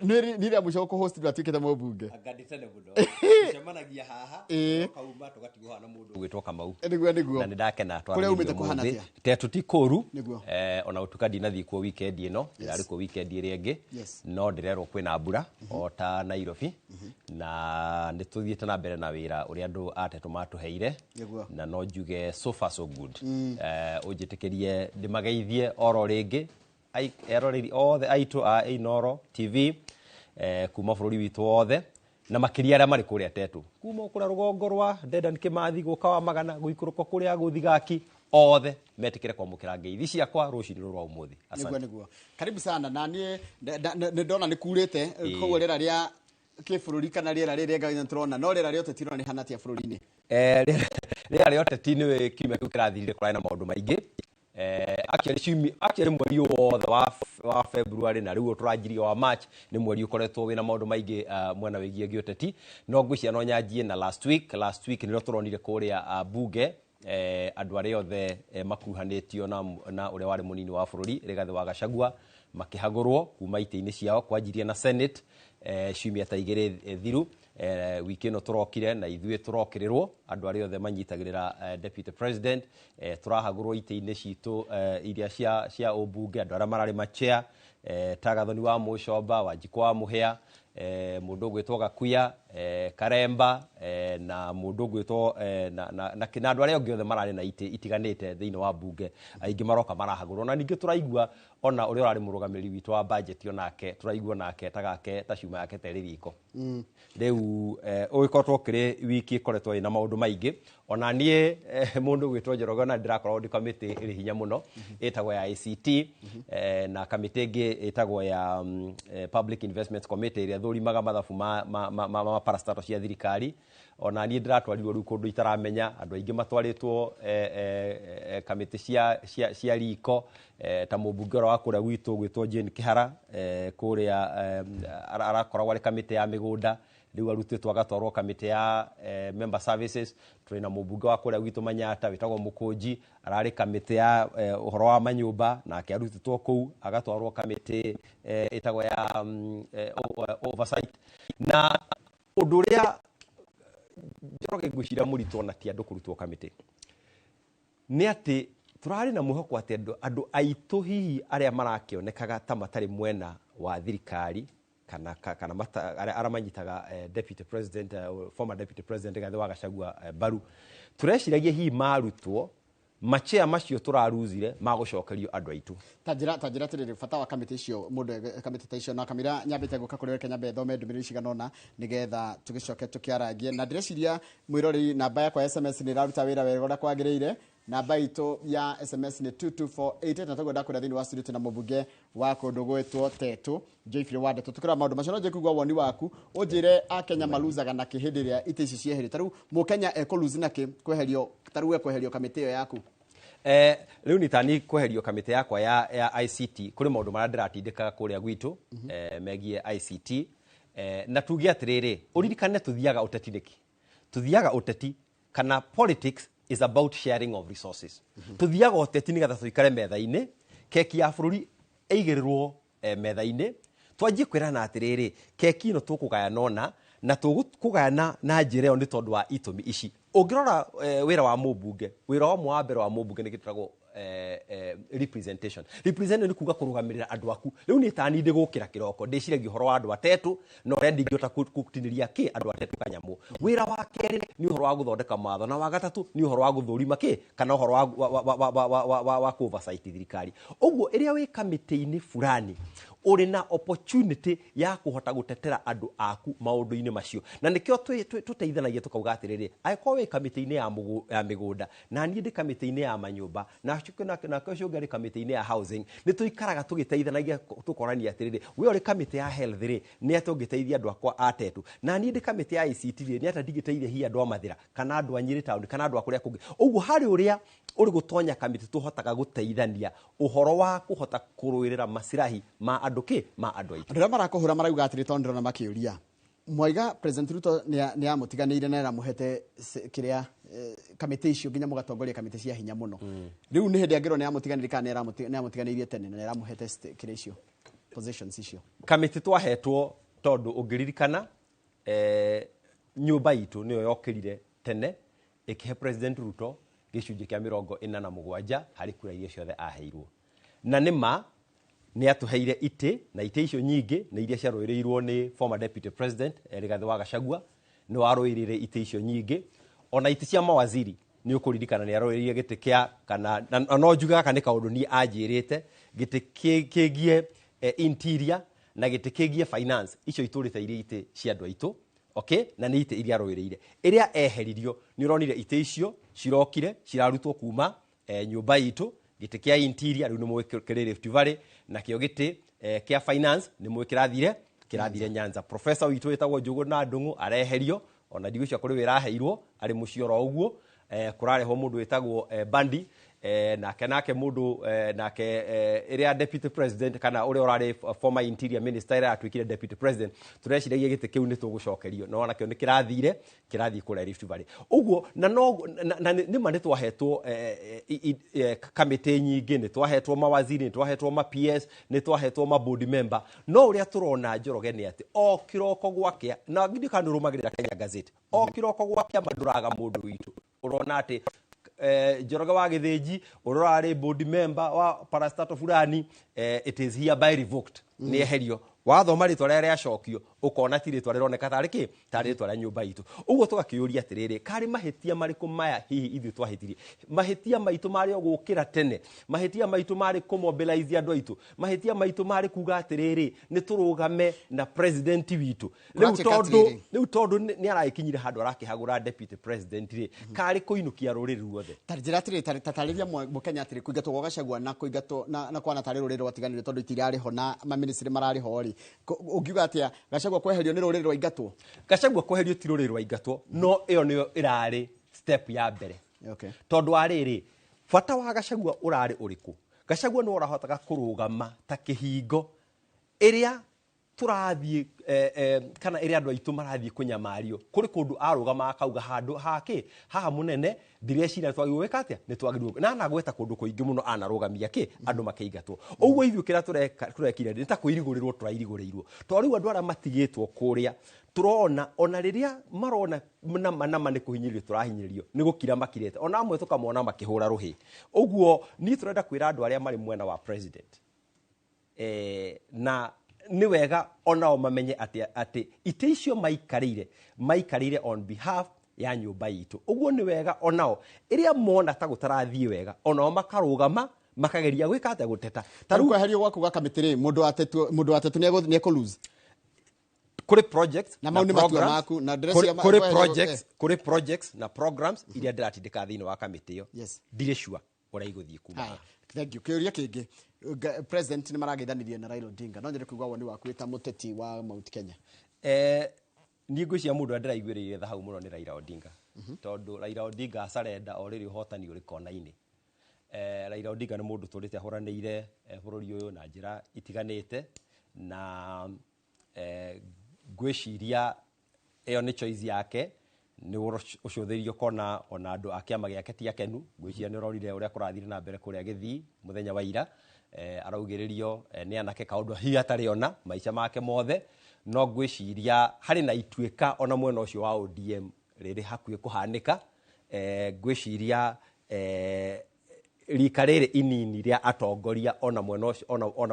Nĩ rĩa mũico gũkũhost ndwatuĩkĩte mũmbunge. Anga ndĩ tene mũno. Tũcemanagia haha, tũkauma tũgatigwo haha na mũndũ ũgwĩtwo Kamau. Nĩguo nĩguo. Na nĩ ndakena Kũrĩa umĩte kũhana atĩa? Tetu ti kũru. Nĩguo. Ona gũtuĩka ndinathiĩ kuo weekend ĩno, ndĩrarĩ kuo weekend ĩrĩa ĩngĩ. No ndĩrerwo kwĩna mbura o ta Nairobi. Na nĩ tũthiĩte na mbere na wĩra ũrĩa andũ a Tetu matũheire. Na no njuge so far so good. Ũnjĩtĩkĩrie ndĩmageithie oro rĩngĩ eroreri othe aitũ a Inooro TV kuma bũrũri witũ wothe, na makĩria arĩa marĩ kũrĩa Tetu, kuma kũrĩa rũgongo rwa Dedan Kimathi gũka wa Magana gũikũrũka kũrĩa Gũthigaki, othe metĩkĩre kwamũkĩra ngeithi ciakwa rũcinĩ rũrũ rwa ũmũthĩ. Nĩguo nĩguo. Karibu sana. Na niĩ nĩ ndona nĩ kurĩte, koguo rĩera rĩa kĩbũrũri kana rĩera rĩrĩa Ngai tũrona, no rĩera rĩa ũteti rĩona rĩhana atĩa bũrũri-inĩ? Rĩera rĩa ũteti nĩ kiumia kĩu kĩrathirire kũrarĩ na maũndũ maingĩ. Actually mweri wothe wa February na rĩu tũranjirie wa March nĩ mweri ũkoretwo wĩna maũndũ maingĩ mwena wĩgiĩ gĩũteti. No ngwĩciria no nyanjie na last week. Last week nĩrĩo tũronire kũrĩa bunge andũ arĩa othe makuruhanĩtio na ũrĩa warĩ mũnini wa bũrũri Rigathĩ wa Gachagua makĩhagũrwo kuma itĩ-inĩ ciao. Kwanjirie na Senate ciumia ta igĩrĩ thiru. Wiki ĩno tũrokire na ithuĩ tũrokĩrĩrwo andũ arĩa othe manyitagĩrĩra Deputy President, tũrahagũrwo itĩ-inĩ citũ iria cia ũmbunge, andũ arĩa mararĩ machair ta Gathoni wa Mũcomba, Wanjikũ wa Mũhĩa, mũndũ ũgwĩtwo Gakuya, Karemba, na mũndũ ũgwĩtwo na andũ arĩa angĩ othe mararĩ na itĩ itiganĩte thĩinĩ wa mbunge, aingĩ maroka marahagũrwo. Na ningĩ tũraigua ona ũrĩa ũrarĩ mũrũgamĩrĩri witũ wa budget onake tũraigua nake ta gake ta cuma yake ta ĩrĩ riko. Rĩu ũgĩkoretwo ũkĩrĩ wiki ĩkoretwo ĩna maũndũ maingĩ. Ona niĩ mũndũ ũgwĩtwo Njoroge ona ndĩrakorwo ndĩ kamĩtĩ ĩrĩ hinya mũno ĩtagwo ya ACT, na kamĩtĩ ĩngĩ ĩtagwo ya Public Investment Committee ĩrĩa ĩthũrimaga mathabu ma parastatal cia thirikari. Ona niĩ ndĩratwarirwo rĩu kũndũ itaramenya, andũ aingĩ matwarĩtwo kamĩtĩ cia riko, ta mũmbunge ũrĩa wa kũrĩa gwitũ ũgwĩtwo Jane Kĩhara, kũrĩa arakoragwo arĩ kamĩtĩ ya mĩgũnda. Rĩu arutĩtwo agatwarwo kamĩtĩ ya member services. Tũrĩ na mũmbunge wa kũrĩa gwitũ Manyata wĩtagwo Mũkũnji, ararĩ kamĩtĩ ya ũhoro wa manyũmba, nake arutĩtwo kũu agatwarwo kamĩtĩ ĩtagwo ya oversight. Na ũndũ ũrĩa Njoroge ngwĩciria mũritũ ona ti andũ kũrutwo kamĩtĩ nĩ atĩ tũrarĩ na mwĩhoko atĩ andũ aitũ hihi arĩa marakĩonekaga ta matarĩ mwena wa thirikari kana arĩa manyitaga deputy president, former deputy president Rigathĩ wa Gachagua mbaru, tũreciragia hihi marutwo machea macio tũraruzire magũcokerio andũ aitũ. Ta njĩra atĩrĩrĩ, bata wa kamĩtĩ icio, mũndũ kamĩtĩ ta icio, na kamĩra nyambĩte gũka kũrĩ reke nyambe thome ndũmĩrĩri cigana ũna nĩgetha tũgĩcoke tũkĩarangie. Na ndĩreciria mwĩroreri, namba yakwa ya SMS nĩ ĩraruta wĩra wega ũrĩa kwagĩrĩire. Namba itũ ya SMS nĩ 22488, na toguo ndakwĩra thĩinĩ wa studio twĩna mũmbunge wa kũndũ gwĩtwo Tetu, Geoffrey Wandeto. Tũkĩrora maũndũ macio, no njĩkũigua woni waku, ũnjĩre Akenya maluzaga nakĩ hĩndĩ ĩrĩa itĩ ici cieherio. Ta rĩu mũkenya ekũluzi nakĩ kweherio, ta rĩu ekweherio kamĩtĩ ĩyo yaku? Rĩu nĩ tani kweherio kamĩtĩ yakwa ya ICT, kũrĩ maũndũ marĩa ndĩratindĩkaga kũrĩa gwitũ megiĩ ICT. Na tuge atĩrĩrĩ, ũririkane tũthiaga ũteti nĩkĩ? Tũthiaga ũteti kana politics is about sharing of resources. Tũthiaga ũteti nĩgetha tũikare metha-inĩ, keki ya bũrũri ĩigĩrĩrwo metha-inĩ, twanjie kwĩrana atĩrĩrĩ, keki ĩno tũkũgayana ũna, na tũkũgayana na njĩra ĩyo nĩ tondũ wa itũmi ici. Ũngĩrora wĩra wa mũmbunge, wĩra wa wa mbere wa mũmbunge nĩ gĩtagwo representation. Representation nĩ kuga kũrũgamĩrĩra andũ aku. Rĩu nĩ tani ndĩgũkĩra kĩroko ndĩciragia ũhoro wa andũ atetũ, na ũrĩa ndingĩhota gũtinĩria kĩ andũ atetũ kanyamũ. Wĩra wa kerĩ nĩ ũhoro wa gũthondeka mawatho, na wa gatatũ nĩ ũhoro wa gũthũrima kĩ kana ũhoro wa oversight thirikari. Ũguo ĩrĩa wĩ kamĩtĩ-inĩ fulani ũrĩ na opportunity ya kũhota gũtetera andũ aku maũndũ-inĩ macio, na nĩkĩo tũteithanagia tũkauga atĩrĩrĩ, angĩkorwo wĩ kamĩtĩ-inĩ ya mĩgũnda na niĩ ndĩ kamĩtĩ-inĩ ya manyũmba, na nake ũcio ũngĩ arĩ kamĩtĩ-inĩ ya housing, nĩ tũikaraga tũgĩteithanagia tũkorania atĩrĩrĩ, we ũrĩ kamĩtĩ ya health rĩ, nĩ atĩa ũngĩteithia andũ akwa a Tetu, na niĩ ndĩ kamĩtĩ ya ICT rĩ, nĩ atĩa ndingĩteithia hihi andũ a Mathĩra kana andũ a Nyĩrĩ town kana andũ a kũrĩa kũngĩ. Ũguo harĩ ũrĩa ũrĩ gũtonya kamĩtĩ tũhotaga gũteithania ũhoro wa kũhota kũrũĩrĩra masirahi ma andũ kĩ ma andũ aitũ. Andũ arĩa marakũhũra marauga atĩrĩ, tondũ ndĩrona makĩũria mwaiga President Ruto nĩ amũtiganĩire na aramũhete kĩrĩa kamĩtĩ icio nginya mũgatongoria kamĩtĩ cia hinya mũno. Rĩu nĩ hĩndĩ angĩrwo nĩ amũtiganĩire kana nĩ amũtiganĩirie tene na nĩ aramũhete kĩrĩa icio positions icio. Kamĩtĩ twahetwo tondũ ũngĩririkana nyũmba itũ nĩyo yokĩrire tene ĩkĩhe President Ruto gĩcunjĩ kĩa 47 harĩ kura iria ciothe aheirwo. Na nĩ ma nĩ atũheire itĩ, na itĩ icio nyingĩ nĩ iria ciarũĩrĩirwo nĩ former deputy president Rigathĩ wa Gachagua, nĩ warũĩrĩire itĩ icio nyingĩ. Ona itĩ cia mawaziri nĩ ũkũririkana nĩ arũĩrĩire gĩtĩ kĩa kana na no njuge gaka nĩ kaũndũ niĩ anjĩrĩte, gĩtĩ kĩgiĩ interior na gĩtĩ kĩgiĩ finance, icio itũrĩte iria itĩ cia andũ aitũ. Okay, na nĩ itĩ iria arũĩrĩire. Ĩrĩa eheririo nĩ ũronire itĩ icio cirokire cirarutwo kuma nyũmba itũ, gĩtĩ kĩa interior rĩu nĩ mũĩ kĩrĩ Rift Valley, nakĩo gĩtĩ kĩa finance nĩ mũĩ kĩrathire Nyanza. Professor witũ wĩtagwo Njũgũna Ndung'u areherio, ona ndigwĩciria kũrĩ wĩra aheirwo, arĩ mũciĩ oro ũguo. Kũrarehwo mũndũ wĩtagwo Bandi, nake mũndũ nake ĩrĩa deputy president kana ũrĩa ũrarĩ former interior minister ĩrĩa atuĩkire deputy president, tũreciragia gĩtĩ kĩu nĩ tũgũcokerio, no onakĩo nĩ kĩrathiĩ kũrĩa Rift Valley. Ũguo na no na nĩ ma nĩ twahetwo kamĩtĩ nyingĩ, nĩ twahetwo mawaziri, nĩ twahetwo ma PS, nĩ twahetwo ma board member, no ũrĩa tũrona Njoroge nĩ atĩ o kĩroko gwakĩa, na ndiũĩ kana nĩ ũrũmagĩrĩra Kenya Gazette, o kĩroko gwakĩa mandũraga mũndũ witũ, ũrona atĩ Njoroge wa Gĩthĩnji ũrĩa ũrarĩ board member wa parastatal fulani, it is hereby revoked, nĩ eherio. Wathoma rĩtwa rĩrĩa rĩacokio ũkona ti rĩtwa rĩroneka tarĩ kĩ, tarĩ rĩtwa rĩa nyũmba itũ. Ũguo tũgakĩũria atĩrĩrĩ, karĩ mahĩtia marĩkũ maya hihi ithuĩ twahĩtirie? Mahĩtia maitũ marĩ o gũkĩra tene, mahĩtia maitũ marĩ kũmobilize andũ aitũ, mahĩtia maitũ marĩ kuga atĩrĩrĩ, nĩ tũrũgame na president witũ. Rĩu tondũ nĩ aragĩkinyire handũ arakĩhagũra deputy president rĩ, karĩ kũinũkia rũrĩrĩ ruothe. Ta njĩra atĩrĩrĩ, ta tarĩria mũkenya atĩrĩ, kũingatwo gwa Gachagua na kũingatwo na kwana tarĩ rũrĩrĩ rwatiganĩrio tondũ itirarĩ ho na maministry mararĩ ho rĩ, ũngiuga atĩa Gachagua kweherio nĩ rũrĩrĩ rwaingatwo? Gachagua kweherio ti rũrĩrĩ rwaingatwo, no ĩyo nĩyo ĩrarĩ step ya mbere. Tondũ wa rĩrĩ, bata wa Gachagua ũrarĩ ũrĩkũ? Gachagua nĩwe ũrahotaga kũrũgama ta kĩhingo ĩrĩa Tũrathiĩ kana ĩrĩa andũ aitũ marathiĩ kũnyamario kũrĩ kũndũ arũgama akauga handũ hake haha mũnene ndireciria twagĩrĩirwo gwĩka atĩa nĩ twagĩrĩirwo na anagweta kũndũ kũingĩ mũno anarũgamia kĩ andũ makĩingatwo ũguo ithuĩ kĩrĩa tũrekire nĩ ta kwĩrigũrĩrwo tũrairigũrĩirwo tondũ rĩu andũ arĩa matigĩtwo kũrĩa tũrona ona rĩrĩa marona nama nama nĩ kũhinyĩrĩrio tũrahinyĩrĩrio nĩ gũkira makirĩte ona amwe tũkamona makĩhũra rũhĩ ũguo niĩ tũrenda kwĩra andũ arĩa marĩ mwena wa president na nĩ wega onao mamenye atĩ itĩ icio maikarĩire on behalf ya nyũmba itũ ũguo nĩ wega onao ĩrĩa mona ta gũtarathiĩ wega onao makarũgama makageria gwĩka atĩa gũteta. Ta rĩu kweherio gwaku gwa kamĩtĩ rĩ mũndũ wa tetu nĩ ekũ lose kũrĩ projects na mau nĩ matua maku na kũrĩ projects na programs iria ndĩratindĩka thĩinĩ wa kamĩtĩ ĩyo. Ndirĩ sure ũrĩa igũthiĩ kuma. Thank you. Kĩũria kĩngĩ president nĩ marageithanirie na Raila Odinga no nyende kũigua woni waku ta mũteti wa Mount Kenya. Niĩ ngwĩciria mũndũ ũrĩa ndĩraiguĩrĩire tha hau mũno nĩ Raila Odinga tondũ Raila Odinga acarenda o rĩrĩ ũhotani ũrĩ kona-inĩ. Raila Odinga nĩ mũndũ tũrĩte ahũranĩire bũrũri ũyũ na njĩra itiganĩte na ngwĩciria ĩyo nĩ choice yake nĩ ũcũthĩrĩrio kona ona andũ a kĩama gĩake ti akenu ngwĩciria nĩ ũrorire ũrĩa kũrathire na mbere kũrĩa Gĩthii mũthenya wa ira araugĩrĩrio nĩ anake kaũndũ hihi atarĩ ona maica make mothe no ngwĩciria harĩ na ituĩka ona mwena ũcio wa ODM rĩrĩ hakuhĩ kũhanĩka ngwĩciria rika rĩrĩ inini rĩa atongoria ona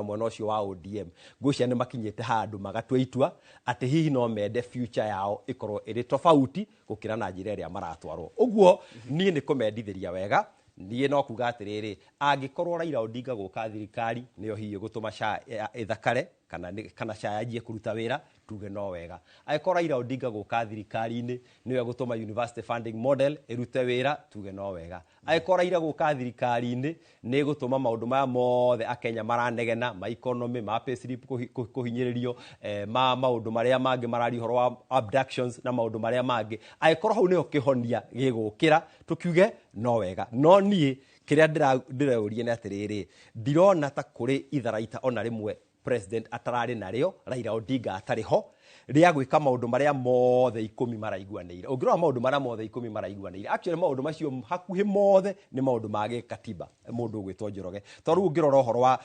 mwena ũcio wa ODM ngwĩciria nĩ makinyĩte handũ magatua itua atĩ hihi no mende future yao ĩkorwo ĩrĩ tofauti gũkĩra na njĩra ĩrĩa maratwarwo ũguo niĩ nĩ kũmendithĩria wega niĩ no kuga atĩrĩrĩ angĩkorwo Raila Odinga gũka thirikari nĩyo hihi ĩgũtũma SHA ĩthakare kana SHA yanjie kũruta wĩra tuge no wega angĩkorwo Raila Odinga gũka thirikari-inĩ nĩyo ĩgũtũma university funding model ĩrute wĩra tuge no wega angĩkorwo Raila gũka thirikari-inĩ nĩ ĩgũtũma maũndũ maya mothe akenya maranegena ma economy ma payslip kũhinyĩrĩrio ma maũndũ marĩa mangĩ mararia ũhoro wa abductions na maũndũ marĩa mangĩ angĩkorwo hau nĩho kĩhonia gĩgũkĩra tũkiuge no wega no niĩ kĩrĩa ndĩreũria nĩ atĩrĩrĩ ndirona ta kũrĩ itharaita ona rĩmwe president atararĩ narĩo Raila Odinga atarĩ ho rĩa gwĩka maũndũ marĩa mothe 10 maraiguanĩire ũngĩrora maũndũ marĩa mothe 10 maraiguanĩire actually maũndũ macio hakuhĩ mothe nĩ maũndũ ma gĩkatiba mũndũ ũgwĩtwo Njoroge tondũ rĩu ũngĩrora ũhoro wa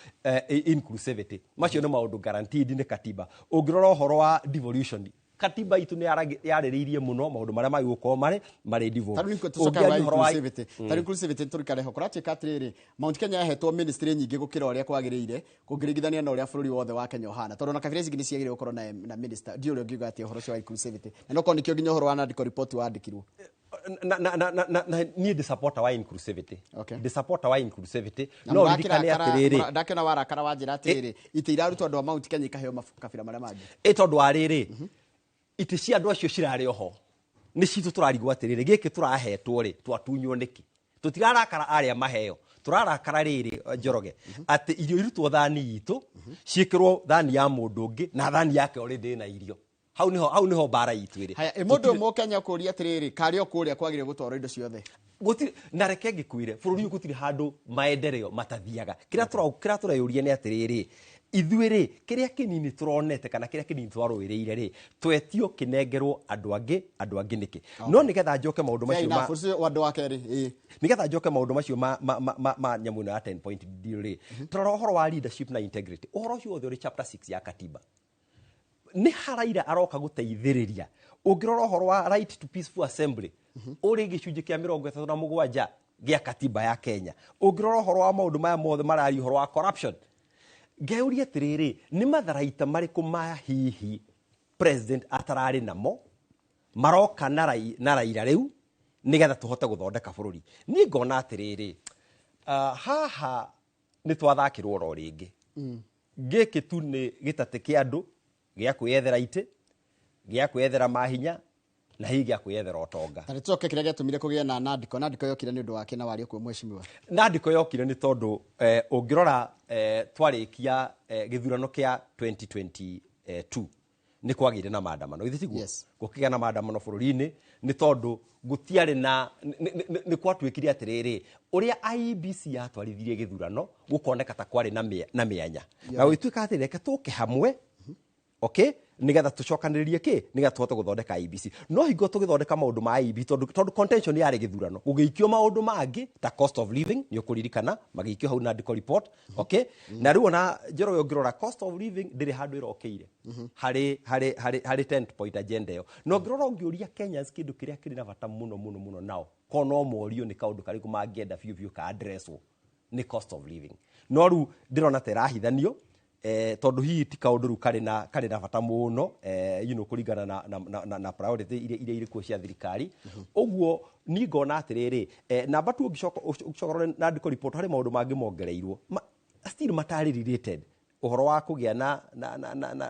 inclusivity macio nĩ maũndũ guaranteed nĩ katiba ũngĩrora ũhoro wa devolution katiba itu nĩ yarĩrĩirie mũno maũndũ marĩa magĩgũkorwo marĩ devolved. Tarĩu inclusivity tũrikare ho kũratuĩka atĩrĩrĩ Mount Kenya yahetwo ministry nyingĩ gũkĩra ũrĩa kwagĩrĩire kũngĩringithania na ũrĩa bũrũri wothe wa Kenya ũhana tondũ ona kabira ici ingĩ nĩ ciagĩrĩire gũkorwo na minister ndiũ ũrĩa ũngiuga atĩa ũhoro ũcio wa inclusivity na no korwo nĩkĩo nginya ũhoro wa Nandiko report wandĩkirwo. Na niĩ ndĩ supporter wa inclusivity ndĩ supporter wa inclusivity no ririkane atĩrĩrĩ ndakĩona warakara wanjĩra atĩrĩrĩ itĩ irarutwo andũ a Mount Kenya ikaheo makabira marĩa mangĩ ĩ tondũ wa rĩrĩ itĩ cia andũ acio cirarĩ oho nĩ citũ tũrarigwo atĩrĩrĩ gĩkĩ tũrahetwo rĩ twatunywo nĩkĩ tũtirarakara arĩa maheo tũrarakara rĩrĩ Njoroge atĩ irio irutwo thani itũ ciĩkĩrwo thani ya mũndũ ũngĩ na thani yake already ĩna irio hau nĩho mbara itũ ĩrĩ. Haya mũndũ ũmwe Kenya kũria atĩrĩrĩ karĩ o kũrĩa kwagĩrĩire gũtwarwo indo ciothe gũtirĩ na reke ngĩkwĩre bũrũri ũyũ gũtirĩ handũ maendeleo matathiaga kĩrĩa tũreyũria nĩ atĩrĩrĩ ithuĩ rĩ kĩrĩa kĩnini tũronete kana kĩrĩa kĩnini twarũĩrĩire rĩ twetio kĩnengerwo andũ angĩ nĩkĩ no nĩgetha njoke maũndũ macio ma andũ a kerĩ nĩgetha njoke maũndũ macio ma nyamũ ĩno ya 10 point deal rĩ tũrora ũhoro wa leadership na integrity ũhoro ũcio wothe ũrĩ chapter 6 ya katiba nĩ haraira aroka gũteithĩrĩria ũngĩrora ũhoro wa right to peaceful assembly ũrĩ gĩcunjĩ kĩa 37 gĩa katiba ya Kenya ũngĩrora ũhoro wa maũndũ maya mothe mararia ũhoro wa corruption ngeuria atĩrĩrĩ nĩ matharaita marĩkũ ma hihi president atararĩ namo maroka na Raila rĩu nĩgetha tũhote gũthondeka bũrũri niĩ ngona atĩrĩrĩ haha nĩ twathakĩrwo oro rĩngĩ gĩkĩ tu nĩ gĩtatĩ kĩa andũ gĩa kwĩyethera itĩ gĩa kwĩyethera mahinya na hihi gĩa kwĩyethera ũtonga. Ta rĩtũcoke kĩrĩa gĩatũmire kũgĩe na Nandiko Nandiko yokire nĩ ũndũ wake na wario kuo mheshimiwa. Nandiko yokire nĩ tondũ ũngĩrora twarĩkia gĩthurano kĩa 2022 nĩ kwagĩire na maandamano githĩ tiguo gũkĩgĩa na maandamano bũrũri-inĩ nĩ tondũ gũtiarĩ na nĩ kwatuĩkire atĩrĩrĩ ũrĩa IEBC yatwarithirie gĩthurano gũkoneka ta kwarĩ na mĩanya na gũgĩtuĩka atĩ reke tũke hamwe Okay, nigetha tucokanĩrĩrie kĩ, nigetha tũhote gũthondeka IEBC. No hingo tũgĩthondeka maũndũ ma IEBC, tondũ contention yarĩ gĩthurano, gũgĩikio maũndũ mangĩ ta cost of living, nĩ ũkũririkana magĩikio hau NADCO report. Okay, na rĩu ona Njoroge ũngĩrora cost of living ndĩrĩ handũ ĩrokĩire harĩ 10 point agenda ĩyo. Na ũngĩrora, ũngĩũria Kenyans kĩndũ kĩrĩa kĩrĩ na bata mũno mũno mũno nao, ko no morio nĩ kaũndũ karĩkũ mangĩenda biũ biũ ka addresswo, nĩ cost of living. No rĩu ndĩrona ta ĩrahithanio, tondũ hihi ti kaũndũ rĩu karĩ na bata mũno, kũringana na priority iria irĩ kuo cia thirikari. Ũguo niĩ ngona atĩrĩrĩ, namba tu ũngĩcoka ũrore NADCO report, harĩ maũndũ mangĩ mongereirwo still matarĩ related ũhoro wa kũgĩa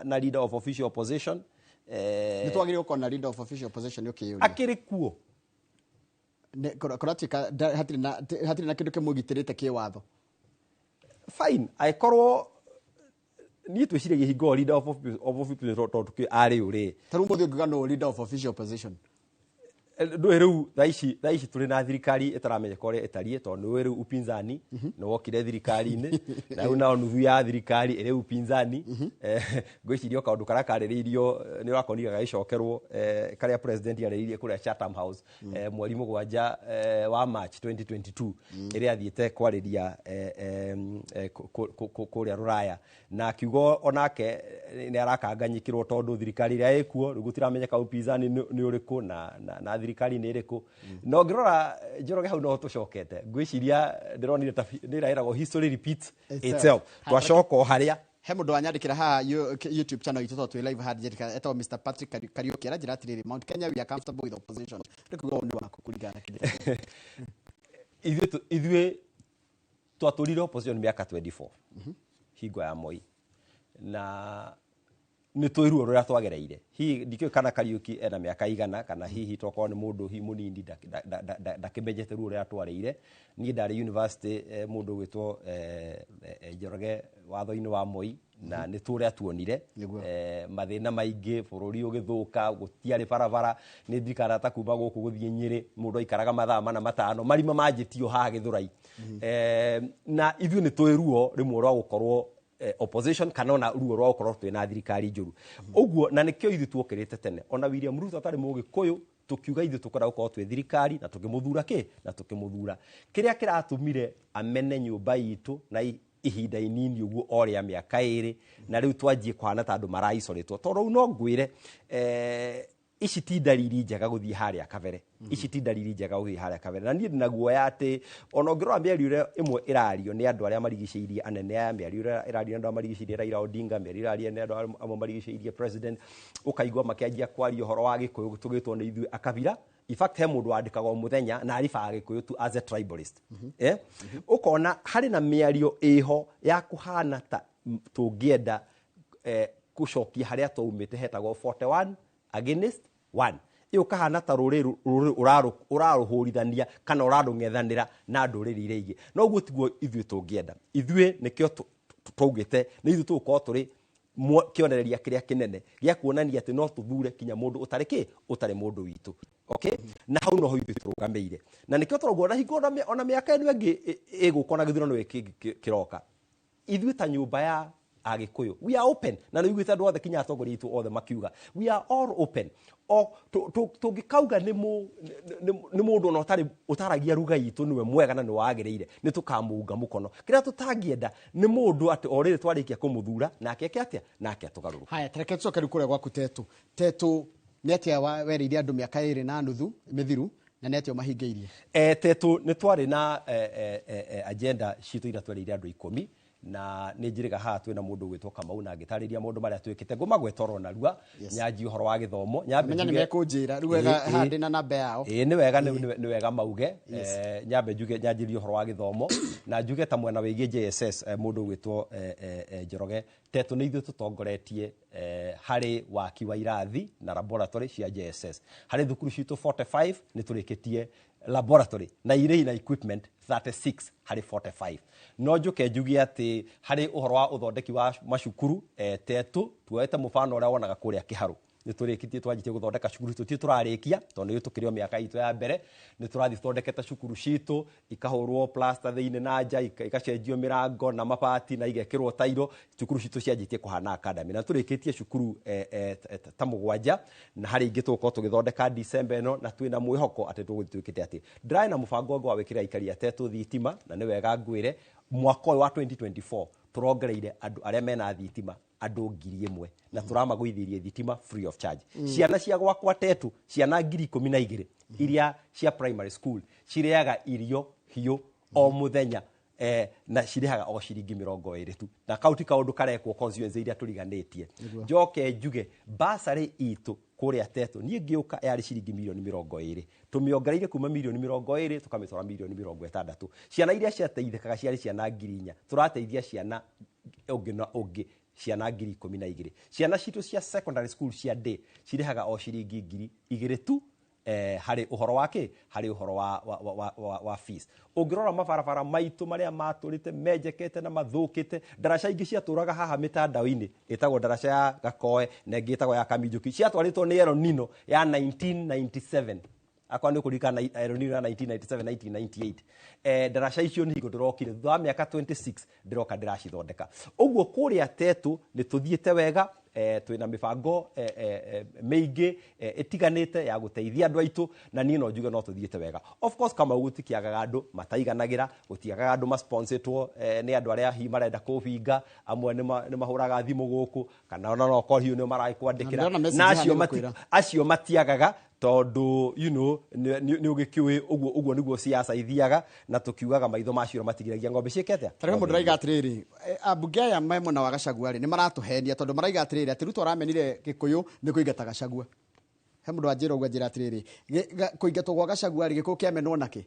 na leader of official opposition. Nĩ twagĩrĩirwo gũkorwo na leader of official opposition, ũkĩyũria? Akĩrĩ kuo. Kũratuĩka hatirĩ na kĩndũ kĩmũgitĩrĩte kĩwatho. Fine, angĩkorwo niĩ twĩciragia hingo leader of official tondũ arĩ ũrĩ. Ta rĩu mũthĩ ũngiuga no leader of official opposition? Ndũĩ rĩu thaa ici tũrĩ na thirikari ĩtaramenyeka ũrĩa ĩtariĩ, tondũ nĩũĩ rĩu upinzani nĩ wokire thirikari-inĩ, na rĩu nao nuthu ya thirikari ĩrĩ upinzani. Ngwĩciria o kaũndũ karĩa karĩrĩirio, nĩ ũrakonire gagĩcokerwo, karĩa president arĩrĩirie kũrĩa Chatham House, mweri 7 wa March 2022, ĩrĩa athiĩte kwarĩria kũrĩa rũraya, na akiuga onake nĩ arakanganyikĩrwo tondũ thirikari ĩrĩa ĩkuo rĩu gũtiramenyeka upinzani nĩ ũrĩkũ na thirikari nĩ ĩrĩkũ. Na ũngĩrora, Njoroge, hau noho tũcokete. Ngwĩciria ndĩronire ta nĩ ĩragwo history repeats itself. Itself. Twacoka o harĩa. He mũndũ wanyandĩkĩra haha YouTube channel itũ, tondũ twĩ live haha, njĩrĩka etagwo Mr Patrick Kariuki, aranjĩra atĩrĩrĩ, "Mount Kenya, we are comfortable with opposition." Rĩu kuga woni waku kũringana na kĩrĩa. Ithuĩ twatũrire opposition mĩaka 24 hingo ya Moi, na nĩ twĩ ruo rũrĩa twagereire. Hihi ndikĩũĩ kana Kariũki ena mĩaka igana, kana hihi tokorwo nĩ mũndũ hihi mũnini ndakĩmenyete ruo rũrĩa twarĩire. Niĩ ndarĩ university, mũndũ ũgwĩtwo Njoroge, watho-inĩ wa Moi, na nĩ tũrĩa tuonire mathĩna maingĩ, bũrũri ũgĩthũka, gũtiarĩ barabara. Nĩ ndirikanaga ta kuma gũkũ gũthiĩ Nyĩrĩ mũndũ aikaraga mathaa 4 5, marima manjĩtio haha Gĩthũrai. Na ithuĩ nĩ tũĩ ruo rĩmwe rwa gũkorwo opposition, kana ona ruo rwa gũkorwo twĩna thirikari njũru ũguo, na nĩkĩo ithuĩ tuokĩrĩte tene, ona William Ruto atarĩ mũgĩkũyũ, tũkiuga ithuĩ tũkwenda gũkorwo twĩ thirikari, na tũkĩmũthura kĩ, na tũkĩmũthura. Kĩrĩa kĩratũmire amene nyũmba itũ na ihinda inini ũguo o rĩa mĩaka 2, na rĩu twanjie kũhana ta andũ maraicorĩtwo, tondũ rĩu no ngwĩre, ici ti ndariri njega gũthiĩ harĩa kabere. Ici ti ndariri njega gũthiĩ harĩa kabere, na niĩ ndĩna guoya atĩ ona ũngĩrora mĩario ĩrĩa ĩmwe ĩrario nĩ andũ arĩa marigicĩirie anene aya, mĩario ĩrĩa ĩrario nĩ andũ arĩa marigicĩirie Raila Odinga, mĩario ĩrario nĩ andũ arĩa amwe marigicĩirie president, ũkaigua makĩanjia kwaria ũhoro wa Gĩkũyũ tũgĩtwo nĩ ithuĩ akabira. In fact, he mũndũ wandĩkaga o mũthenya na aribaga Gĩkũyũ tu as a tribalist. Ũkona harĩ na mĩario ĩho ya kũhana ta tũngĩenda gũcokia harĩa twaumĩte hetagwo 41 against 1. Ĩyo ũkahana ta rũrĩrĩ ũrarũhũrithania kana ũrarũng'ethanĩra na ndũrĩrĩ iria ingĩ, no ũguo tiguo ithuĩ tũngĩenda. Ithuĩ nĩkĩo twaugĩte nĩ ithuĩ tũgũkorwo tũrĩ kĩonereria kĩrĩa kĩnene gĩa kuonania atĩ no tũthure kinya mũndũ ũtarĩ kĩ, ũtarĩ mũndũ witũ. Okay, na hau noho ithuĩ tũrũgamĩire, na nĩkĩo tũrauga ona hingo ona mĩaka ĩno ĩngĩ ĩgũka, ona gĩthurano gĩkĩ kĩroka, ithuĩ ta nyũmba ya Agĩkũyũ, we are open, na nĩ iguĩte andũ othe kinya atongoria aitũ othe makiuga we are all open. O tũngĩkauga nĩ mũndũ ona ũtarĩ ũtaragia ruga itũ nĩwe mwega na nĩ wagĩrĩire, nĩ tũkamũunga mũkono. Kĩrĩa tũtangĩenda nĩ mũndũ atĩ o rĩrĩ twarĩkia kũmũthura nake eke atĩa, nake atũgarũrũke. Haya, tareke tũcoke rĩu kũrĩa gwaku Tetu. Tetu, nĩ atĩa werĩire andũ mĩaka 2.5 mĩthiru, na nĩ atĩa ũmahingĩirie? Tetu nĩ twarĩ na agenda citũ iria twerĩire andũ 10, na nĩ njĩrĩga haha twĩna mũndũ ũgwĩtwo Kamau na ngĩtarĩria maũndũ marĩa twĩkĩte. Ngũmagweta oro narua. Nyanji ũhoro wa gĩthomo, nyambe Menya nĩ mekũnjĩra rĩu wega. Haha ndĩna namba yao. Ĩĩ, nĩ wega, nĩ wega mauge. Nyambe njuge, nyanjĩrie ũhoro wa gĩthomo na njuge ta mwena wĩgiĩ JSS, mũndũ ũgwĩtwo Njoroge, Tetu nĩ ithuĩ tũtongoretie harĩ waki wa irathi na laboratory cia JSS. Harĩ thukuru citũ 45 nĩ tũrĩkĩtie laboratory na irĩ na equipment 36 harĩ 45. No njuke njuge atĩ harĩ ũhoro wa ũthondeki wa macukuru, Tetu tuoete mũbano ũrĩa wonaga kũrĩa Kĩharũ. Nĩ tũrĩkĩtie, twanjitie gũthondeka cukuru citũ, ti tũrarĩkia tondũ nĩ tũkĩrĩ o mĩaka itũ ya mbere. Nĩ tũrathiĩ tũthondekete cukuru citũ, ikahũrwo plaster thĩinĩ na nja, igacenjio mĩrango na mabati na igekĩrwo tairo. Cukuru citũ cianjĩtie kũhana academy, na tũrĩkĩtie cukuru ta 7, na harĩ ingĩ tũgũkorwo tũgĩthondeka December ĩno, na twĩna mwĩhoko atĩ tũgũthiĩ twĩkĩte atĩ. Ndĩrarĩ na mũbango ũngĩ wa gwĩkĩra aikari a Tetũ thitima, na nĩ wega ngwĩre mwaka ũyũ wa 2024 tũrongereire andũ arĩa mena thitima andũ 1,000, na tũramagũithĩrie thitima free of charge. Ciana cia gwakwa Tetũ, ciana 12,000 iria cia primary school cirĩaga irio hiũ o mũthenya, na cirĩhaga o ciringi 20 tu, na kau ti kaũndũ karekwo constituency iria tũriganĩtie. Njoke njuge basarĩ itũ kũrĩa Tetũ, niĩ ngĩũka yarĩ ciringi mirioni 20, tũmĩongereire kuma mirioni 20 tũkamĩtwara mirioni 60. Ciana iria ciateithĩkaga ciarĩ ciana 4,000, tũrateithia ciana ũngĩ na ũngĩ ciana 12,000. Ciana citũ cia secondary school cia day cirĩhaga o ciringi 2,000 tu, harĩ ũhoro wa kĩ, harĩ ũhoro wa fees. Ũngĩrora mabarabara maitũ marĩa matũrĩte menjekete na mathũkĩte, ndaraca ingĩ ciatũraga haha mĩtandao-inĩ ĩtagwo ndaraca ya Gakoe na ĩngĩ ĩtagwo ya Kaminjũki, ciatwarĩtwo nĩ El Nino ya 1997, akwa nĩ ũkũririkana El Nino ya 1997 1998. Ndaraca icio nĩ hingo ndĩrokire thutha wa mĩaka 26 ndĩroka ndĩracithondeka. Ũguo kũrĩa Tetũ nĩ tũthiĩte wega, twĩna mĩbango mĩingĩ ĩtiganĩte ya gũteithia andũ aitũ, na niĩ no njuge no tũthiĩte wega. Of course Kamau gũtikĩagaga andũ mataiganagĩra, gũtiagaga andũ masponsĩtwo nĩ andũ arĩa hihi marenda kũbinga, amwe nĩ mahũraga thimũ gũkũ, kana ona no korwo hihi nĩo maragĩkwandĩkĩra. Na ndĩrona message Na haha acio nĩ gũkwĩra. acio matiagaga, tondũ you know nĩ ũgĩkĩũĩ ũguo nĩguo siasa ithiaga, na tũkiugaga maitho macio matigiragia ng'ombe ciĩke atĩa. Tarĩu mũndũ araiga atĩrĩrĩ, ambunge aya me mwena wa Gachagua rĩ, nĩ maratũhenia, tondũ maraiga atĩrĩrĩ atĩ Ruto aramenire Gĩkũyũ nĩ kũingata Gachagua. He mũndũ wanjĩra ũguo, anjĩra atĩrĩrĩ, kũingatwo gwa Gachagua rĩ, Gĩkũyũ kĩamenwo nakĩ?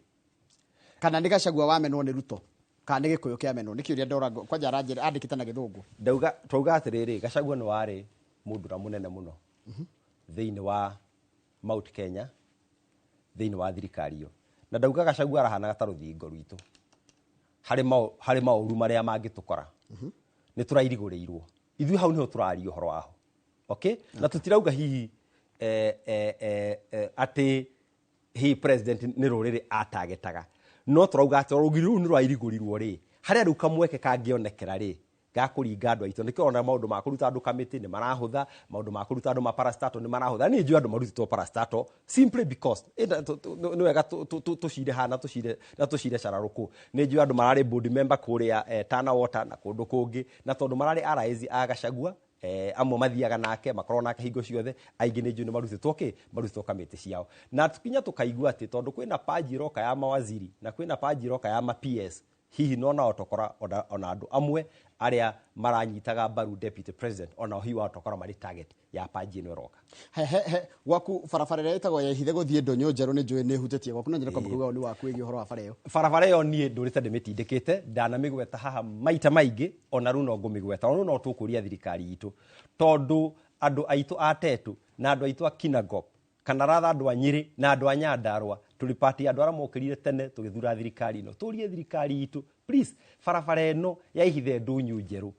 Kana nĩ Gachagua wamenwo nĩ Ruto? Kana nĩ Gĩkũyũ kĩamenwo? Nĩ kĩũria ndora kwanja aranjĩra andĩkĩte na Gĩthũngũ. Ndauga, twauga atĩrĩrĩ, Gachagua nĩ warĩ mũndũ ũrĩa mũnene mũno thĩinĩ wa Mount Kenya, thĩinĩ wa thirikari ĩyo, na ndauga Gachagua arahanaga ta rũthingo rwitũ harĩ maũru marĩa mangĩtũkora. Nĩ tũrairigũrĩirwo ithuĩ, hau nĩho tũraria ũhoro waho, okay? Na tũtirauga hihi atĩ hihi president nĩ rũrĩrĩ atagetaga, no tũrauga atĩ rũgiri rũu nĩ rwairigũrirwo rĩ, harĩa rĩu kamweke kangĩonekera rĩ gakũringa andũ aitũ. Nĩkĩo ona maũndũ ma kũruta andũ kamĩtĩ nĩ marahũtha, maũndũ ma kũruta andũ ma parastatal nĩ marahũtha. Niĩ njũĩ andũ marutĩtwo parastatal simply because nĩ wega tũcire haha na tũcire na tũcire cararũkũ. Nĩ njũĩ andũ mararĩ board member kũrĩa Tana Water na kũndũ kũngĩ, na tondũ mararĩ allies a Gachagua, amwe mathiaga nake, makorwo nake hingo ciothe, aingĩ nĩ njũĩ nĩ marutĩtwo kĩ, marutĩtwo kamĩtĩ ciao. Na kinya tũkaigua atĩ tondũ kwĩna paji ĩroka ya mawaziri na kwĩna paji ĩroka ya ma PS, hihi no nao tokora ona andũ amwe arĩa maranyitaga mbaru deputy president ona hihi watokora marĩ target ya paji ĩno ĩroka. He gwaku barabara ĩrĩa ĩtagwo ya Ihithe gũthiĩ Ndũnyũ Njerũ nĩ njũĩ nĩ ĩhutĩtie gwaku, no nyende kwamba kuuga nĩ waku wĩgiĩ ũhoro wa bara ĩyo. Barabara ĩyo niĩ ndũrĩte ndĩmĩtindĩkĩte, ndanamĩgweta haha maita maingĩ, ona rĩu no ngũmĩgweta, ona rĩu no tũkũria thirikari itũ, tondũ andũ aitũ a Tetu na andũ aitũ a Kinangop, kana ratha andũ a Nyĩrĩ na andũ a Nyandarua, tũrĩ pati andũ arĩa mokĩrire tene tũgĩthura thirikari ĩno. Tũrie thirikari itũ, please, barabara ĩno ya Ihithe Ndũnyũ Njerũ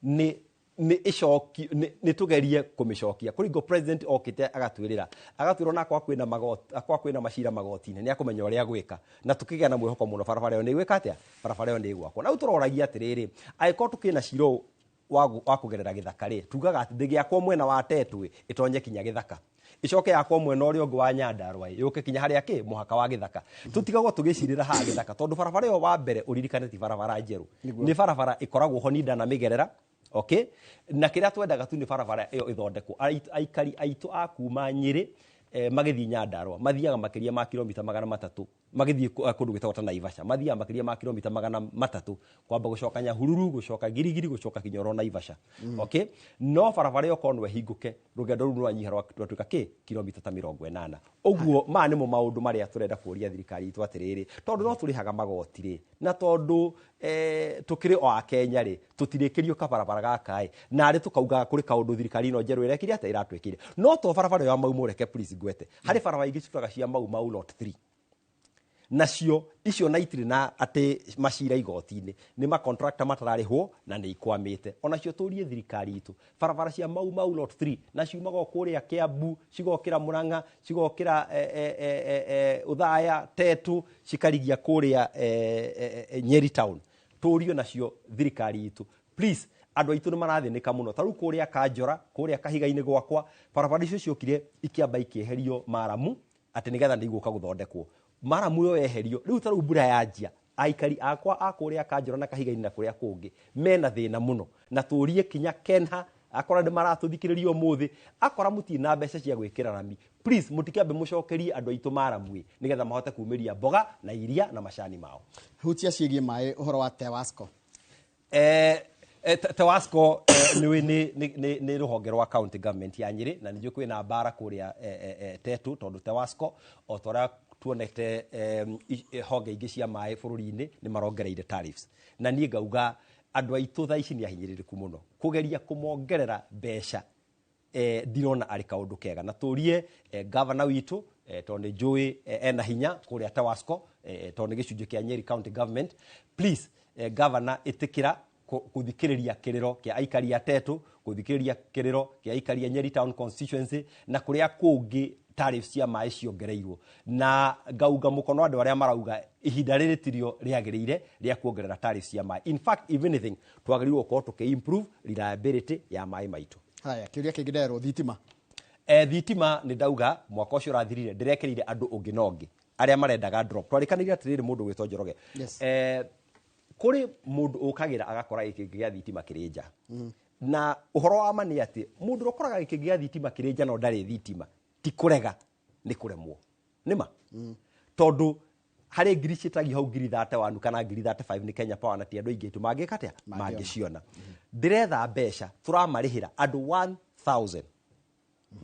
nĩ ĩcoki, nĩ tũgerie kũmĩcokia kũringwo. President okĩte agatwĩrĩra, agatwĩra ona akwa kwĩna magoti, akwa kwĩna macira magoti-inĩ, nĩ akũmenya ũrĩa gwĩka, na tũkĩgĩa na mwĩhoko mũno barabara ĩyo nĩ ĩgwĩka atĩa, barabara ĩyo nĩ ĩgwakwo. Na rĩu tũroragia atĩrĩrĩ, angĩkorwo tũkĩna cira ũyũ wa kũgerera gĩthaka rĩ, tugaga atĩ ndĩgĩakwo mwena wa Tetũ ĩtonye kinya gĩthaka, icoke yakwo mwena ũrĩa ũngĩ wa Nyandarua yũke kinya harĩa kĩ mũhaka wa gĩthaka. Tũtigagwo tũgĩcirĩra haha gĩthaka, tondũ barabara ĩyo wa mbere ũririkane ti barabara njerũ, nĩ barabara ĩkoragwo ho ninda na mĩgerera, okay? Na kĩrĩa twendaga tu nĩ barabara ĩyo ĩthondekwo. Aikari aitũ a kuma Nyĩrĩ magĩthiĩ Nyandarua mathiaga makĩria ma kilomita 300, magĩthiĩ kũndũ gwĩtagwo ta Naivasha, mathiaga makĩria ma kilomita 300 kwamba gũcoka Nyahururu, gũcoka Girigiri, gũcoka Kinyoro Naivasha. Okay, no barabara ĩyo korwo no ĩhingũke, rũgendo rũu rwanyiha rwatuĩka kĩ kilomita ta 80 ũguo. Maya nĩmo maũndũ marĩa tũrenda kũria thirikari itũ atĩrĩrĩ, tondũ no tũrĩhaga magoti rĩ, na tondũ tũkĩrĩ o akenya rĩ, tũtirĩkĩrio kabarabara gaka ĩ, narĩ tũkaugaga kũrĩ kaũndũ thirikari ĩno njerũ ĩrekire atĩa, ĩratwĩkĩire. No to barabara ĩyo ya Mau Mũreke, please ngwete harĩ barabara ingĩ citũraga cia Mau Mau lot 3. Nacio icio na itirĩ na atĩ macira igoti-inĩ, nĩ makontrakta matararĩhwo na nĩ ikwamĩte. Onacio tũrie thirikari itũ, barabara cia Mau Mau Lot 3 na ciumaga o kũrĩa Kiambu, cigokĩra Murang'a, cigokĩra Uthaya, Tetu, cikarigia kũrĩa Nyeri town. Tũrio nacio thirikari itũ, please, andũ aitũ nĩ marathĩnĩka mũno. Ta rĩu kũrĩa Kanjora, kũrĩa kahiga-inĩ gwakwa, barabara icio ciokire ikĩamba ikĩeherio maramu atĩ nĩgetha nĩ igũka gũthondekwo. Maramu ĩyo yeherio, rĩu ta rĩu mbura yanjia, aikari akwa a kũrĩa Kanjora na kahiga-inĩ na kũrĩa kũngĩ mena thĩna mũno. Na tũrie kinya Kenha, akora nĩ maratũthikĩrĩria ũmũthĩ, akora mũtirĩ na mbeca cia gwĩkĩra rami, please mũtikĩambe mũcokerie andũ aitũ maramu ĩ, nĩgetha mahote kumĩria mboga na iria na macani mao. Hutia ciĩgiĩ maĩ, ũhoro wa Tewasco. Tewasco nĩ rũhonge rwa county government ya Nyĩrĩ, na nĩnjũĩ kwĩna mbara kũrĩa Tetu, tondũ Tewasco o ta ũrĩa tuonete honge ingĩ cia maĩ bũrũri-inĩ nĩ marongereire tariffs. Na niĩ ngauga andũ aitũ thaa ici nĩ ahinyĩrĩrĩku mũno, kũgeria kũmongerera mbeca ndirona arĩ kaũndũ kega. Na tũrie governor witũ, tondũ nĩ njũĩ ena hinya kũrĩa Tewasco, tondũ nĩ gĩcunjĩ kĩa Nyeri county government, please, governor, ĩtĩkĩra kũthikĩrĩria kĩrĩro kĩa aikari a Tetu, kũthikĩrĩria kĩrĩro kĩa aikari a Nyeri town constituency na kũrĩa kũngĩ tariffs cia maĩ ciongereirwo. Na ngauga mũkono andũ arĩa marauga ihinda rĩrĩ tirio rĩagĩrĩire rĩa kuongerera tariffs cia maĩ. In fact, if anything, twagĩrĩirwo gũkorwo tũkĩ improve reliability ya maĩ maitũ. Haya, kĩũria kĩngĩ nderwo, thitima. Thitima nĩ ndauga mwaka ũcio ũrathirire ndĩrekerire andũ ũngĩ na ũngĩ arĩa marendaga drop. Twarĩkanĩire atĩrĩrĩ, mũndũ gwĩtwo Njoroge, kũrĩ mũndũ ũkagĩra agakora gĩkĩngĩ gĩa thitima kĩrĩ nja. Na ũhoro wa ma nĩ atĩ mũndũ ũrĩa ũkoraga gĩkĩngĩ gĩa thitima kĩrĩ nja no ndarĩ thitima, ti kũrega, nĩ kũremwo. Nĩ ma? Tondũ harĩ ngiri ciĩtagio hau ngiri 31 kana ngiri 35 nĩ Kenya Power, na ti andũ aingĩ tu mangĩka atĩa mangĩciona. Ndĩretha mbeca tũramarĩhĩra andũ 1000,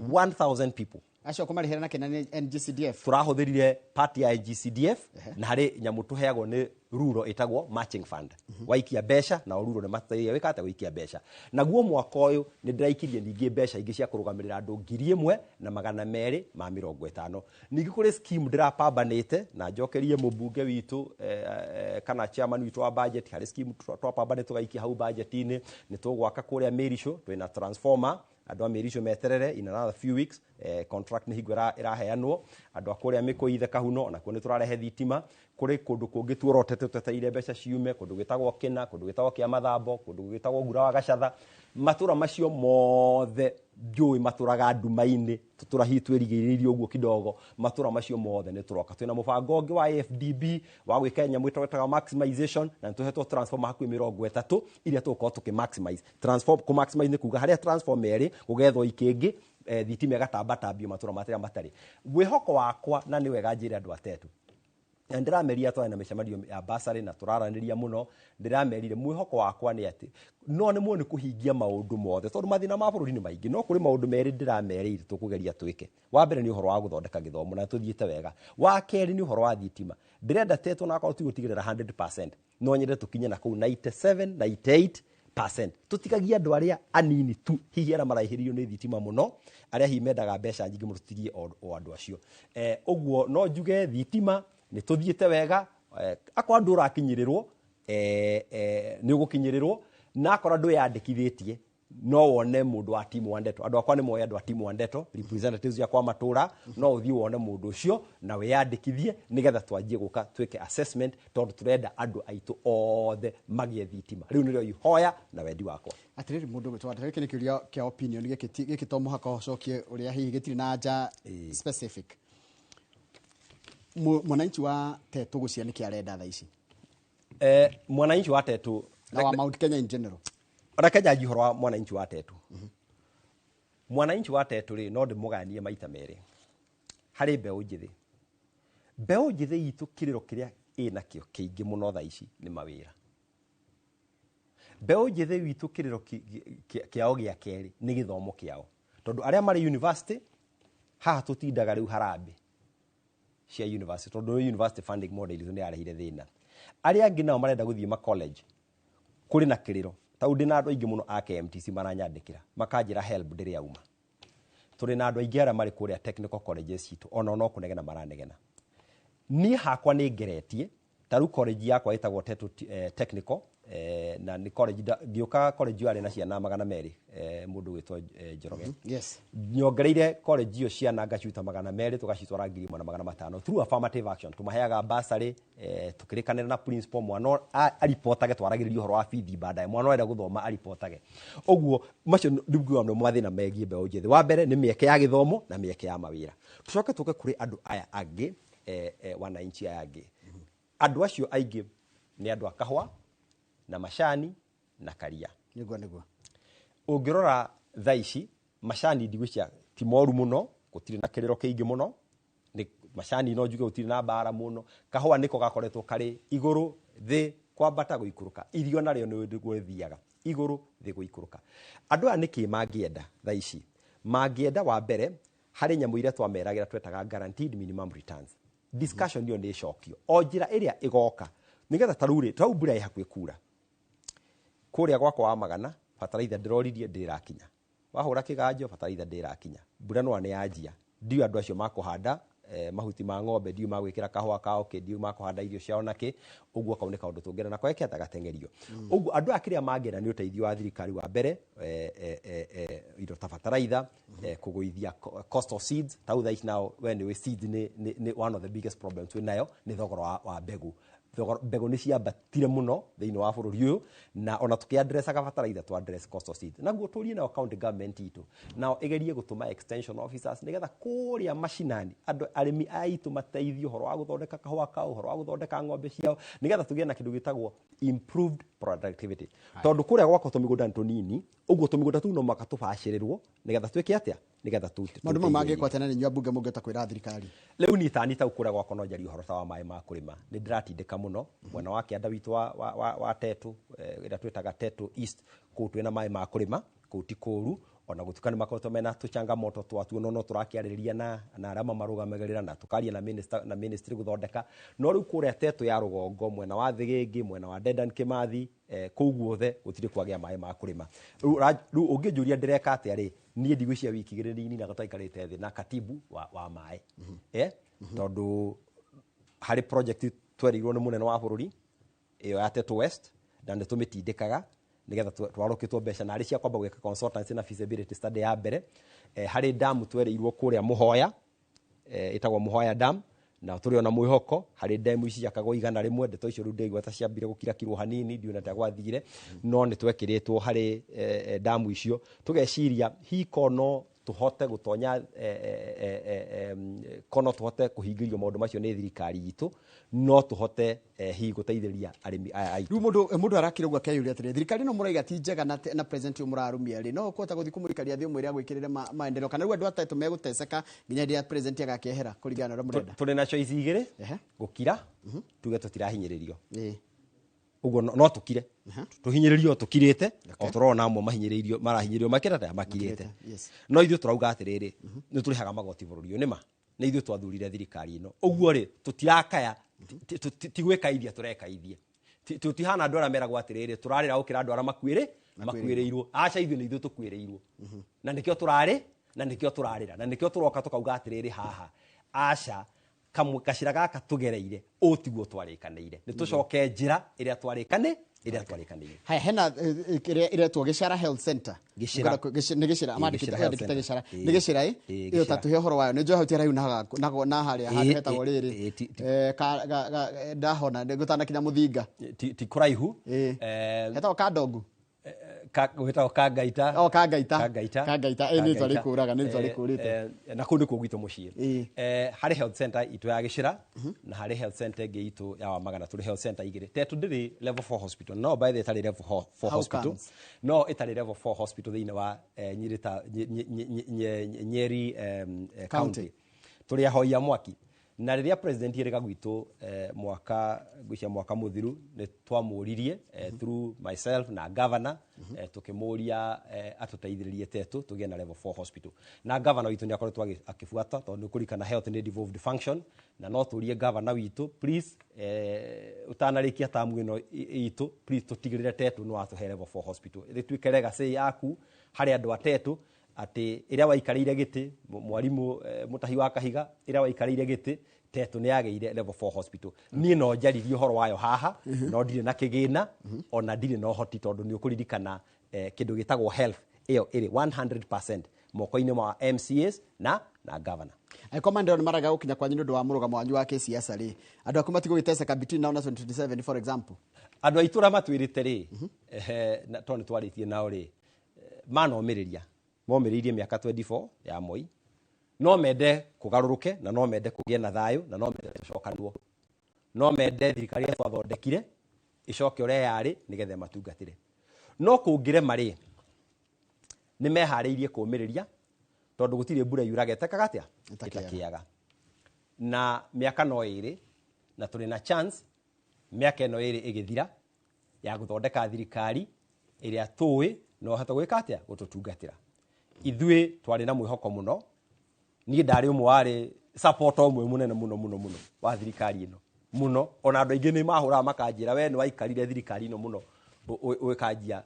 1000 people. Acio kũmarĩhĩra na kĩna nĩ NGCDF? Tũrahũthĩrire part ya NGCDF, na harĩ nyamũ tũheagwo nĩ ruro ĩtagwo matching fund. Waikia mbeca nao ruro nĩ mateithagia wĩka atĩa gũikia mbeca. Naguo mwaka ũyũ nĩ ndĩraikirie ningĩ mbeca ingĩ cia kũrũgamĩrĩra andũ 1250. Ningĩ kũrĩ scheme ndĩrapambanĩte na njokerie mũmbunge witũ kana chairman witũ wa budget. Harĩ scheme twapambanĩte tũgaikia hau budget-inĩ, nĩ tũgwaka kũrĩa Mĩricũ, twĩna transformer. Andũ a Mĩricũ meterere, in another few weeks contract nĩ hingo ĩraheanwo. Andũ a kũrĩa Mĩkũithe Kahuno onakuo nĩ tũrarehe thitima. Kũrĩ kũndũ kũngĩ tuorotete twetereire mbeca ciume, kũndũ gwĩtagwo Kĩna, kũndũ gwĩtagwo Kĩa Mathambo, kũndũ gwĩtagwo Ngura wa Gacatha. Matũra macio mothe njũĩ matũraga nduma-inĩ, tũtũra hihi twĩrigĩrĩirie ũguo kidogo. Matũra macio mothe nĩ tũroka. Twĩna mũbango ũngĩ wa AFDB wa gwĩka nyamũ ĩtagwo maximization, na nĩ tũhetwo transformer hakuhĩ 30 iria tũgũkorwo tũkĩ maximize transform. Kũ maximize nĩ kuga harĩa transformer ĩrĩ gũgethwo ikĩngĩ, thitima ĩgatambatambio matũra marĩa matarĩ. Mwĩhoko wakwa, na nĩ wega njĩre andũ atetu, na ndĩrameria twarĩ na mĩcemanio ya basarĩ na tũraranĩria mũno, ndĩramerire mwĩhoko wakwa nĩ atĩ no nĩ muone kũhingia maũndũ mothe, tondũ mathĩna ma bũrũri nĩ maingĩ, no kũrĩ maũndũ merĩ ndĩramerĩire tũkũgeria twĩke. Wa mbere nĩ ũhoro wa gũthondeka gĩthomo, na tũthiĩte wega. Wa kerĩ nĩ ũhoro wa thitima. Ndĩrenda tetwo na akorwo tigũtigĩrĩra 100%, no nyende tũkinye na kũu 97 98%, tũtigagie andũ arĩa anini tu hihi arĩa maraihĩrĩirio nĩ thitima mũno, arĩa hihi mendaga mbeca nyingĩ mũno, tũtigie o andũ acio. Ũguo no njuge thitima nĩ tũthiĩte wega. Akorwo andũ ũrakinyĩrĩrwo, nĩ ũgũkinyĩrĩrwo, na akorwo ndwĩyandĩkithĩtie no wone mũndũ wa team Wandeto. Andũ akwa nĩ moĩ andũ a team Wandeto, representatives yakwa matũra, no ũthiĩ wone mũndũ ũcio na wĩyandĩkithie nĩgetha twanjie gũka twĩke assessment, tondũ tũrenda andũ aitũ othe magĩe thitima. Rĩu nĩrĩo ihoya na wendi wakwa. Atĩrĩrĩ, mũndũ gwĩtwo Wandeto, gĩkĩ nĩ kĩũria kĩa opinion, gĩkĩ to mũhaka ũcokie ũrĩa hihi gĩtirĩ na anja specific. Mwananchi wa Tetu gũcia nĩkĩ arenda thaa ici? Mwananchi wa Tetu na wa Mount Kenya in general. Reke njanjie ũhoro wa mwananchi wa Tetu. Mwananchi wa Tetu rĩ, no ndĩmũganie maita merĩ. Harĩ mbeũ njĩthĩ. Mbeũ njĩthĩ itũ kĩrĩro kĩrĩa ĩnakĩo kĩingĩ mũno thaa ici nĩ mawĩra. Mbeũ njĩthĩ witũ kĩrĩro kĩao gĩa kerĩ nĩ gĩthomo kĩao, tondũ arĩa marĩ university haha tũtindaga rĩu harambĩ cia university, tondũ university funding model itũ nĩ yarehire thĩna. Arĩa angĩ nao marenda gũthiĩ ma college, kũrĩ na kĩrĩro. Tau ndĩna andũ aingĩ mũno a KMTC maranyandĩkĩra makanjĩra help ndĩrĩ yauma. Tũrĩ na andũ aingĩ arĩa marĩ kũrĩa technical colleges citũ, ona no kũnegena maranegena. Niĩ hakwa nĩ ngeretie ta rĩu college yakwa ĩtagwo Tetu Technical, na nĩ college ngĩũka college ĩyo yarĩ na ciana 200, mũndũ wĩtwo Njoroge. Nyongereire college ĩyo ciana ngaciruta 200 tũgacitwara 1,500 through affirmative action. Tũmaheaga bursary, tũkĩrĩkanĩra na principal mwana aripotage, twaragĩrĩria ũhoro wa bithi baadaye, mwana ũrenda gũthoma aripotage. Ũguo macio nĩguo nĩmo mathĩna megiĩ mbeũ njĩthĩ. Wa mbere nĩ mĩeke ya gĩthomo na mĩeke ya mawĩra. Tũcoke tũke kũrĩ andũ aya angĩ, wananchi aya angĩ. Andũ acio aingĩ nĩ andũ a kahũa na macani na karia. Nĩguo. Ũngĩrora thaa ici macani ndigwĩciria ti moru mũno, gũtirĩ na kĩrĩro kĩingĩ mũno, nĩ macani no njuge gũtirĩ na mbara mũno. Kahũa nĩko gakoretwo karĩ igũrũ thĩ kwambata gũikũrũka, irio narĩo nĩguo rĩthiaga igũrũ thĩ gũikũrũka. Andũ aya nĩkĩ mangĩenda thaa ici? Mangĩenda wa mbere harĩ nyamũ iria twameragĩra twetaga guaranteed minimum returns. Discussion ĩyo nĩ ĩcokio o njĩra ĩrĩa ĩgoka nĩgetha ta rĩu rĩ, ta rĩu mbura ĩ hakuhĩ kura kũrĩa gwakwa wa Magana, bataraitha ndĩroririe ndĩrakinya, wahũra kĩganjo bataraitha ndĩrakinya, mbura nĩwa nĩ yanjia, ndiũ andũ acio makũhanda mahuti ma ng'ombe, ndiũ magwĩkĩra kahũa kao kĩ, ndiũ makũhanda irio ciao nakĩ. Ũguo kau nĩ kaũndũ tũngĩenda nako gekĩata gateng'erio. Ũguo andũ aya kĩrĩa mangĩenda nĩ ũteithio wa thirikari wa mbere, indo ta bataraitha, kũgũithia cost of seeds. Ta rĩu thaa ici nao we nĩũĩ seeds nĩ one of the biggest problems twĩ nayo nĩ thogora wa mbegũ. Mbegũ nĩ ciambatire mũno thĩinĩ wa bũrũri ũyũ, na ona tũkĩandressaga bataraitha tũ address cost of seeds. Naguo tũrie nayo county government itũ nao ĩgerie gũtũma extension officers nĩgetha kũrĩa macinani andũ arĩmi aitũ mateithio ũhoro wa gũthondeka kahũa kao, ũhoro wa gũthondeka ng'ombe ciao, nĩgetha tũgĩe na kĩndũ gĩtagwo improved productivity. Tondũ kũrĩa gwakwa tũmĩgũnda nĩ tũnini, ũguo tũmĩgũnda tũu no mũhaka tũbacĩrĩrwo nĩgetha twĩke atĩa, nĩgetha Maũndũ mau tũteithĩrĩrie. mangĩkwo atĩa na nĩ inyuĩ ambunge mũngĩhota kwĩra thirikari? Rĩu niĩ tani tau kũrĩa gwakwa no njarie ũhoro ta wa maĩ ma kũrĩma, nĩ ndĩratindĩka mũno mwena wa kĩanda witũ wa Tetu, ĩrĩa twĩtaga Tetu East, kũu twĩna maĩ ma kũrĩma, kũu ti kũũru, ona gũtuĩka nĩ makoretwo mena tũchangamoto twatuo, no tũrakĩarĩrĩria na arĩa mamarũgamagĩrĩra na tũkaria na minister, na ministry gũthondeka. No rĩu kũrĩa Tetu ya rũgongo mwena wa Thĩgĩngĩ, mwena wa Dedan Kimathi, kũu guothe gũtirĩ kwagĩa maĩ ma kũrĩma. Rĩu ũngĩnjũria ndĩreka atĩa rĩ, niĩ ndigwĩciria wiki igĩrĩ nĩ ninaga twaikarĩte thĩ na katibu wa maĩ, tondũ harĩ project twerĩirwo nĩ mũnene wa bũrũri ĩyo ya Tetu West, na nĩ tũmĩtindĩkaga nĩgetha twarũkĩtwo mbeca na arĩ cia kwamba gwĩka consultancy na feasibility study ya mbere. Harĩ damu twerĩirwo kũrĩa Mũhoya, ĩtagwo Mũhoya Dam, na tũrĩ ona mwĩhoko harĩ demu ici ciakagwo 100. Ndeto icio rĩu ndĩigua ta ciambire gũkirakirwo hanini, ndiũĩ na ta gwathire, no nĩ twekĩrĩtwo harĩ damu icio, tũgeciria hiko no tũhote gũtonya, kono tũhote kũhingĩrio maũndũ macio nĩ thirikari itũ, no tũhote hihi gũteithĩrĩria arĩmi aya aitũ. Rĩu mũndũ arakira ũguo akeyũria atĩrĩ, thirikari ĩno mũraiga ti njega na president ũyũ mũrarumia rĩ, no ũkũhota gũthiĩ kũmũikaria thĩ ũmwĩre agwĩkĩrĩre maendeleo, kana rĩu andũ atatũ megũteceka nginya hĩndĩ ya president agakĩehera kũringana na ũrĩa mũrenda? Tũrĩ na choice igĩrĩ, gũkira tuge tũtirahinyĩrĩrio, ũguo no tũkire tũhinyĩrĩrio tũkirĩte, o tũrona amwe mahinyĩrĩirio marahinyĩrĩrio makĩrata makirĩte. No ithuĩ tũrauga atĩrĩrĩ, nĩ tũrĩhaga magoti bũrũri ũyũ, nĩma nĩ ithuĩ twathurire thirikari ĩno, ũguo rĩ tũtirakaya, ti gwĩkaithia tũrekaithia, tũtihana andũ arĩa meragwo atĩrĩrĩ tũrarĩra gũkĩra andũ arĩa makuĩrĩirwo. Aca, ithuĩ nĩ ithuĩ tũkuĩrĩirwo, na nĩkĩo tũrarĩ na nĩkĩo tũrarĩra na nĩkĩo tũroka tũkauga atĩrĩrĩ, haha aca, gacĩra gaka tũgereire ũũ tiguo twarĩkanĩire, nĩ tũcoke njĩra ĩrĩa twarĩkanĩire. Haya, hena ĩrĩa ĩretwo Gĩcara Health Center. Gĩcĩra. Nĩ Gĩcĩra, Ĩĩ, mandĩkĩte Gĩcĩra Health yandĩkĩte Center. Gĩcĩra. Ĩĩ, Nĩ Gĩcĩra ĩ? Ĩĩ, Ĩyo Gĩcĩra. ta tũhe ũhoro wayo. Nĩ njũĩ hau ti haraihu na harĩa handũ hetagwo rĩrĩ. Ĩĩ, Ndahona, nĩ gũtanakinya Mũthinga. Ti kũraihu. Hetagwo Kandongu. Gwĩtagwo Kangaita. O, Kangaita. Kangaita. Kangaita, ĩ, nĩ rĩtwa Kangaita. rĩkũraga, nĩ rĩtwa rĩkũrĩte. Na kũu nĩkuo gwitũ mũciĩ. Harĩ health center itũ ya Gĩcĩra na harĩ health center ĩngĩ itũ ya Wamagana, tũrĩ health center igĩrĩ. Tetu ndĩrĩ level 4 hospital, no by the way ĩtarĩ level 4 How hospital. comes? No ĩtarĩ level 4 hospital thĩinĩ wa Nyeri ta Nyeri County. county. Tũrĩ ahoi a mwaki, na rĩrĩa president erĩga gwitũ, mwaka ngwĩciria mwaka mũthiru, nĩ twamũririe, through myself na governor, tũkĩmũria atũteithĩrĩrie Tetu tũgĩe na level 4 hospital, na governor witũ nĩ akoretwo akĩbuata, tondũ nĩ kũririkana health nĩ devolved function, na no tũrie governor witũ, please, ũtanarĩkia tamu ĩno itũ, please tũtigĩrĩre Tetu nĩ watũhe level 4 hospital, ĩtuĩke legacy yaku harĩ andũ a Tetu, atĩ ĩrĩa waikarĩire gĩtĩ mwarimũ, Mũtahi wa Kahiga, ĩrĩa waikarĩire gĩtĩ Tetu nĩ yagĩire level 4 hospital. Niĩ no njaririe ũhoro wayo haha, no ndirĩ na kĩgĩna ona ndirĩ na ũhoti, tondũ nĩ ũkũririkana kĩndũ gĩtagwo health ĩyo ĩrĩ 100% moko-inĩ ma MCAs na governor. Angĩkorwo maendeleo nĩ maraga gũkinya kwanyu nĩ ũndũ wa mũrũgamo wanyu wa kĩsiasa rĩ, andũ aku matigũgĩteceka between now na 2027, for example? Andũ a itũra matwĩrĩte rĩ, tondũ nĩ twarĩtie nao rĩ, manomĩrĩria momĩrĩirie mĩaka 24 ya Moi, no mende kũgarũrũke na no mende kũgĩe na thayũ na no mende tũcokanwo, no mende thirikari ĩrĩa twathondekire ĩcoke ũrĩa yarĩ nĩgetha ĩmatungatĩre. No kũngĩrema rĩ, nĩ meharĩirie kũmĩrĩria, tondũ gũtirĩ mbura yuraga ĩtekaga atĩa? Ĩtakĩaga. Na mĩaka no ĩrĩ, na tũrĩ na chance mĩaka ĩno ĩrĩ ĩgĩthira ya gũthondeka thirikari ĩrĩa tũĩ no hote gwĩka atĩa? Gũtũtungatĩra. Ithuĩ twarĩ na mwĩhoko mũno. Niĩ ndarĩ ũmwe warĩ supporter ũmwe mũnene mũno mũno mũno wa thirikari ĩno mũno. Ona andũ aingĩ nĩ mahũraga makanjĩra, "We nĩ waikarire thirikari ĩno mũno ũgĩkanjia,"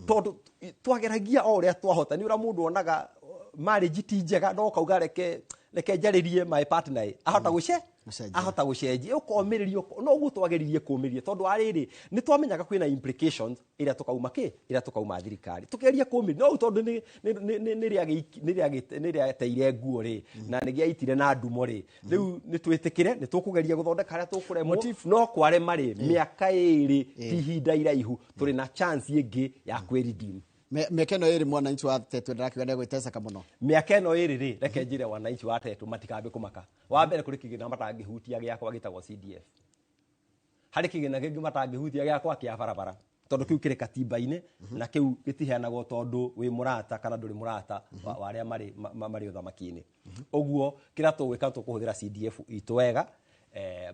tondũ twageragia o ũrĩa twahota. Nĩ ũrĩa mũndũ onaga marriage ti njega, no ũkauga, Reke njarĩrie my partner ĩ ahota gũce ahota gũcenjia." Ũkomĩrĩria, no ũguo twageririe kũmĩrĩria, tondũ wa rĩrĩ, nĩ twamenyaga kwĩna implications ĩrĩa tũkauma kĩ ĩrĩa tũkauma thirikari. Tũkeria kũmĩrĩria, no rĩu tondũ nĩ rĩateire nguo rĩ, na nĩ gĩaitire na ndumo rĩ, rĩu nĩ twĩtĩkĩre nĩ tũkũgeria gũthondeka harĩa tũkũremwo. No kwarema rĩ, mĩaka 2 ti ihinda iraihu, tũrĩ na chance ĩngĩ ya kwĩredeem. Mĩaka ĩno 2, mwananchi wa Tetu ndĩrakiuga nĩ egwĩteceka mũno. Mĩaka ĩno 2 rĩ, reke njĩre wananchi wa Tetu matikambe kũmaka. Wa mbere, kũrĩ kĩgĩna matangĩhutia gĩakwa gĩtagwo CDF. Harĩ kĩgĩna kĩngĩ matangĩhutia gĩakwa kĩa barabara, tondũ kĩu kĩrĩ katiba-inĩ, na kĩu gĩtiheanagwo tondũ wĩ mũrata kana ndũrĩ mũrata wa arĩa marĩ ũthamaki-inĩ. Ũguo kĩrĩa tũgwĩka, tũkũhũthĩra CDF itũ wega.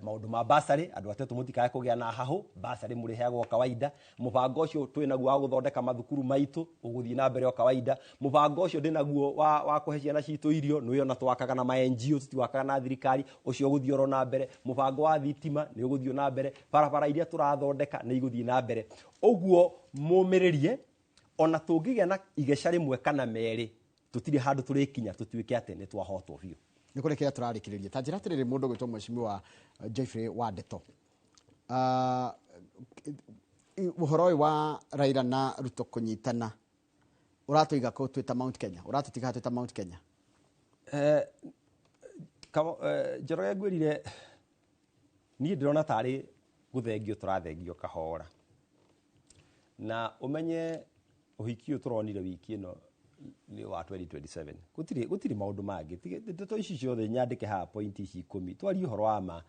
Maũndũ ma basarĩ, andũ atetũ mũtikae kũgĩa na hahũ. Basarĩ mũrĩheagwo kawaida. Mũbango ũcio twĩ naguo wa gũthondeka mathukuru maitũ ũgũthiĩ na mbere o kawaida. Mũbango ũcio ndĩ naguo wa kũhe ciana citũ irio, nĩwe ona twakaga na ma NGO, tũtiwakaga na thirikari, ũcio ũgũthiĩ oro na mbere. Mũbango wa thitima nĩ ũgũthiĩ na mbere. Barabara iria tũrathondeka nĩ igũthiĩ na mbere. Ũguo mũmĩrĩrie, ona tũngĩgĩa na igeca rĩmwe kana merĩ, tũtirĩ handũ tũrĩkinya tũtuĩke atĩ nĩ twahotwo biũ. Nĩ kũrĩkĩria tũrarĩkĩrĩria, ta njĩra atĩrĩrĩ, mũndũ gwĩtwo Mheshimiwa Geoffrey wa Ndeto, ũhoro ũyũ wa Raila na Ruto kũnyitana ũratũiga kũ twĩta Mount Kenya? Ũratũtiga twĩta Mount Kenya? Njoroge, ngwĩrire niĩ ndĩrona tarĩ gũthengio tũrathengio kahora. Na ũmenye ũhiki ũyũ tũronire wiki ĩno nĩ wa 2027. Gũtirĩ maũndũ mangĩ. Ndeto ici ciothe nyandĩke haha, point ici 10, twarie ũhoro wa ma.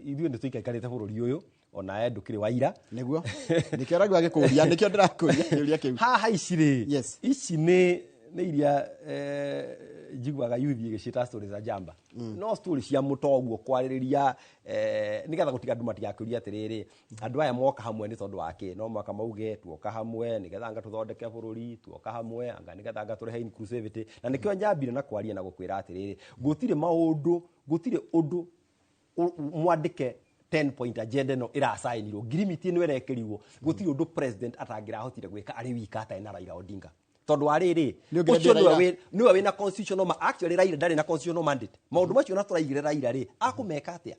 Ithuĩ nĩ tũikaikarĩte bũrũri ũyũ, ona we ndũkĩrĩ wa ira. Nĩguo, nĩkĩo ũraigua gĩkũria, nĩkĩo ndĩrakũria kĩũria kĩu. Haha ici rĩ, ici nĩ iria njiguaga yuthi ĩgĩciĩta story za jamba, no story cia mũtoguo kwarĩrĩria, nĩgetha gũtiga andũ matigakĩũria atĩrĩrĩ, andũ aya moka hamwe nĩ tondũ wa kĩ? No mwaka mauge tuoka hamwe nĩgetha anga tũthondeke bũrũri, tuoka hamwe anga nĩgetha anga tũrehe inclusivity. Na nĩkĩo nyambire na kwaria na gũkwĩra atĩrĩrĩ, gũtirĩ maũndũ, gũtirĩ ũndũ mwandĩke 10 point agenda ĩno ĩracainirwo, ngirimiti ĩno ĩrekĩrirwo, gũtirĩ ũndũ president atangĩrahotire gwĩka arĩ wika atarĩ na Raila Odinga, tondũ wa rĩrĩ, Nĩ ũngĩrendire ũcio nĩwe Raila? Nĩwe wĩna constitutional actually Raila ndarĩ na constitutional mandate. Maũndũ macio na tũraigire Raila rĩ, akũmeka atĩa?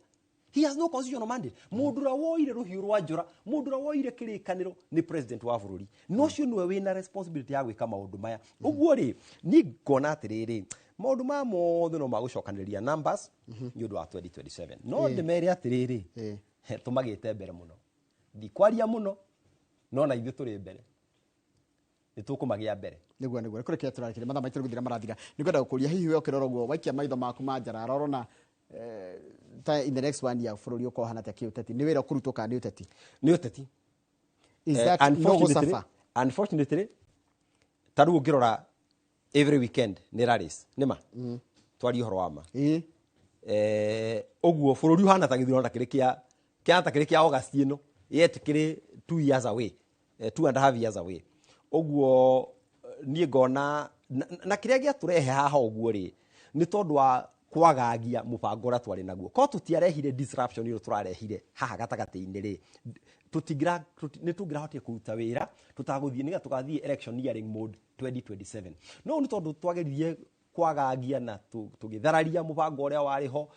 He has no constitutional mandate. Mũndũ ũrĩa woire rũhiũ rwa njora, mũndũ ũrĩa woire kĩrĩkanĩro nĩ president wa bũrũri, na ũcio nĩwe wĩna responsibility ya gwĩka maũndũ maya. Ũguo rĩ, niĩ ngona atĩrĩrĩ, maũndũ maya mothe no magũcokanĩrĩria numbers nĩ ũndũ wa 2027. No ndĩmere atĩrĩrĩ, tũmagĩte mbere mũno, ndikwaria mũno, no na ithuĩ tũrĩ mbere, nĩ tũkũmagĩa mbere. Nĩguo kũrĩ kĩrĩa tũrarĩkĩria, mathaa maitũ nĩ gũthira marathira. Nĩ ngwenda gũkũria, hihi we ũkĩrora ũguo, waikia maitho maku ma njara, ũrona ta in the next one year bũrũri ũkorwo hana atĩa kĩũteti? Nĩ wĩra ũkũrutwo kana nĩ ũteti? Nĩ ũteti. Is that no gũcaba? Unfortunately, ta rĩu ũngĩrora every weekend nĩ rallies, nĩ ma twarie ũhoro wa ma. Ũguo bũrũri ũhana ta gĩthurano ta kĩrĩ kĩa kĩhana ta kĩrĩ kĩa August ĩno, yet kĩrĩ 2 years away, 2.5 years away. Ũguo niĩ ngona na kĩrĩa gĩatũrehe haha ũguo rĩ, nĩ tondũ wa kwagagia mũbango ũrĩa twarĩ naguo. Korwo tũtiarehire disruption ĩyo tũrarehire haha gatagatĩ-inĩ rĩ, nĩ tũngĩrahotire kũruta wĩra tũtagũthiĩ nĩgetha tũgathiĩ electioneering mode 2027. No nĩ tondũ twageririe. Kwagagia na tũgĩthararia mũbango ũrĩa warĩ ho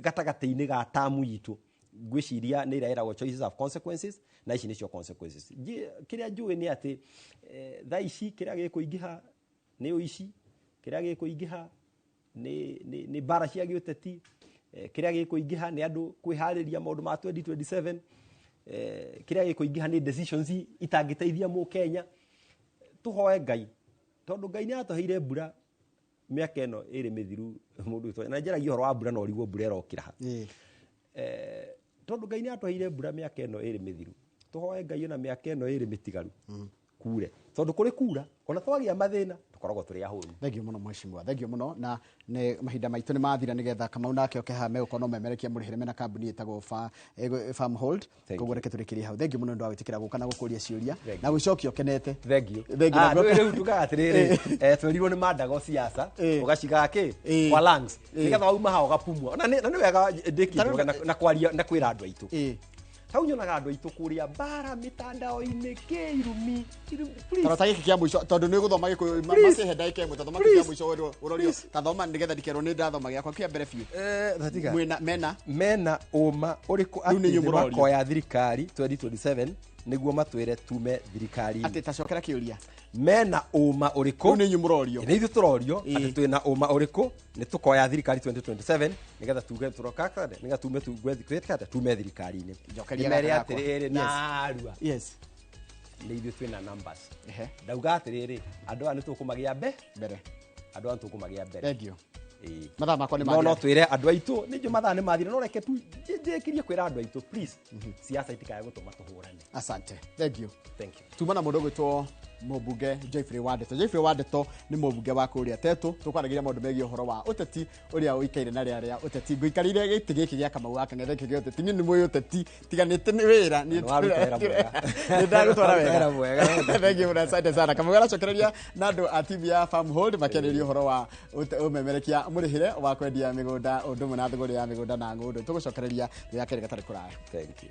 gatagatĩ-inĩ ga tamu itũ. Ngwĩciria nĩ ĩrĩa ĩragwo choices have consequences, na ici nĩcio consequences. Kĩrĩa njũĩ nĩ atĩ thaa ici kĩrĩa gĩkũingĩha nĩ ũici, kĩrĩa gĩkũingĩha nĩ mbara cia gĩũteti, kĩrĩa gĩkũingĩha nĩ andũ kwĩharĩria maũndũ ma 2027, kĩrĩa gĩkũingĩha nĩ decisions itangĩteithia mũkenya. Tũhoe Ngai, tondũ Ngai nĩ atũheire mbura mĩaka ĩno ĩrĩ mĩthiru mũndũ witũ, na njaragia ũhoro wa mbura na ũrigwo mbura ĩrokĩra ha. Tondũ Ngai nĩ atũheire mbura mĩaka ĩno ĩrĩ mĩthiru, tũhoe Ngai ona mĩaka ĩno ĩrĩ mĩtigaru kure, tondũ kũrĩ kura ona twagĩa mathĩna tũkoragwo tũrĩ ahũnu. Thank you mũno mheshimiwa, thank you mũno. Na nĩ mahinda maitũ nĩ mathira, nĩgetha Kamau nake oke haha megũkorwo no memerekia mũrĩhĩre mena kambuni ĩtagwo Farm Hold. Koguo reke tũrĩkĩrie hau. Thank you mũno nĩ ũndũ wa gwĩtĩkĩra gũka na gũkũria ciũria na gũcokia ũkenete. Thank you. Thank you. Rĩu tugaga atĩrĩrĩ, twerirwo nĩ mandago siasa ũgacigaga kĩ kwa lungs nĩgetha wauma haha ũgapumua. Na nĩ wega ndĩkie na kwaria na kwĩra andũ aitũ. Hau nyonaga andũ aitũ kũrĩa mbara mitandao-inĩ kĩ irumi. Tarota gĩkĩ kĩa mũico, tondũ nĩ gũthoma Gĩkũyũ, macihe ndagĩka ĩmwe, tathoma kĩa mũico ũrorio, tathoma nĩgetha ndikerwo nĩ ndathoma gĩakwa kĩa mbere biũ. Mwĩna mena ũma ũrĩkũ atĩ nĩ makoya thirikari 2027 nĩguo matwĩre tume thirikari-inĩ? Atĩ tacokera kĩũria. Mena ũma ũrĩkũ? Rĩu nĩ inyuĩ mũrorio. Nĩ ithuĩ tũrorio atĩ twĩna ũma ũrĩkũ nĩ tũkoya thirikari 2027 nĩgetha tuge tũroka nĩgetha tume tume thirikari-inĩ. Nĩmere atĩrĩrĩ narua. Yes. Nĩ ithuĩ twĩna numbers. Ndauga atĩrĩrĩ, andũ aya nĩ tũkũmagĩa mbere. Andũ aya nĩ tũkũmagĩa mbere. Thank you. Mathaa makwa nĩ mathira. No twĩre andũ aitũ, nĩ njũĩ mathaa nĩ mathira, no reke tu njĩkĩrie kwĩra andũ aitũ, please, siasa itikae gũtũma tũhũrane. Asante. Thank you. Thank you. Tuma na mũndũ ũgwĩtwo mũmbunge Geoffrey Wandeto. Geoffrey Wandeto nĩ mũmbunge wa kũrĩa Tetu. Tũkwaragĩria maũndũ megiĩ ũhoro wa ũteti ũrĩa ũikaire na rĩara rĩa ũteti. Ngũikarĩire gĩtĩ gĩkĩ gĩa Kamau wa Kang'ethe gĩkĩ gĩa ũteti. Niĩ nĩ mũĩ ũteti, tiganĩte nĩ wĩra, niĩ nĩ ndagũtwara wega. Thank you mũno, asante sana. Kamau aracokereria na andũ a timu ya Farm Hold makĩarĩrĩria ũhoro wa ũmemerekia mũrĩhĩre wa kwendia mĩgũnda ũndũ ũmwe na thũgũrĩ ya mĩgũnda na ng'ũndũ. Tũgũcokereria rĩrĩa kerĩ gatarĩ kũraya. Thank you.